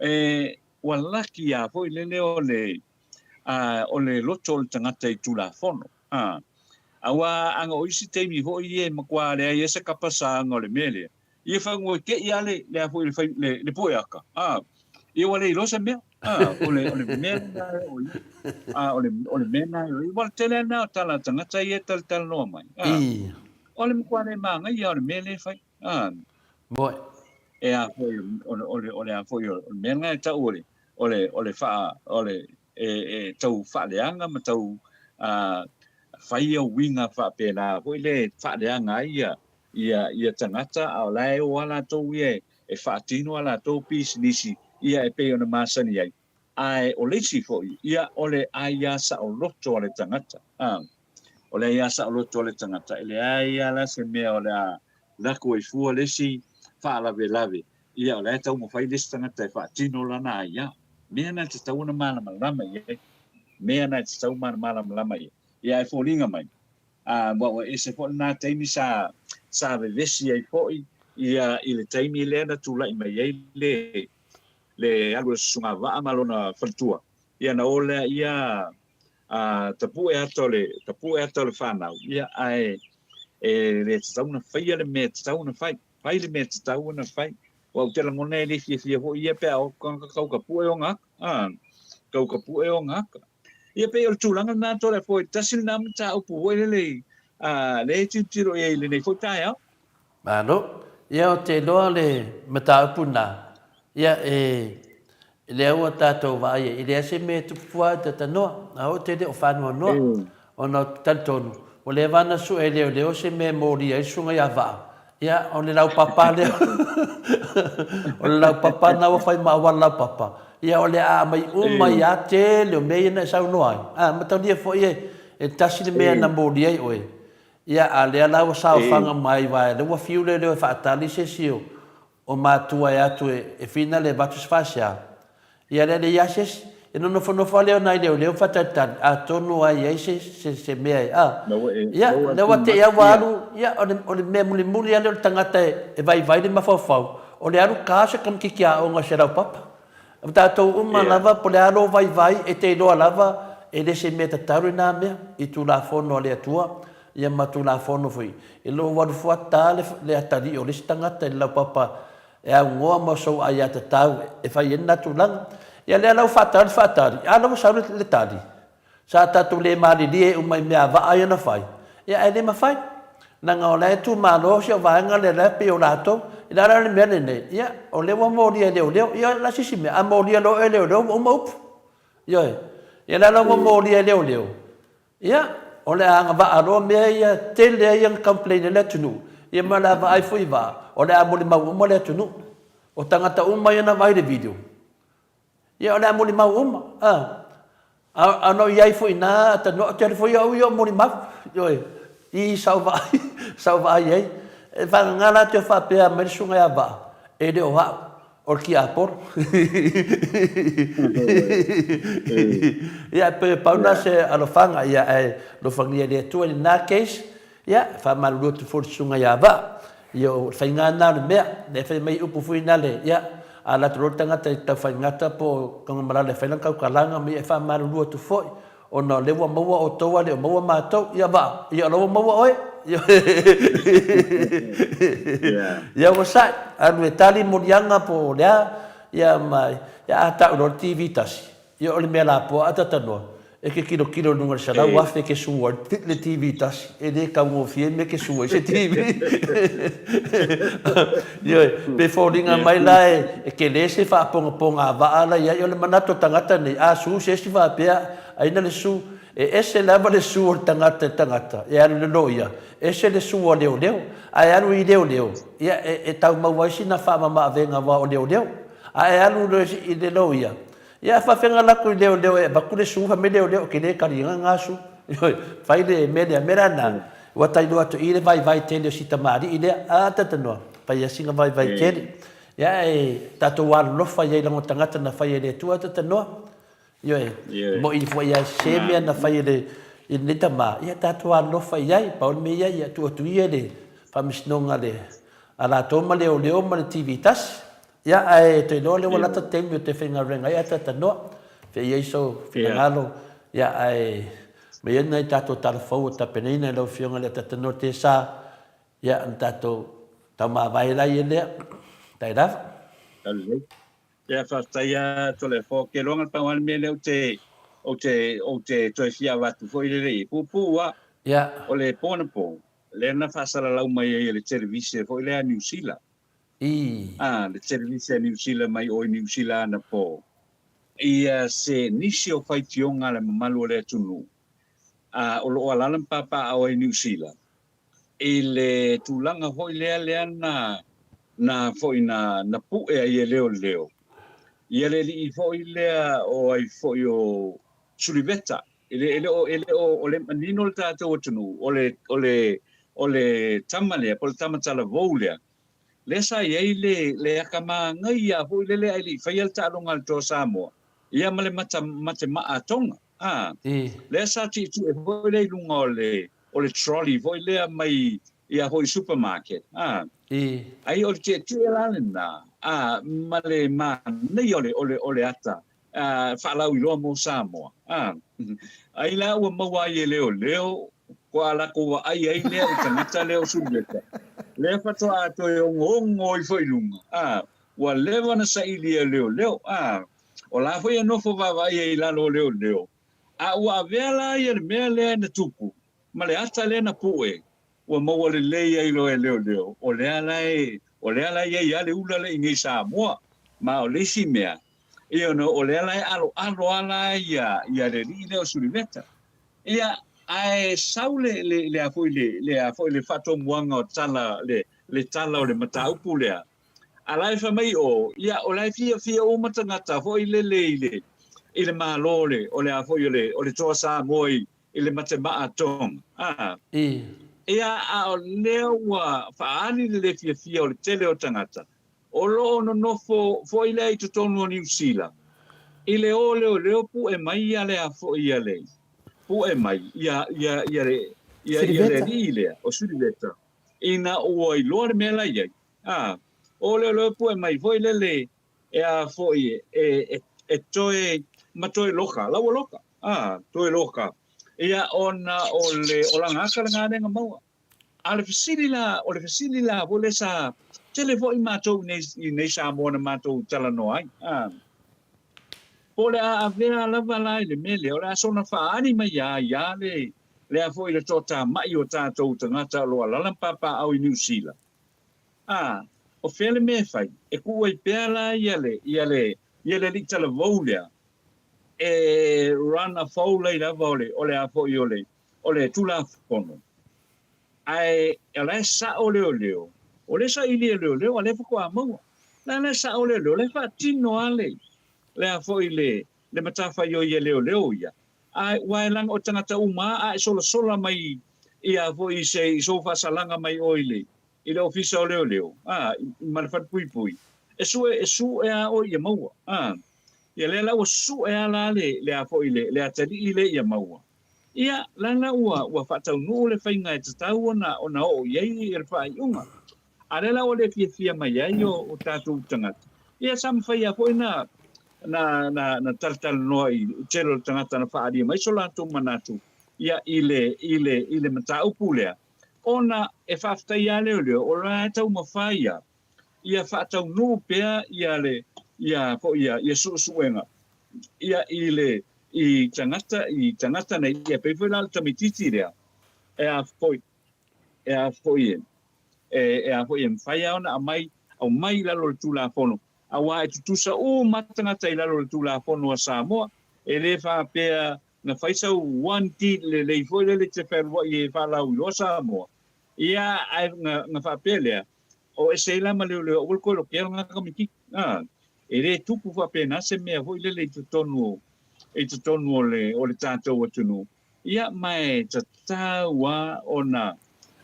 e, Ua laki lava foi lele o le, a, o le loto o le tagata i Tulafono. A, aua ana o isi taimi foi ia e matua leai ai se kapa saga o le mea lea, ia fanua te'i lava le, le a foi le fai, le, le pueaka. A, ia ua le iloa se mea. A, o le, o le mea lena e oo i ai. A, o le, o le mea lena e oo i ai. Ua tele lava lena o tala a tagata ia e talatalanoa mai. A, o le matua le manaia o le mea lea e fai. A, Moe. E a foi, o le, o le, o le a foi, o le mea lena e tau o le, o le, o le faa, o le, e, e tau faaleaga ma tau a, fai ia uiga faapena foi le faaleaga ai ia, ia, ia tagata, a o la e o lava latou ia e, e faatino a latou pisinisi ia e pei ona masani ai, ae o le isi foi, ia o le aia saoloto a le tagata, a, o le aia saoloto a le tagata, e leai lava la se mea o le a lako ai fua le isi faalavelave, ia o la e taumafai le isi tagata e faatino lana aia. Mea na e tatau ona malamalama i ai, mea na e tatau ona malamalama i ai. Ia ae foliga mai, a, ua ua ese foi lena taimi sa, sa vevesi ai foi ia i le taimi lea na tulai mai ai le, le alu a le susuga Vaa ma lona faletua, ia na o lea ia a tapue ata o le, tapue ata o le fanau, ia ae e le tatau ona faia le mea e tatau ona fai. Fai le mea e tatau ona fai. Aua ou te lagona e le fiafia foi ia pe a o kau ka pue o ngā, a, kau ka pue o ngā. Ia pei o le tulaga lena Toleafoa, tasi lena mataupu foi lele i, a, lea e tilotilo i ai i lenei foi taeao. Malo. Ia ou te iloa le mataupu lena, ia e, lea ua tatou vaai ai, e leai se mea e tupu fua ai tatanoa, a ou te le o faanoanoa, ona ou te talitonu, ua leva ona sue e leoleo se mea e molia ai le susuga ia Vaa, ia, o le laupapa lea, o le laupapa lena ua fai ma auala laupapa, ia o le a aumai uma ai lava tele o mea ia na e saunoa ai. A, mataulia foi e, e tasi le mea na molia ai oe, ia, a lea la ua saofaga mai aua o lea ua fiu leoleo e faatali se isi o, o matua e atu e fina le avatu se faasea. Ia lea leai lava se isi. E nonofonofo lava lea o nai leoleo ma faatalitali, atonu lava e i ai se, se, se mea e, a. Ia, lea ua tei lava ua alu, ia, o le, o le mea mulimuli lava lea o le tagata e, e vaivai le mafaufau, o le alu ka o se kamakiti aoga o se laupapa. O tatou uma lava, po o le a lou vaivai, e te iloa lava e le se mea tatau lena mea i Tulafono a le Atua, ia ma Tulafono foi. I lou alu fuata le, le atalii o le isi tagata i le laupapa e aunoa ma sou aiatatau e fai ai lena tulaga. Ia lea la ua faatali faatali, a la ua sau le, le tali. Sa tatou le malilie uma i mea vaa ia na fai, ia ae le mafai. Leaga o la e tumalo si au vaega lea la e pei o latou. I le a la le mea lenei, ia o lea ua molia e leoleo, ia o le a se isi mea, a molia loa e leoleo ua uma upu. Ioe. Ia lea la ua molia e leoleo, ia o le a agavaa loa mea ia tele ai ona complain ai le atunuu, ia ma o le a vaai foi i vaa, o le a molimau uma le atunuu. O tagata uma ia na vaai i le video, Ia o le a molimau uma, a. A, a na o i ai foi i ina, atanoa, ou te alu foi au ia o molimau, ioe, i sa ou vaai, sa ou vaai ai. E vagana la te faapea mai le susuga ia Vaa, e le o au, o le tiapolo. Ia, e pei e pau lena se alofaga, ia, ae alofagia e le Atua i lena case, ia, e faamalulu atu foi i le susuga ia Vaa, Ia, o le faiga lena o le mea, lea e fai mai upu foi na le, ia, a alu atu loa le tagata i Taufaigata po o Tanumalala e fai lana tautalaga ma ia e faamalulu atu foi, ona o lea ua maua outou a le o maua matou, ia Vaa, ia o la ua maua oe. Ia ua sa'i, alu e tali moliaga po o le a, ia ma, ia a ta'u loa le TV tasi, Ia o le mea lapoa a tatanoa, e ke kilokilo i luga i le 100,000 e ke su ai le TV tasi, e le taugofie mea ke su ai se TV. Ioe, pe foliga mai la e tele se faapogapoga a vaa la i ai, o le manatu o tagata nei, a su se isi faapea, aina le su, e ese lava le su o le tagata i le tagata, e alu i le loia, ese le su a leoleo, ae alu i leoleo, ia e tau maua ai sina faamamaavega aua o leoleo, ae alu i le loia, Ia faafega latou i leoleo e avatu le su, fai mai leoleo ou te le taliina na su. Ioe, fai le mea lea, mea la na, ua ta iloa atu i i le vaivai tele o si tamalii lea, a talitonoa, fai a sina vaivai tele. Ia e tatou alolofa i ai leaga o tagata na fai e le Atua talitonoa. Ioe, moi foi a se mea na fai e le i lenei tama, ia tatou alolofa i ai, pau le mea ia, ia tuu atu ia le faamasinoga a le a latou ma leoleo ma le TV tasi. Ia, ae toe iloa lea ua lata le taimi o te faigaluega ai ae talanoa. Fe i ai sou finagalo, ia, ae mai ai nai tatou tala fou o tapenaina e lau Afioga i le Atatanoa Tesa, ia, ona tatou taumavae laia lea. Tai lava. Lelei. Ia, faafetai lava Toleafoa. Ou te iloa na pau lava le mea lea ou te, ou te, ou te toe fia avatu foi lele i ai. Puupuu lava. Ia. O le po anapo, lea na faasalalau mai ai e le televise foi lea a Niu Sila, Ii. A, le televise a Niu Sila mai o i Niu Sila anapo, ia se nisi o faitioga a le mamalu o le atunuu, a, o lo o alaala ma papaaao ai i Niu Sila, i le tulaga foi lea lea na, na foi na, na pu'e ai e leoleo. Ia le alii foi lea o ai foi o Suliveta, e le, e le o, e le o, o le manino le tatou atunuu, o le, o le, o le tama lea, po o le tama talavou lea, lea sa i ai le, le akamānaia foi lele ae le i faia le taaloga a le Toa Samoa, ia ma le mata, matemaa Tonga, a, lea sa tietie foi lea i luga o le, o le trolley foi lea mai ia foi supermarket, a, ai o le tietie la lena, a, ma le mānaia o le, o le, o le ata, a, faalauiloa mo Samoa, a, ai la ua maua ai e leoleo, ko a lakou vaai ai lea i tagata lea o Sulieta, lea faatoa toe ogoogo ifo i luga, a, ua leva ona saili e leoleo, a, o la foi e nofo vaavaai ai i lalo o leoleo, a ua avea la ia le mea lea na tupu, ma le ata lea na pue, ua maua lelei ai loa e leoleo, o lea la e, o lea la e i ai lava le ula lea i nei Samoa. Ma o le isi mea, ia ona o lea la e aloalo lava la ia, ia le alii lea o Suliveta. Ia, ae sau le, le, le a foi le, le a foi le faatomuaga o tala, le, le tala o le mataupu lea, A la e fai mai o, ia, o la e fiafia uma tagata foi lele i le, i le Malo o le, o le a foi o le, o le Toa Samoa i, i le matemaa Tonga. A. Ia, a o lea ua faaali le le fiafia o le tele o tagata, o lo o nonofo foi lea i totonu o Niu Sila, i le o leoleo pue mai ia le a foi ia le, pue mai ia, ia, ia le, ia, ia le alii lea, o Suliveta, ina ua iloa le mea la i ai. A, o leoleo pue mai foi lele e a foi e, e, e toe, ma toe loka, la ua loka, a, toe loka, ia ona o le olaga aka le galega maua. A o le fesili la, o le fesili la foi lea sa tele foi matou i nei, i nei Samoa na matou talanoa ai, a, po o le a avea lava la i le mea lea, o le a soona faaali mai a ia le, lea foi le toatamai o tatou tagata o lo o alaala ma papaaao i Niu Sila, A, o fea le mea e fai? E kuu ai pea la ia le, ia le, ia le alii talavou lea e run afoul ai lava o le, o le a foi o le, o le Tulafono. Ae o la e sao leoleo, o lea e saili e leoleo a lea faatoa maua. La la e sao leoleo, o la e faatino lava le, le a foi le, le matafaioi a leoleo ia. Ae ua e leaga o tagata uma a e solasola mai ia foi i se i sou faasalaga mai oe i le i le ofisa o leoleo a ma le falepuipui e sue e sue a oe ia maua a ia lea la ua sue a la le le a foi le le atalii le ia maua ia la la ua ua faataunuu le faiga e tatau ona ona oo i ai le faaiuga A lea la ua le fiafia mai ai o, o tatou tagata, ia sa mafai lava foi na, na, na, na talatalanoa i le tele o le tagata na faaalia mai so latou manatu ia i le, i le, i le mataupu lea, ona e faafetai lava leoleo, o la e taumafai ia, ia faataunuu pea ia le, ia foi ia, ia suesuega ia i le, i tagata, i tagata nei, ia pei foi la le tamaitiiti lea, e a foi, e a foi e, e, e a foi e mafai lava ona aumai, aumai i lalo o le Tulafono, aua e tutusa uma tagata i lalo o le Tulafono a Samoa, e le faapea na fai sau one deed lelei foi lele e te fealuai ai e faalauiloa Samoa, ia ae na, na faapea lea, o ese ai la ma leoleo aua le toe lokea lena tamaitiiti. A, e le tupu faapena se mea foi lele i totonu o, i totonu o le, o le tatou atunuu. Ia, ma e tatau lava ona,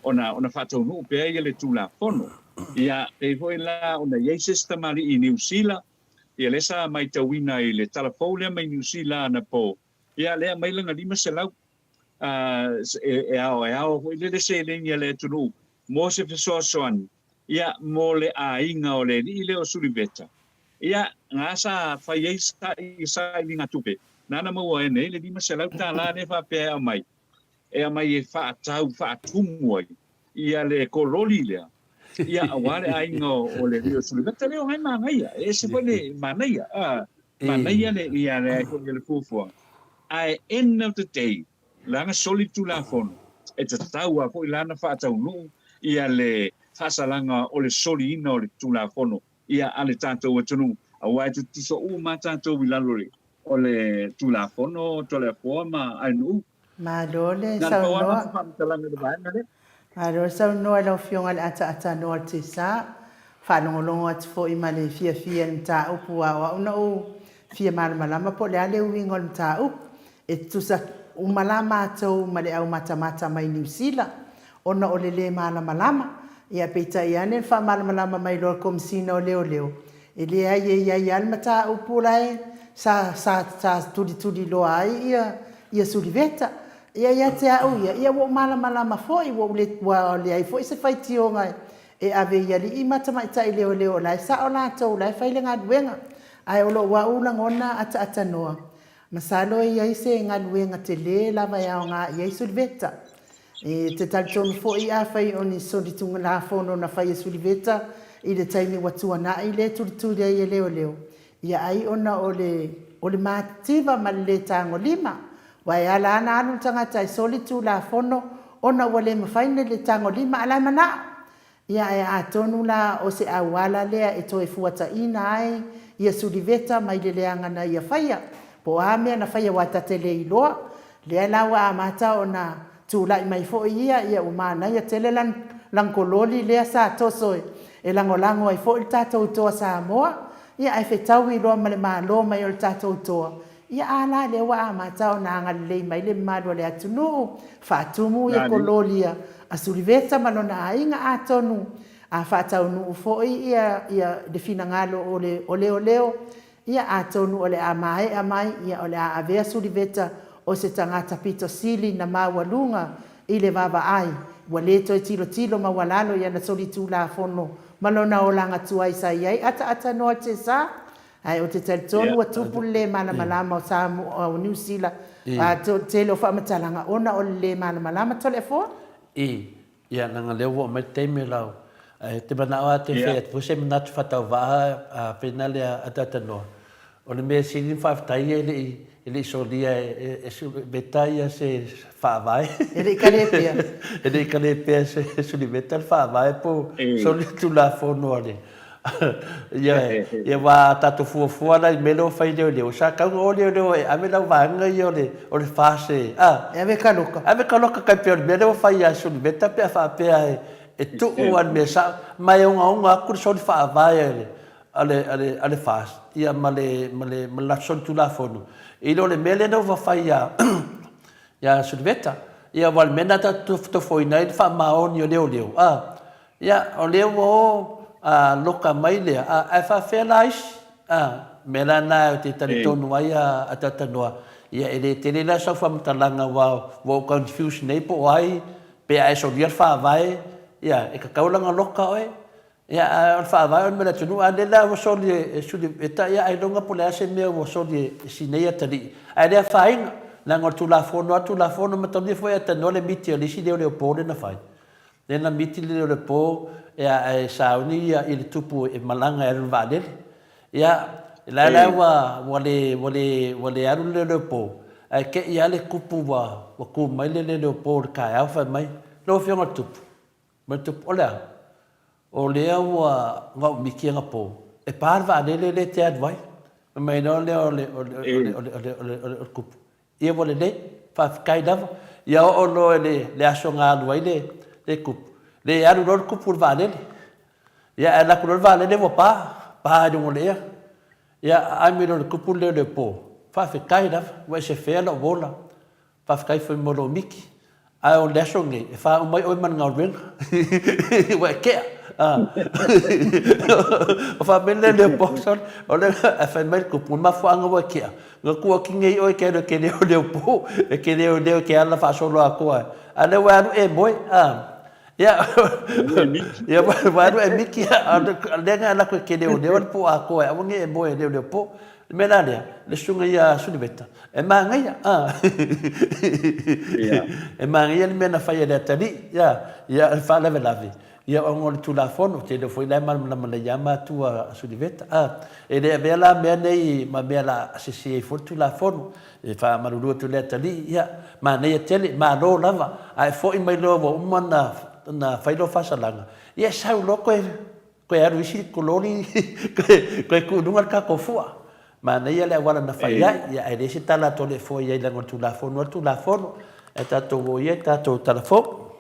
ona, ona faataunuu pea ia le Tulafono. Ia, pei foi la ona i ai se isi tamalii i Niu Sila, ia lea sa maitauina i le tala fou lea mai Niu Sila anapo, ia lea aumai lana 500, a, e, e ao, e ao foi lele seleni a le atunuu mo se fesoasoani, ia, mo le aiga o le alii lea o Suliveta. Ia, na sa fai ai sailiga tupe, nana maua ai nei le $500 lea faapea e aumai, e aumai e faatau, faatumu ai ia le kololi lea, ia aua le aiga o le alii o Suliveta lea o ngai manaia, e ese foi le manaia, a, manaia le, ia le, ia le fuafuaga. Ae end of the day, leaga soli le Tulafono, e tatau lava foi la ona faataunuu ia le faasalaga o le soliina o le Tulafono ia a le tatou atunuu, aua e tutusa uma lava tatou i lalo o le Tulafono Toleafoa ma Ainuu. Malo le Na o le pau lava saunoa. lena o se faamatalaga i le vaega lea. Malo le saunoa i lau Afioga i le Ataata Noa Tesa. Faalogologo atu foi ma le fiafia i le mataupu a o au na ou fia malamalama po o le a le uiga o le mataupu. E tutusa uma la matou ma le au matamata mai Niu Sila ona o le le malamalama. Ia peitai ane le faamalamalama mai loa e le Komesina o Leoleo, e leai e i ai lava le mataupu la e sa sa sa tulituliloa ai ia ia Suliveta. Ia ia te au ia, ia ua ou malamalama foi ua ou le ua leai foi se faitioga e ave i alii ma tamaitai leoleo o la e sao latou o la e fai le galuega. Ae o lou au lagona ataaatanoa, masalo e i ai se galuega tele lava e aoga i ai Suliveta. E te talitonu foi afai o ni solitulafono na fai e Suliveta i le taimi ua tuanai lea e tulituli ai e leoleo, ia ai ona o le o le matitiva ma le le tagolima. Aua e ala lava ona alu le tagata e soli le tulafono ona ua le mafai ona le tagolima a o la e manao. Ia ae atonu la o se auala lea e toe fuataina ai ia Suliveta mai le leaga na ia faia, po o a mea na faia aua ta te le iloa. Lea la ua amata ona tulai mai foi ia, ia ua manaia tele lana kololi lea sa toso e lagolago ai foi le tatou Toa Samoa, ia ae fetaui loa ma le malo mai o le tatou Toa, Ia a la lea ua amata ona agalelei mai le mamalu o le atunuu, faatumu ia kololi a Suliveta ma lona aiga, atonu a faataunuu foi ia ia le finagalo o le o leoleo, ia atonu o le a maea mai ia o le a avea Suliveta o se tagata pito sili na maualuga i le vaavaai, ua le toe tilotilo maualalo i ana solitulafono ma lona olaga tuai sa i ai ataata noa Tesa. Ae ou te talitonu ua tupu le le malamalama o Samoa, o Niu Sila, a tele o faamatalaga ona o le le malamalama. Toleafoa? I, ia, leaga lea ua oo mai le taimi o lau, ae ou te manao lava te fai atu foi se manatu faatauvaa a pena lea ataatanoa. O le mea sili ona faafetai e le i, e le i solia e Suliveta ia se faavae. E le i kalepea. E le i kalepea e Suliveta le faavae po o soli le Tulafono a le, Ioe, ia aua a tatou fuafua la i mea lea ua fai e leoleo, sa tatau ona o leoleo e ave lau vaega ia o le, o le FAST e, a? E ave taloka. Ave taloka tai pei o le mea lea ua fai ia Suliveta pe a faapea e tuu lava i le mea sao, ma e ogaoga atu le soli faavae a le, a le, a le, a le FAST ia ma le, ma le, ma le latou solitulafono, i lo le mea lea na ua fai ia, ia Suliveta. Ia aua o le mea lena tatou te tofotofoina ai le faamaoni o leoleo, a? Ia, o lea ua o a loka mai lea, a, ae faafefea la isi? A, mea la na ou te talitonu ai a, a Talanoa, ia e le tele la sau faamatalaga aua ua ou confuse nei po o ai, pe a e solia le faavae, ia, e tatau la ona loka oe. Ia, a o le faavae o le mea o le atunuu, a o lea la ua soli e, e suli, e ta, ia ailoga po o le a se mea ua soli e, e si nei atalii, ae le afaina, leaga o le Tulafono lava le Tulafono, manatua foi a talanoa le miti a le isi leoleo po lea na fai. Lea na miti le leo po ia ae sauni ia i le tupu e malaga e alu i le vaalele. Ia la la ua ua le ua le ua le alu le leo po ae te i lava le tupu ua ua tu mai le leo po i le taeao fai mai, Lau Afioga i le Tupu, ma le Tupu, o le a? O lea ua na ou miti anapo e pa le vaalele lea e te alu ai. Fai mai loa lea o le o le o le o le o le o le tupu, Ia ua lelei, faafetai lava. Ia oo loa i le, le aso na alu ai le, le kupu, le alu loa le kupu i le vaalele. Ia ae alu atu loa le vaalele ua pa, pa i luga o le ea. Ia ae mai loa le kupu lea o le po, faafetai lava, ua e sefea lou ola, faafetai foi mo lou miti. Ae o le aso lenei, e faauma ai oe ma le galuega. Ua e tea. O faapea le Leopo, sorry. O le, ae fai mai le kupu, o le mafuaaga ua e tea, na tuu atu nei oe e te alu e te leoleopo, e te leoleo e te ala faasolo atoa. A o lea ua e alu e moe. Ia, ia ua alu e miti, a o lea na alu atu e te leoleo le po atoa e aua ne i e moe e leoleopo. Le mea la lea, le susuga ia Suliveta, e manaia, a. E manaia le mea na fai e le atalii, ia, ia, e faalavelave, ia, ona o le Tulafono, ou te iloa foi la e malamalama lelei lava matua a Suliveta, a. E le avea la mea nei ma mea o le a sese ai fua le Tulafono. E faamalulu atu i le atalii, ia, manaia tele, malo lava, ae foi mai loa ua uma ona, ona fai lou faasalaga, ia e sau loa koe Toe alu isi kololi toe tuu i luga le tatou fua. Manaia le auala na fai ai, ia ae leai se tala a Toleafoa i ai leaga o le Tulafono lava le Tulafono. Ae tatou o ia i le tatou tala fou.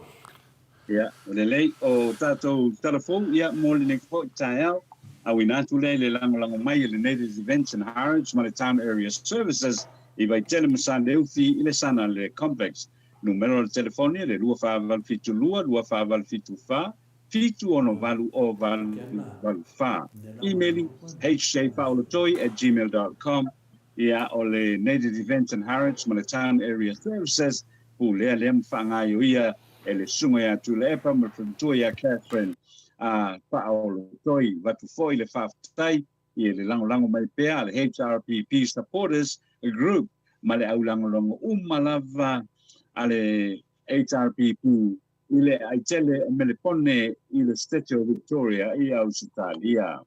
Ia, ua lelei. O tatou tala fou, ia, mo lenei foi taeao, auina atu lea i le lagolago mai e le Native Events and Harrods ma le Town Area Services i Vaitele ma Saleufi i le Sana le Complex. Numera o le telefoni le 2472 2474 76 0 84. Imeli, hjfaaolotoi@gmail.com. Ia, o le Native Events and Harrods ma le Town Area Services, pulea lea ma faagaioia e le Susuga ia Tuilaepa ma le Faletua ia Catherine a Faaolotoi. Avatu foi le faafetai i le lagolago mai pea a le HRPP Supporters Group ma le au lagolago uma lava a le HRPP i le aitele o Melepone i le Setete o Victoria i Ausetalia.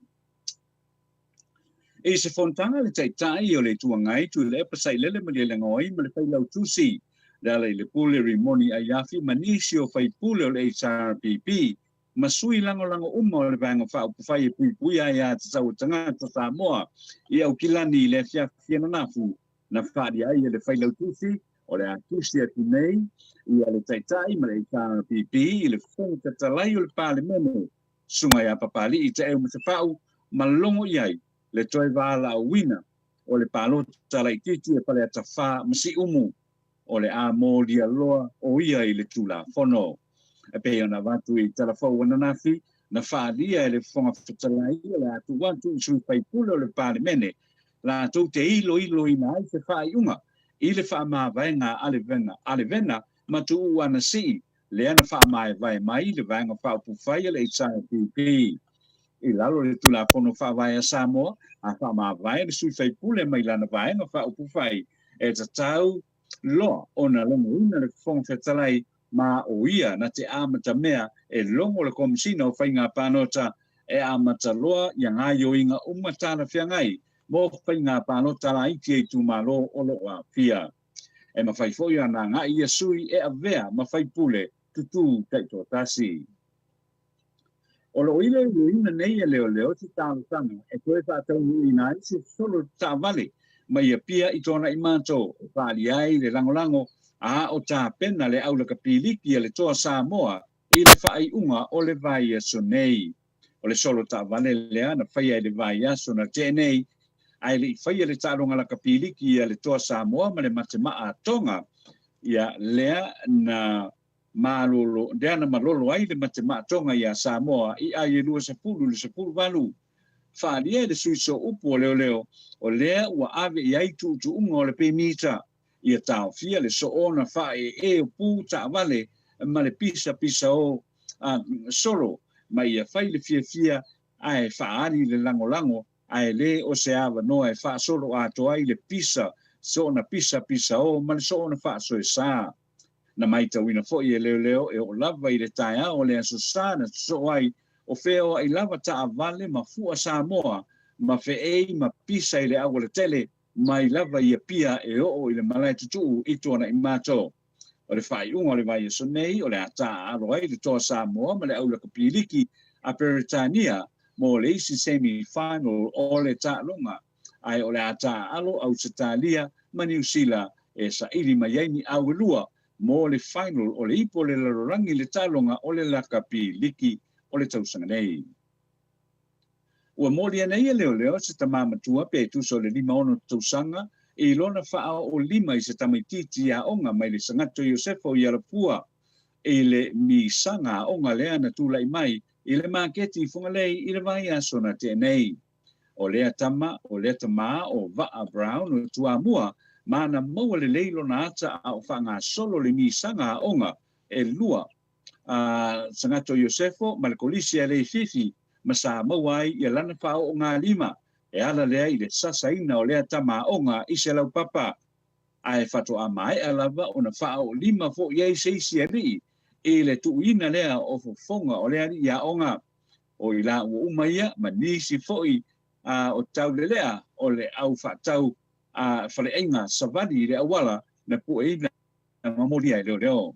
I se fonotaga a le Taitai o le Itu Agai, Tuilaepa Sailele Malielegaoi ma le Failautusi, Lealailepule Rimoni Aiafi ma nisi o faipule o le HRPP ma sui lagolago uma o le Vaega Faaupufai e Puipuia Aia Tatau a Tagata Samoa i Aukilani i le afiafi ananafu na faalia ai e le Failautusi o le a tusi atu nei ia le Taitai ma le HRPP i le Fofoga Fetalai o le Palemene, Susuga ia Papalii Taeu Matapau ma logo i ai le toe valaauina o le palota laitiiti e Faleata 4 ma Siumu o le a molia loa o ia i le Tulafono. E pei ona avatu i tala fou ananafi, na faalia e le Fofoga Fetalai o le a tuu atu i sui faipule o le Palemene latou te iloiloina ai se faaiuga i le faamavaega a le Vena ma Tuuu ana sii lea na faamaevae mai le Vaega Faaupufai a le HRPP. I lalo o le Tulafono Faavae a Samoa, a faamavae le sui faipule mai lana Vaega Faaupufai, e tatau loa ona logoina le Fofoga Fetalai ma o ia na te amatamea e logo le Komesina o Faiga Palota e amata loa ia gaoioiga uma talafeagai mo faiga palota laiti a itumalo o lo o aafia. E mafai foi ona agai ia sui e avea ma faipule tutū taitoatasi. O lo o iloiloina nei e leoleo se talosaga e toe faataunuuina ai se solo taavale mai Apia i Tuanaimato e faaalia ai le lagolago a o tapena le aulakapiliki a le Toa Samoa i le faaiuga o le vaiaso nei. O le solo taavale lea na faia i le vaiaso na tea nei, ae le i faia le taaloga lakapiliki a le Toa Samoa ma le Matemaa a Tonga, ia lea na malolo, lea na malolo ai le Matemaa Tonga iā Samoa i ai e 20 i le 18. Faaalia e le sui sooupu o leoleo, o lea ua ave i ai tuutuuga o le pemita, ia taofia le soona faaee o pu taavale ma le pisapisa o solo, ma ia fai le fiafia ae faaali le lagolago, ae le o se avanoa e faasolo atoa ai le pisa, soona pisapisa o ma le soona faasoesa. Na maitauina foi e leoleo e oo lava i le taeao o le Aso Sa na sosoo ai o feoai lava taavale ma fua Samoa ma feei ma pisa i le aualatele mai lava i Apia e oo i le malae tutuu i Tuanaimato. O le faaiuga o le vaiaso nei o le a taaalo ai le Toa Samoa ma le Aulakapiliki a Peretania mo le isi semi final o le taaloga, ae o le a taaalo Ausetalia ma Niu Sila e saili mai ai ni au e lua mo le final o le Ipu o le Lalolagi i le taaloga o le Lakapiliki o le tausaga nei. Ua molia nei e leoleo se tamā matua pe tusa o le 56 tausaga i lona faaoolima i se tamaitiiti aoga mai le Sagato Iosefo i Alafua i le misaga aoga lea na tulai mai i le maketi i Fugalei i le vaiaso na tea nei. O lea tama, o lea tamā o Vaa Brown o Tuamua ma na maua lelei lona ata a o faagasolo le misaga aoga e lua a Sagato Iosefo ma le Kolisi a Leififi ma sa maua ai ia lana faaoogalima e ala lea i le sasaina o lea tama aoga i se laupapa. Ae faatoa maea lava ona faaoolima foi ai se isi alii i le tuuina lea o fofoga o le alii aoga. O i laua uma ia ma nisi foi o taulelea o le au faatau a faleaiga savali i le auala na pueina ma molia e leoleo.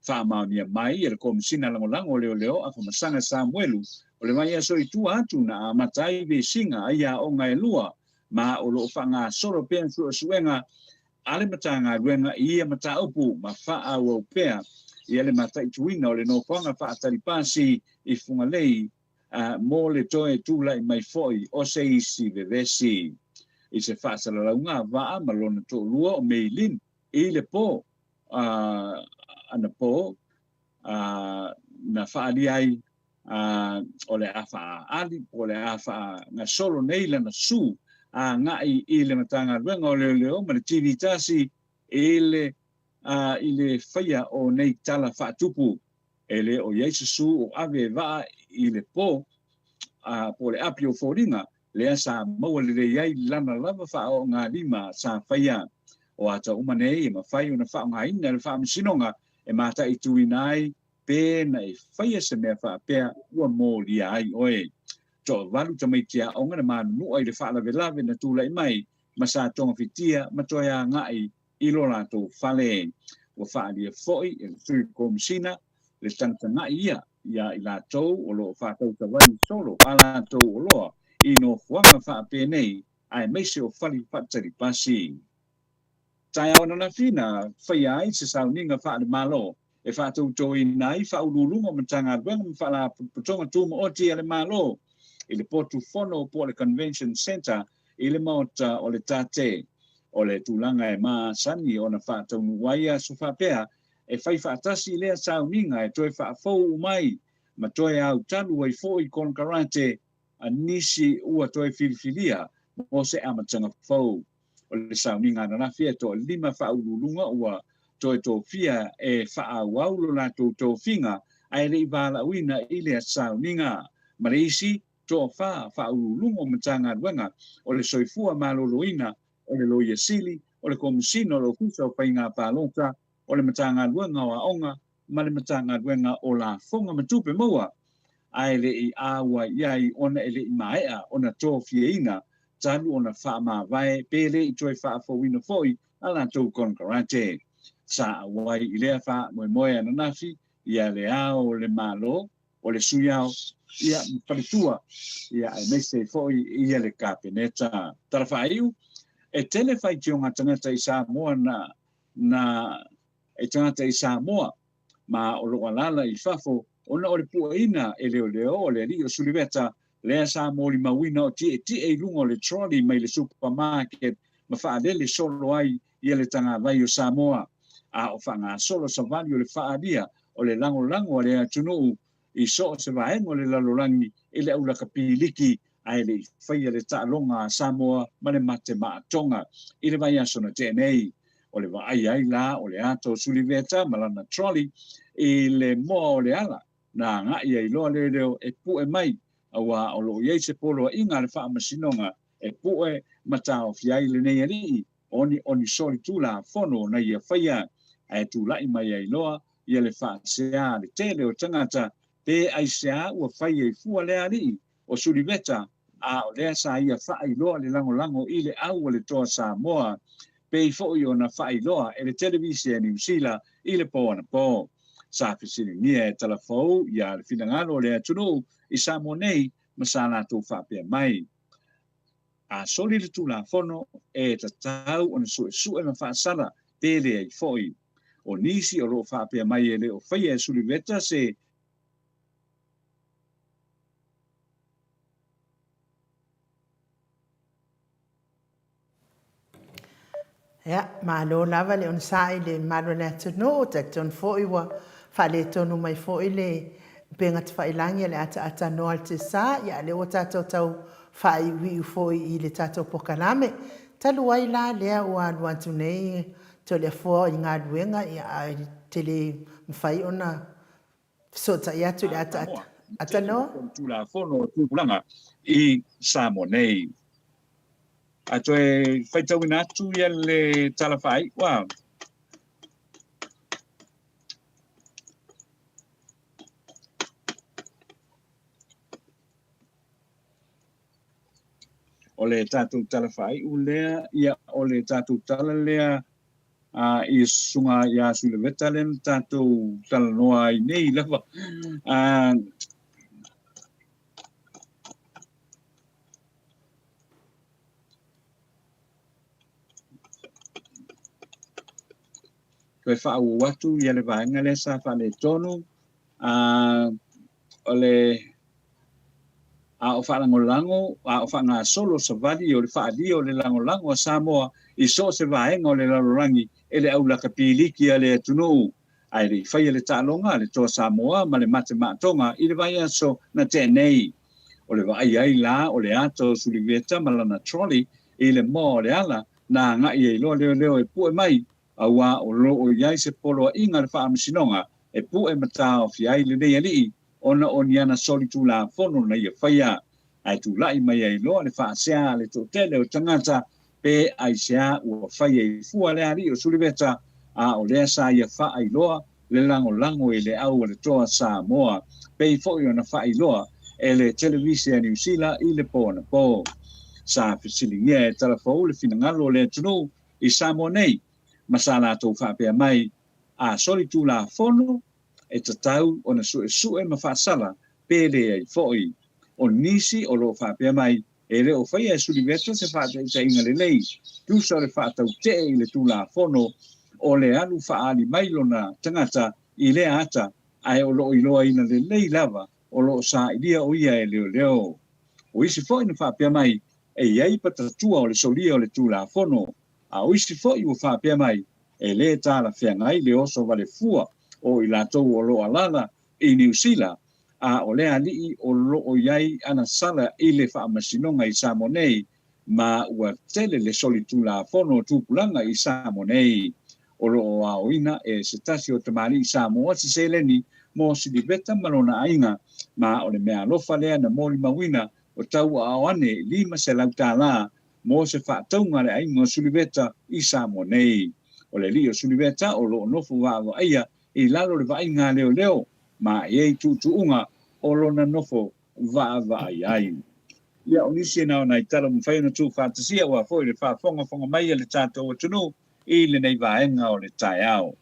Faamaonia mai e le Komesina Lagolago o Leoleo a Famasaga Samuelu o le vaiaso i tua atu na amata ai vesiga a ia aoga e lua, ma o lo o faagasolo pea suesuega a le Matagaluega i ia mataupu ma faaauau pea ia le mataituina o le nofoaga faatali pasi i Fugalei mo le toe tulai mai foi o se isi vevesi. I se faasalalauga a vaa ma lona toalua o Mei Lin i le po anapo na faaalia ai o le a faaali po o le a faagasolo nei lana sue agai i le Matagaluega o Leoleo ma le TV tasi i le i le faia o nei tala faatupu. E le o i ai se sue o ave e vaa i le po po o le api o foliga lea sa maua lelei ai lana lava faaoogalima sa faia. O ata uma nei e mafai ona faaaogaina e le Faamasinoga e mataituina ai pe na e faia se mea faapea ua molia ai oe. Toavalu tamaiti aoga na manunua i le faalavelave na tulai mai ma sa togafitia ma toe agai i lo latou fale. Ua faaalia foi e le Sui Komesina le tagatagai ia iā i latou o lo o faatautavai solo a latou oloa i nofoaga faapenei aemaise o fale faatali pasi. Taeao ananafi na faia ai se sauniga faale-Malo e faatoutoina ai Faauluuluga o Matagaluega ma Faalapotopotoga Tumaoti a le Malo i le potu fono po o le Convention Centre i le Maota o le Tate. O le tulaga e masani ona faataunuu ai aso faapea, e fai faatasi lea sauniga e toe faafou uma ai ma toe autalu ai foi konekarate a nisi ua toe filifilia mo se amataga fou. O le sauniga ananafi e toalima faauluuluga ua toe tofia e faaauau lo latou tofiga ae le i valaauina i lea sauniga. Ma le isi toafa faauluuluga o Matagaluega o le Soifua Maloloina, o le Loia Sili, o le Komesina o le Ofisa o Faiga Palota, o le Matagaluega o Aoga ma le Matagaluega o Lafoga ma Tupe Maua, ae le i āua i ai ona e le i maea ona tofiaina talu ona faamavae pe le i toe faafouina foi a latou konekarate. Sa auai i lea faamoemoe ananafi ia Le Ao o le Malo, o le Sui Ao, ia ma faletua, ia aemaise foi ia le Kapeneta. Tala faaiu, E tele faitioga tagata i Samoa na na e tagata i Samoa ma o lo o alaala i fafo ona o le pueina e leoleo o le alii o Suliveta lea sa molimauina o tietie i luga o le trolley mai le supermarket ma faalele solo ai ia le tagavai o Samoa a o faagasolo savali o le faaalia o le lagolago a le atunuu i so o se vaega o le lalolagi i le aulakapiliki ae le i faia le taaloga a Samoa ma le matemaatoga i le vaiaso na tea nei. O le vaai ai la o le ata o Suliveta ma lana trolley i le moa o le ala na agai ai loa leoleo e pue mai auā o lo o i ai se poloaiga a le faamasinoga e pue ma taofi ai lenei alii onioni solitulafono na ia faia ae tulai mai ai loa ia le faasea a le tele o tagata pe aisea ua fai ai fua lea alii o Suliveta, a o lea sa ia faailoa le lagolago i le au a le Toa Samoa, pei foi ona faailoa e le Televise a Niu Sila i le po anapo. Sa fesiligia e Talafou ia le finagalo o le atunuu i Samoa nei ma sa latou faapea mai, A soli le Tulafono, e tatau ona suesue ma faasala pe leai foi. O nisi o lo o faapea mai e le o faia e Suliveta se Ia, malo lava le onosai i le mamalu o le atunuu, talitonu foi ua faaletonu mai foi le upega tafailagi a le ataata noa le Tesa, ia a lea ua tatou tau faaiuiu foi i le tatou pokalame. Talu ai la lea ua alu atu nei Toleafoa i galuega, ia ae tele mafai ona Fesootai atu i le ataata. Atanoa. Tulafono o Tupulaga i Samoa nei. A toe faitauina atu ia le tala faaiu. O le tatou tala faaiu lea, ia o le tatou tala lea a i susuga ia Suilaveta lea na tatou talanoa ai nei lava. A, Toe faaauau atu ia le vaega lea sa faaletonu, a o le a o faalagolago a o faagasolo savali o le faaalia o le lagolago a Samoa i so o se vaega o le lalolagi e le au lakapi liki a le atunuu. Ae le i faia le taaloga a le Toa Samoa ma le Matemaatoga i le vaiaso na tea nei. O le vaaia ai la o le ata o Suliveta ma lana trolley i le moa o le ala na agai ai loa leoleo e pue mai auā o lo o i ai se poloaiga a le Faamasinoga e pue ma taofi ai lenei alii ona o ni ana solitulafono na ia faia, ae tulai mai ai loa le faasea a le toatele o tagata pe aisea ua fai ai fua le alii o Suliveta, a o lea sa ia faailoa le lagolago i le au a le Toa Samoa, pei foi ona faailoa e le Televise a Niu Sila i le po anapo. Sa fesiligia e Talafou le finagalo o le atunuu i Samoa nei, ma sa latou faapea mai, A solitulafono, e tatau ona suesue ma faasala pe leai foi. O nisi o lo o faapea mai, e le o faia e Suliveta se faataitaiga lelei, tusa o le faatautee i le Tulafono o le alu faaali mai lona tagata i lea ata, ae o lo o iloaina lelei lava o lo o sailia o ia e leoleo. O isi foi na faapea mai, e i ai patatua o le solia o le Tulafono, a o isi foi ua faapea mai, e lē talafeagai le oso vale fua o i latou o lo o alaala i Niu Sila, a o le alii o lo o i ai ana sala i le faamasinoga i Samoa nei, ma ua tele le solitulafono o tupulaga i Samoa nei. O lo o aoina e se tasi o tamalii Samoa se seleni mo Siliveta ma lona aiga, ma o le meaalofa lea na molimauina o tauaao ane $500 mo se faatauga a le aiga o Suliveta i Samoa nei. O le alii o Suliveta o lo o nofo vaavaaia i lalo o le vaaiga a leoleo ma e i ai tuutuuga o lona nofo vaavaai ai. Ia, o nisi na o nai tala mafai ona tuufaatasia aua foi le faafogafoga mai a le tatou atunuu i lenei vaega o le taeao.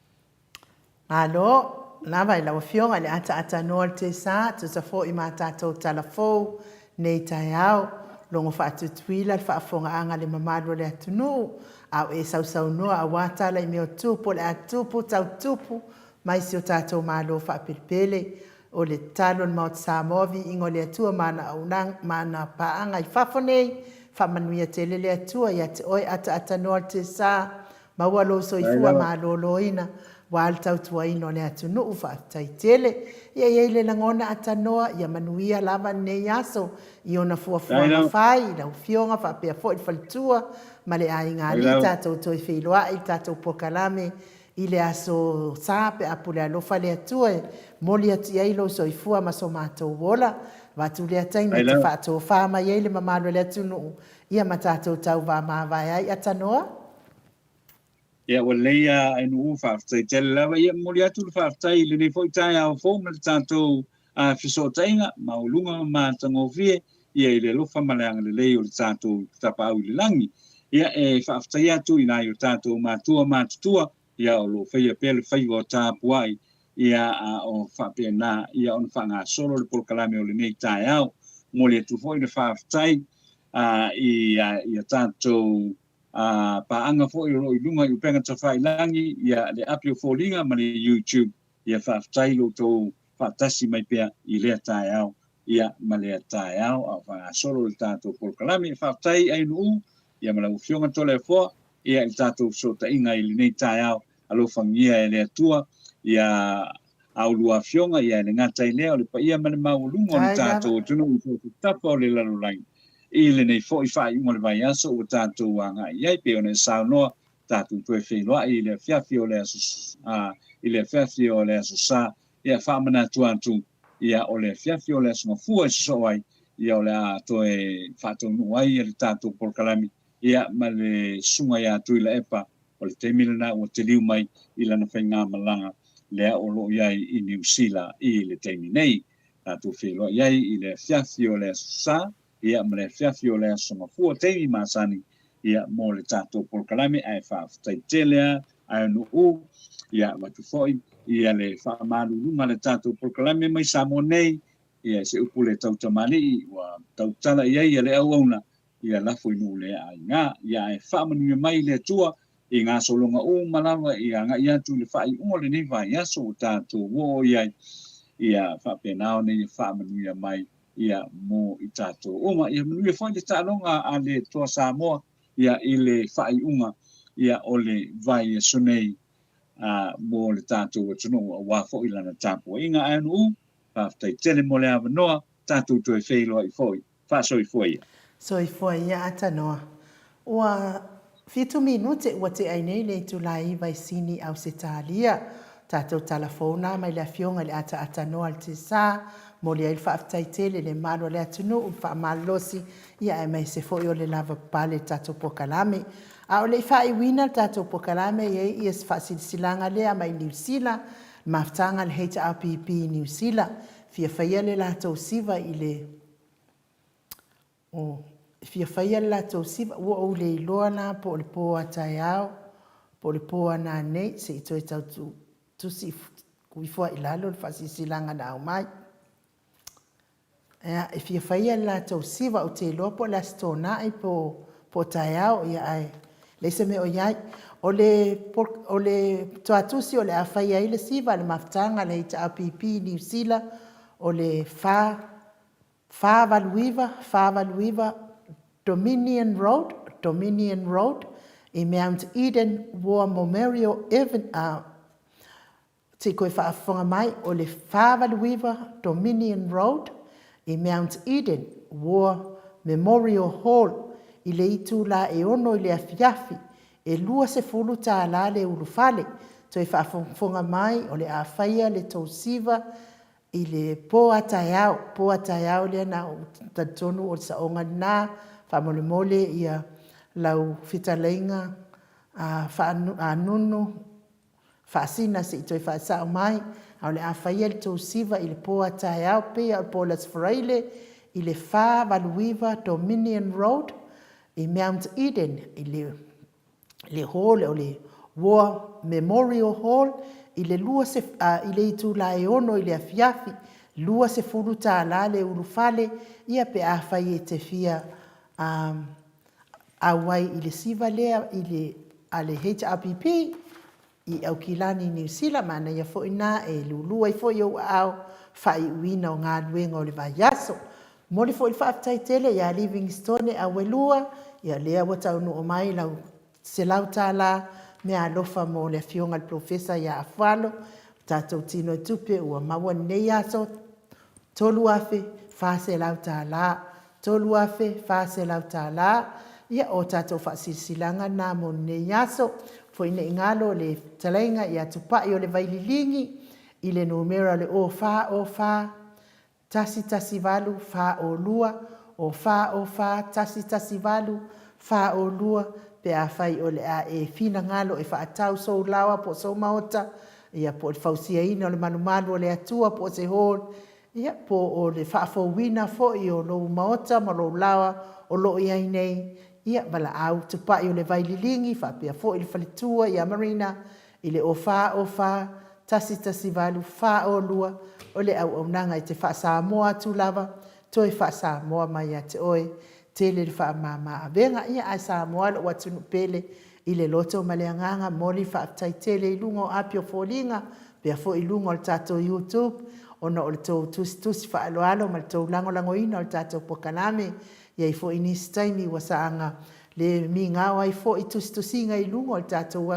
Malo lava i lau Afioga i le ataatanoa o le Tesa, tusa foi ma tatou tala fou nei taeao. Logo faatutuila le faafogaaga a le mamalu o le atunuu, a o e sausaunoa aua tala i mea o tupu o le a tupu tau tupu mai si o tatou Malo faapelepele. O le tatalo a le Maota Samoa, viiga o le Atua ma ana auaunaga ma ana paaga i fafo nei, faamanuia tele le Atua ia te oe ataatanoa o le Tesa, Maua lou soifua maloloina aua le tautuaina o le atunuu. Faafetai tele. Ia i ai le lagona atanoa, ia manuia lava lenei aso i ona fuafuaga fai i lau Afioga faapea foi le faletua ma le aiga alii. Tatou toe feiloai i le tatou polokalame i le aso Sa pe a pule alofa le Atua e momoli atu i ai lou soifua ma so matou ola. Avatu lea taimi e te faatofa mai ai le mamalu o le atunuu Ia ma tatou tauva mavae ai atanoa. Ia ua lelei a Ainuu, faafetai tele lava. Ia momoli atu le faafetai i lenei foi taeao fou ma le tatou fesootaiga maualuga ma matagofie ia i le alofa ma le agalelei o le tatou Tapaau i le Lagi. Ia e faafetai atu i nai o tatou matua matutua ia o lo o faia pea le faiva o tapuai ia a o faapena ia ona faagasolo le polokalame o lenei taeao. Momoli atu foi le faafetai i a tatou paaga foi o lo o i luga i upega tafailagi, ia le api o foliga ma le YouTube. Ia faafetai lo outou faatasi mai pea i lea taeao ia ma lea taeao a o faagasolo le tatou polokalame. Faafetai Ainuu ia ma lau Afioga Toleafoa ia i le tatou fesootaiga i lenei taeao. Alofagia e le Atua ia a ulua afioga ia e le gata i lea o le paia ma le maualuga o le tatou atunuu i so o se tafa o le lalolagi i lenei foi faaiuga o le vaiaso ua tatou agai i ai pei ona e saunoa tatou toe feiloai i le afiafi o le aso i le afiafi o le aso Sa ia faamanatu atu ia o le afiafi o le aso Gafua e sosoo ai ia o le a toe faataunuu ai le tatou polokalame ia ma le susuga ia Tuilaepa O le taimi lena ua teliu mai i lana faigamalaga lea o lo o i ai i Niu Sila i le taimi nei. Tatou feiloai ai i le afiafi o le Aso Sa, ia ma le afiafi o le Aso Gafua, taimi masani, ia mo le tatou polokalame, ae faafetai tele lava Aeonuu, ia avatu foi ia le faamaluluga a le tatou polokalame mai Samoa nei, ia se upu le tautamalii ua tautala i ai le auauna, ia lafo i nuu le aiga, ia ae faamanuia mai le Atua. i gasologa uma lava i agai atu i le faaiuga o lenei vaiaso ua tatou oo i ai, ia faapena ona ia faamanuia mai ia mo i tatou uma. Ia manuia foi le taaloga a le Toa Samoa ia i le faaiuga ia o le vaiaso nei mo le tatou atunuu aua foi lana tapuaiga. Ae Nuu, faafetai tele mo le avanoa, tatou toe feiloai foi. Faasoifua ia. Soifua ia Atanoa. Ua fitu minute ua tea ai nei le itula iva i Sini, Ausetalia. Tatou tala fou na mai le Afioga i le Ataata Noa le Tesa. Momoli ai le faafetai tele i le malu o le atunuu, le faamalolosi, ia aemaise foi o le lavapapale i le tatou polokalame. A o le i faaiuina le tatou polokalame, e i ai ia se faasilasilaga lea mai Niu Sila, le mafutaga a le HRPP i Niu Sila, fia faia le latou siva i le o fia faia le latou siva, ua ou le iloa la po o le po a taeao po o le po a nanei, se i toe tau tusi ifo i lalo le faasilasilaga na aumai. Ea, e fia faia le latou siva, ou te iloa po o le Aso Toonai po o taeao, ia ae leai se mea o i ai. O le, o le tuatusi o le a faia ai le siva, le mafutaga a le HRPP i Niu Sila, o le 4, 489, 489 Dominion Road, Dominion Road, i Mount Eden War Memorial Se i koe faafofoga mai, o le 489 Dominion Road i Mount Eden War Memorial Hall i le itula e ono i le afiafi, e $20 le ulufale. Toe faafogafoga mai, o le a faia le tou siva i le po a taeao, po a taeao lea na ou talitonu o le saoga lena, faamolemole ia lau fetalaiga a Nunu Faasina se i toe faasao mai, a o le a faia le tou siva i le po a taeao pei a o le po o le Aso Faraile i le 489 Dominion Road i Mount Eden i le le hall o le War Memorial Hall i le 2 i le itula e 6 i le afiafi, $20 le ulufale, ia pe afai e te fia auai i le siva lea i le a le HRPP i Aukilani, Niu Sila, manaia foi na e lulu ai foi ou aao faaiuina o galuega o le vaiaso. Momoli foi le faafetai tele ia Livingstone Auelua, ia lea ua taunuu mai lau $100 meaalofa mo le afioga i le Polofesa ia Afualo, tatou tino i tupe ua maua i lenei aso, $3,400. $3,400. Ia, o tatou faasilasilaga na mo lenei aso. Foi ne i galo le fetalaiga ia Tupai o le Vaililigi i le numera o le 04 04 118 402, 04 04 118 402, pe afai o le a e finagalo e faatau sou laoa po o sou maota, ia po o le fausiaina o le malumalu o le Atua po o se hall, ia po o le faafouina foi o lou maota ma lou laoa o lo o i ai nei, ia valaau tupai o le Vaililigi faapea foi le faletua ia Marina i le 04 04 118 402 o le auaunaga e te faa-Samoa atu lava, toe faa-Samoa mai ia te oe. Tele le faamama avega, ia ae Samoa lou atunuu pele i le loto ma le agaga, momoli le faafetai tele i luga o api o foliga, pea foi i luga o le tatou YouTube ona o le tou tusitusi faaaloalo ma le tou lagolagoina o le tatou polokalame. E i ai foi nisi taimi ua saga le migao ai foi tusitusiga i luga o le tatou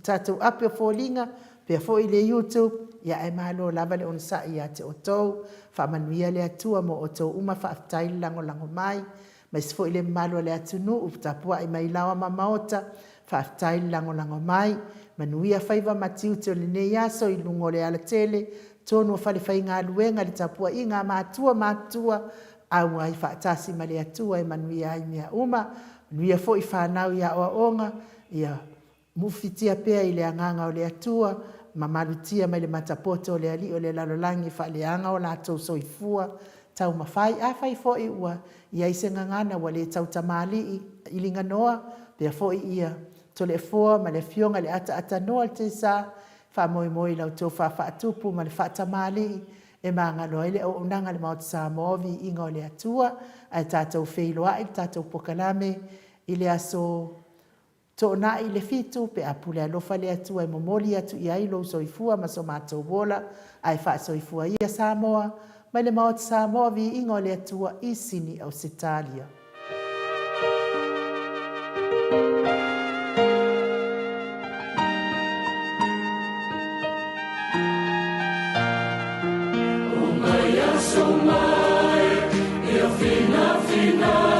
tatou api o foliga, pea foi i le YouTube, ia ae malo lava le onosai ia te outou. Faamanuia le Atua mo outou uma, faafetai le lagolago mai. Aemaise foi le mamalu o le atunuu tapuai mai laoa ma maota, faafetai le lagolago mai. Manuia faiva ma tiute o lenei aso i luga o le alatele, tonu o falefaigaluega i le tapuaiga a matua matutua, auai faatasi ma le Atua e manuia ai mea uma. Manuia foi fanau i aoaoga, ia Mufitia pea i le agaga o le Atua, ma malutia mai le matapoto o le Alii o le lalolagi e faaleaga o latou soifua taumafai. Afai foi ua i ai se gagana ua le tautamalii i Liganoa, pea foi ia Toleafoa ma le Afioga i le Ataatanoa o le Tesa, faamoemoe i la outou faafaatupu ma le faatamalii e magalo ai le auaunaga a le Maota Samoa o Viiga o le Atua, ae tatou feiloai le tatou pokalame i le aso. Toonai le 7 pe a pule alofa le Atua e momoli atu i ai lou soifua ma so matou ola, ae faasoifua ia Samoa, mai le Maota Samoa viiga o le Atua i Sini Ausetalia. O mai aso mai, ia fina fina.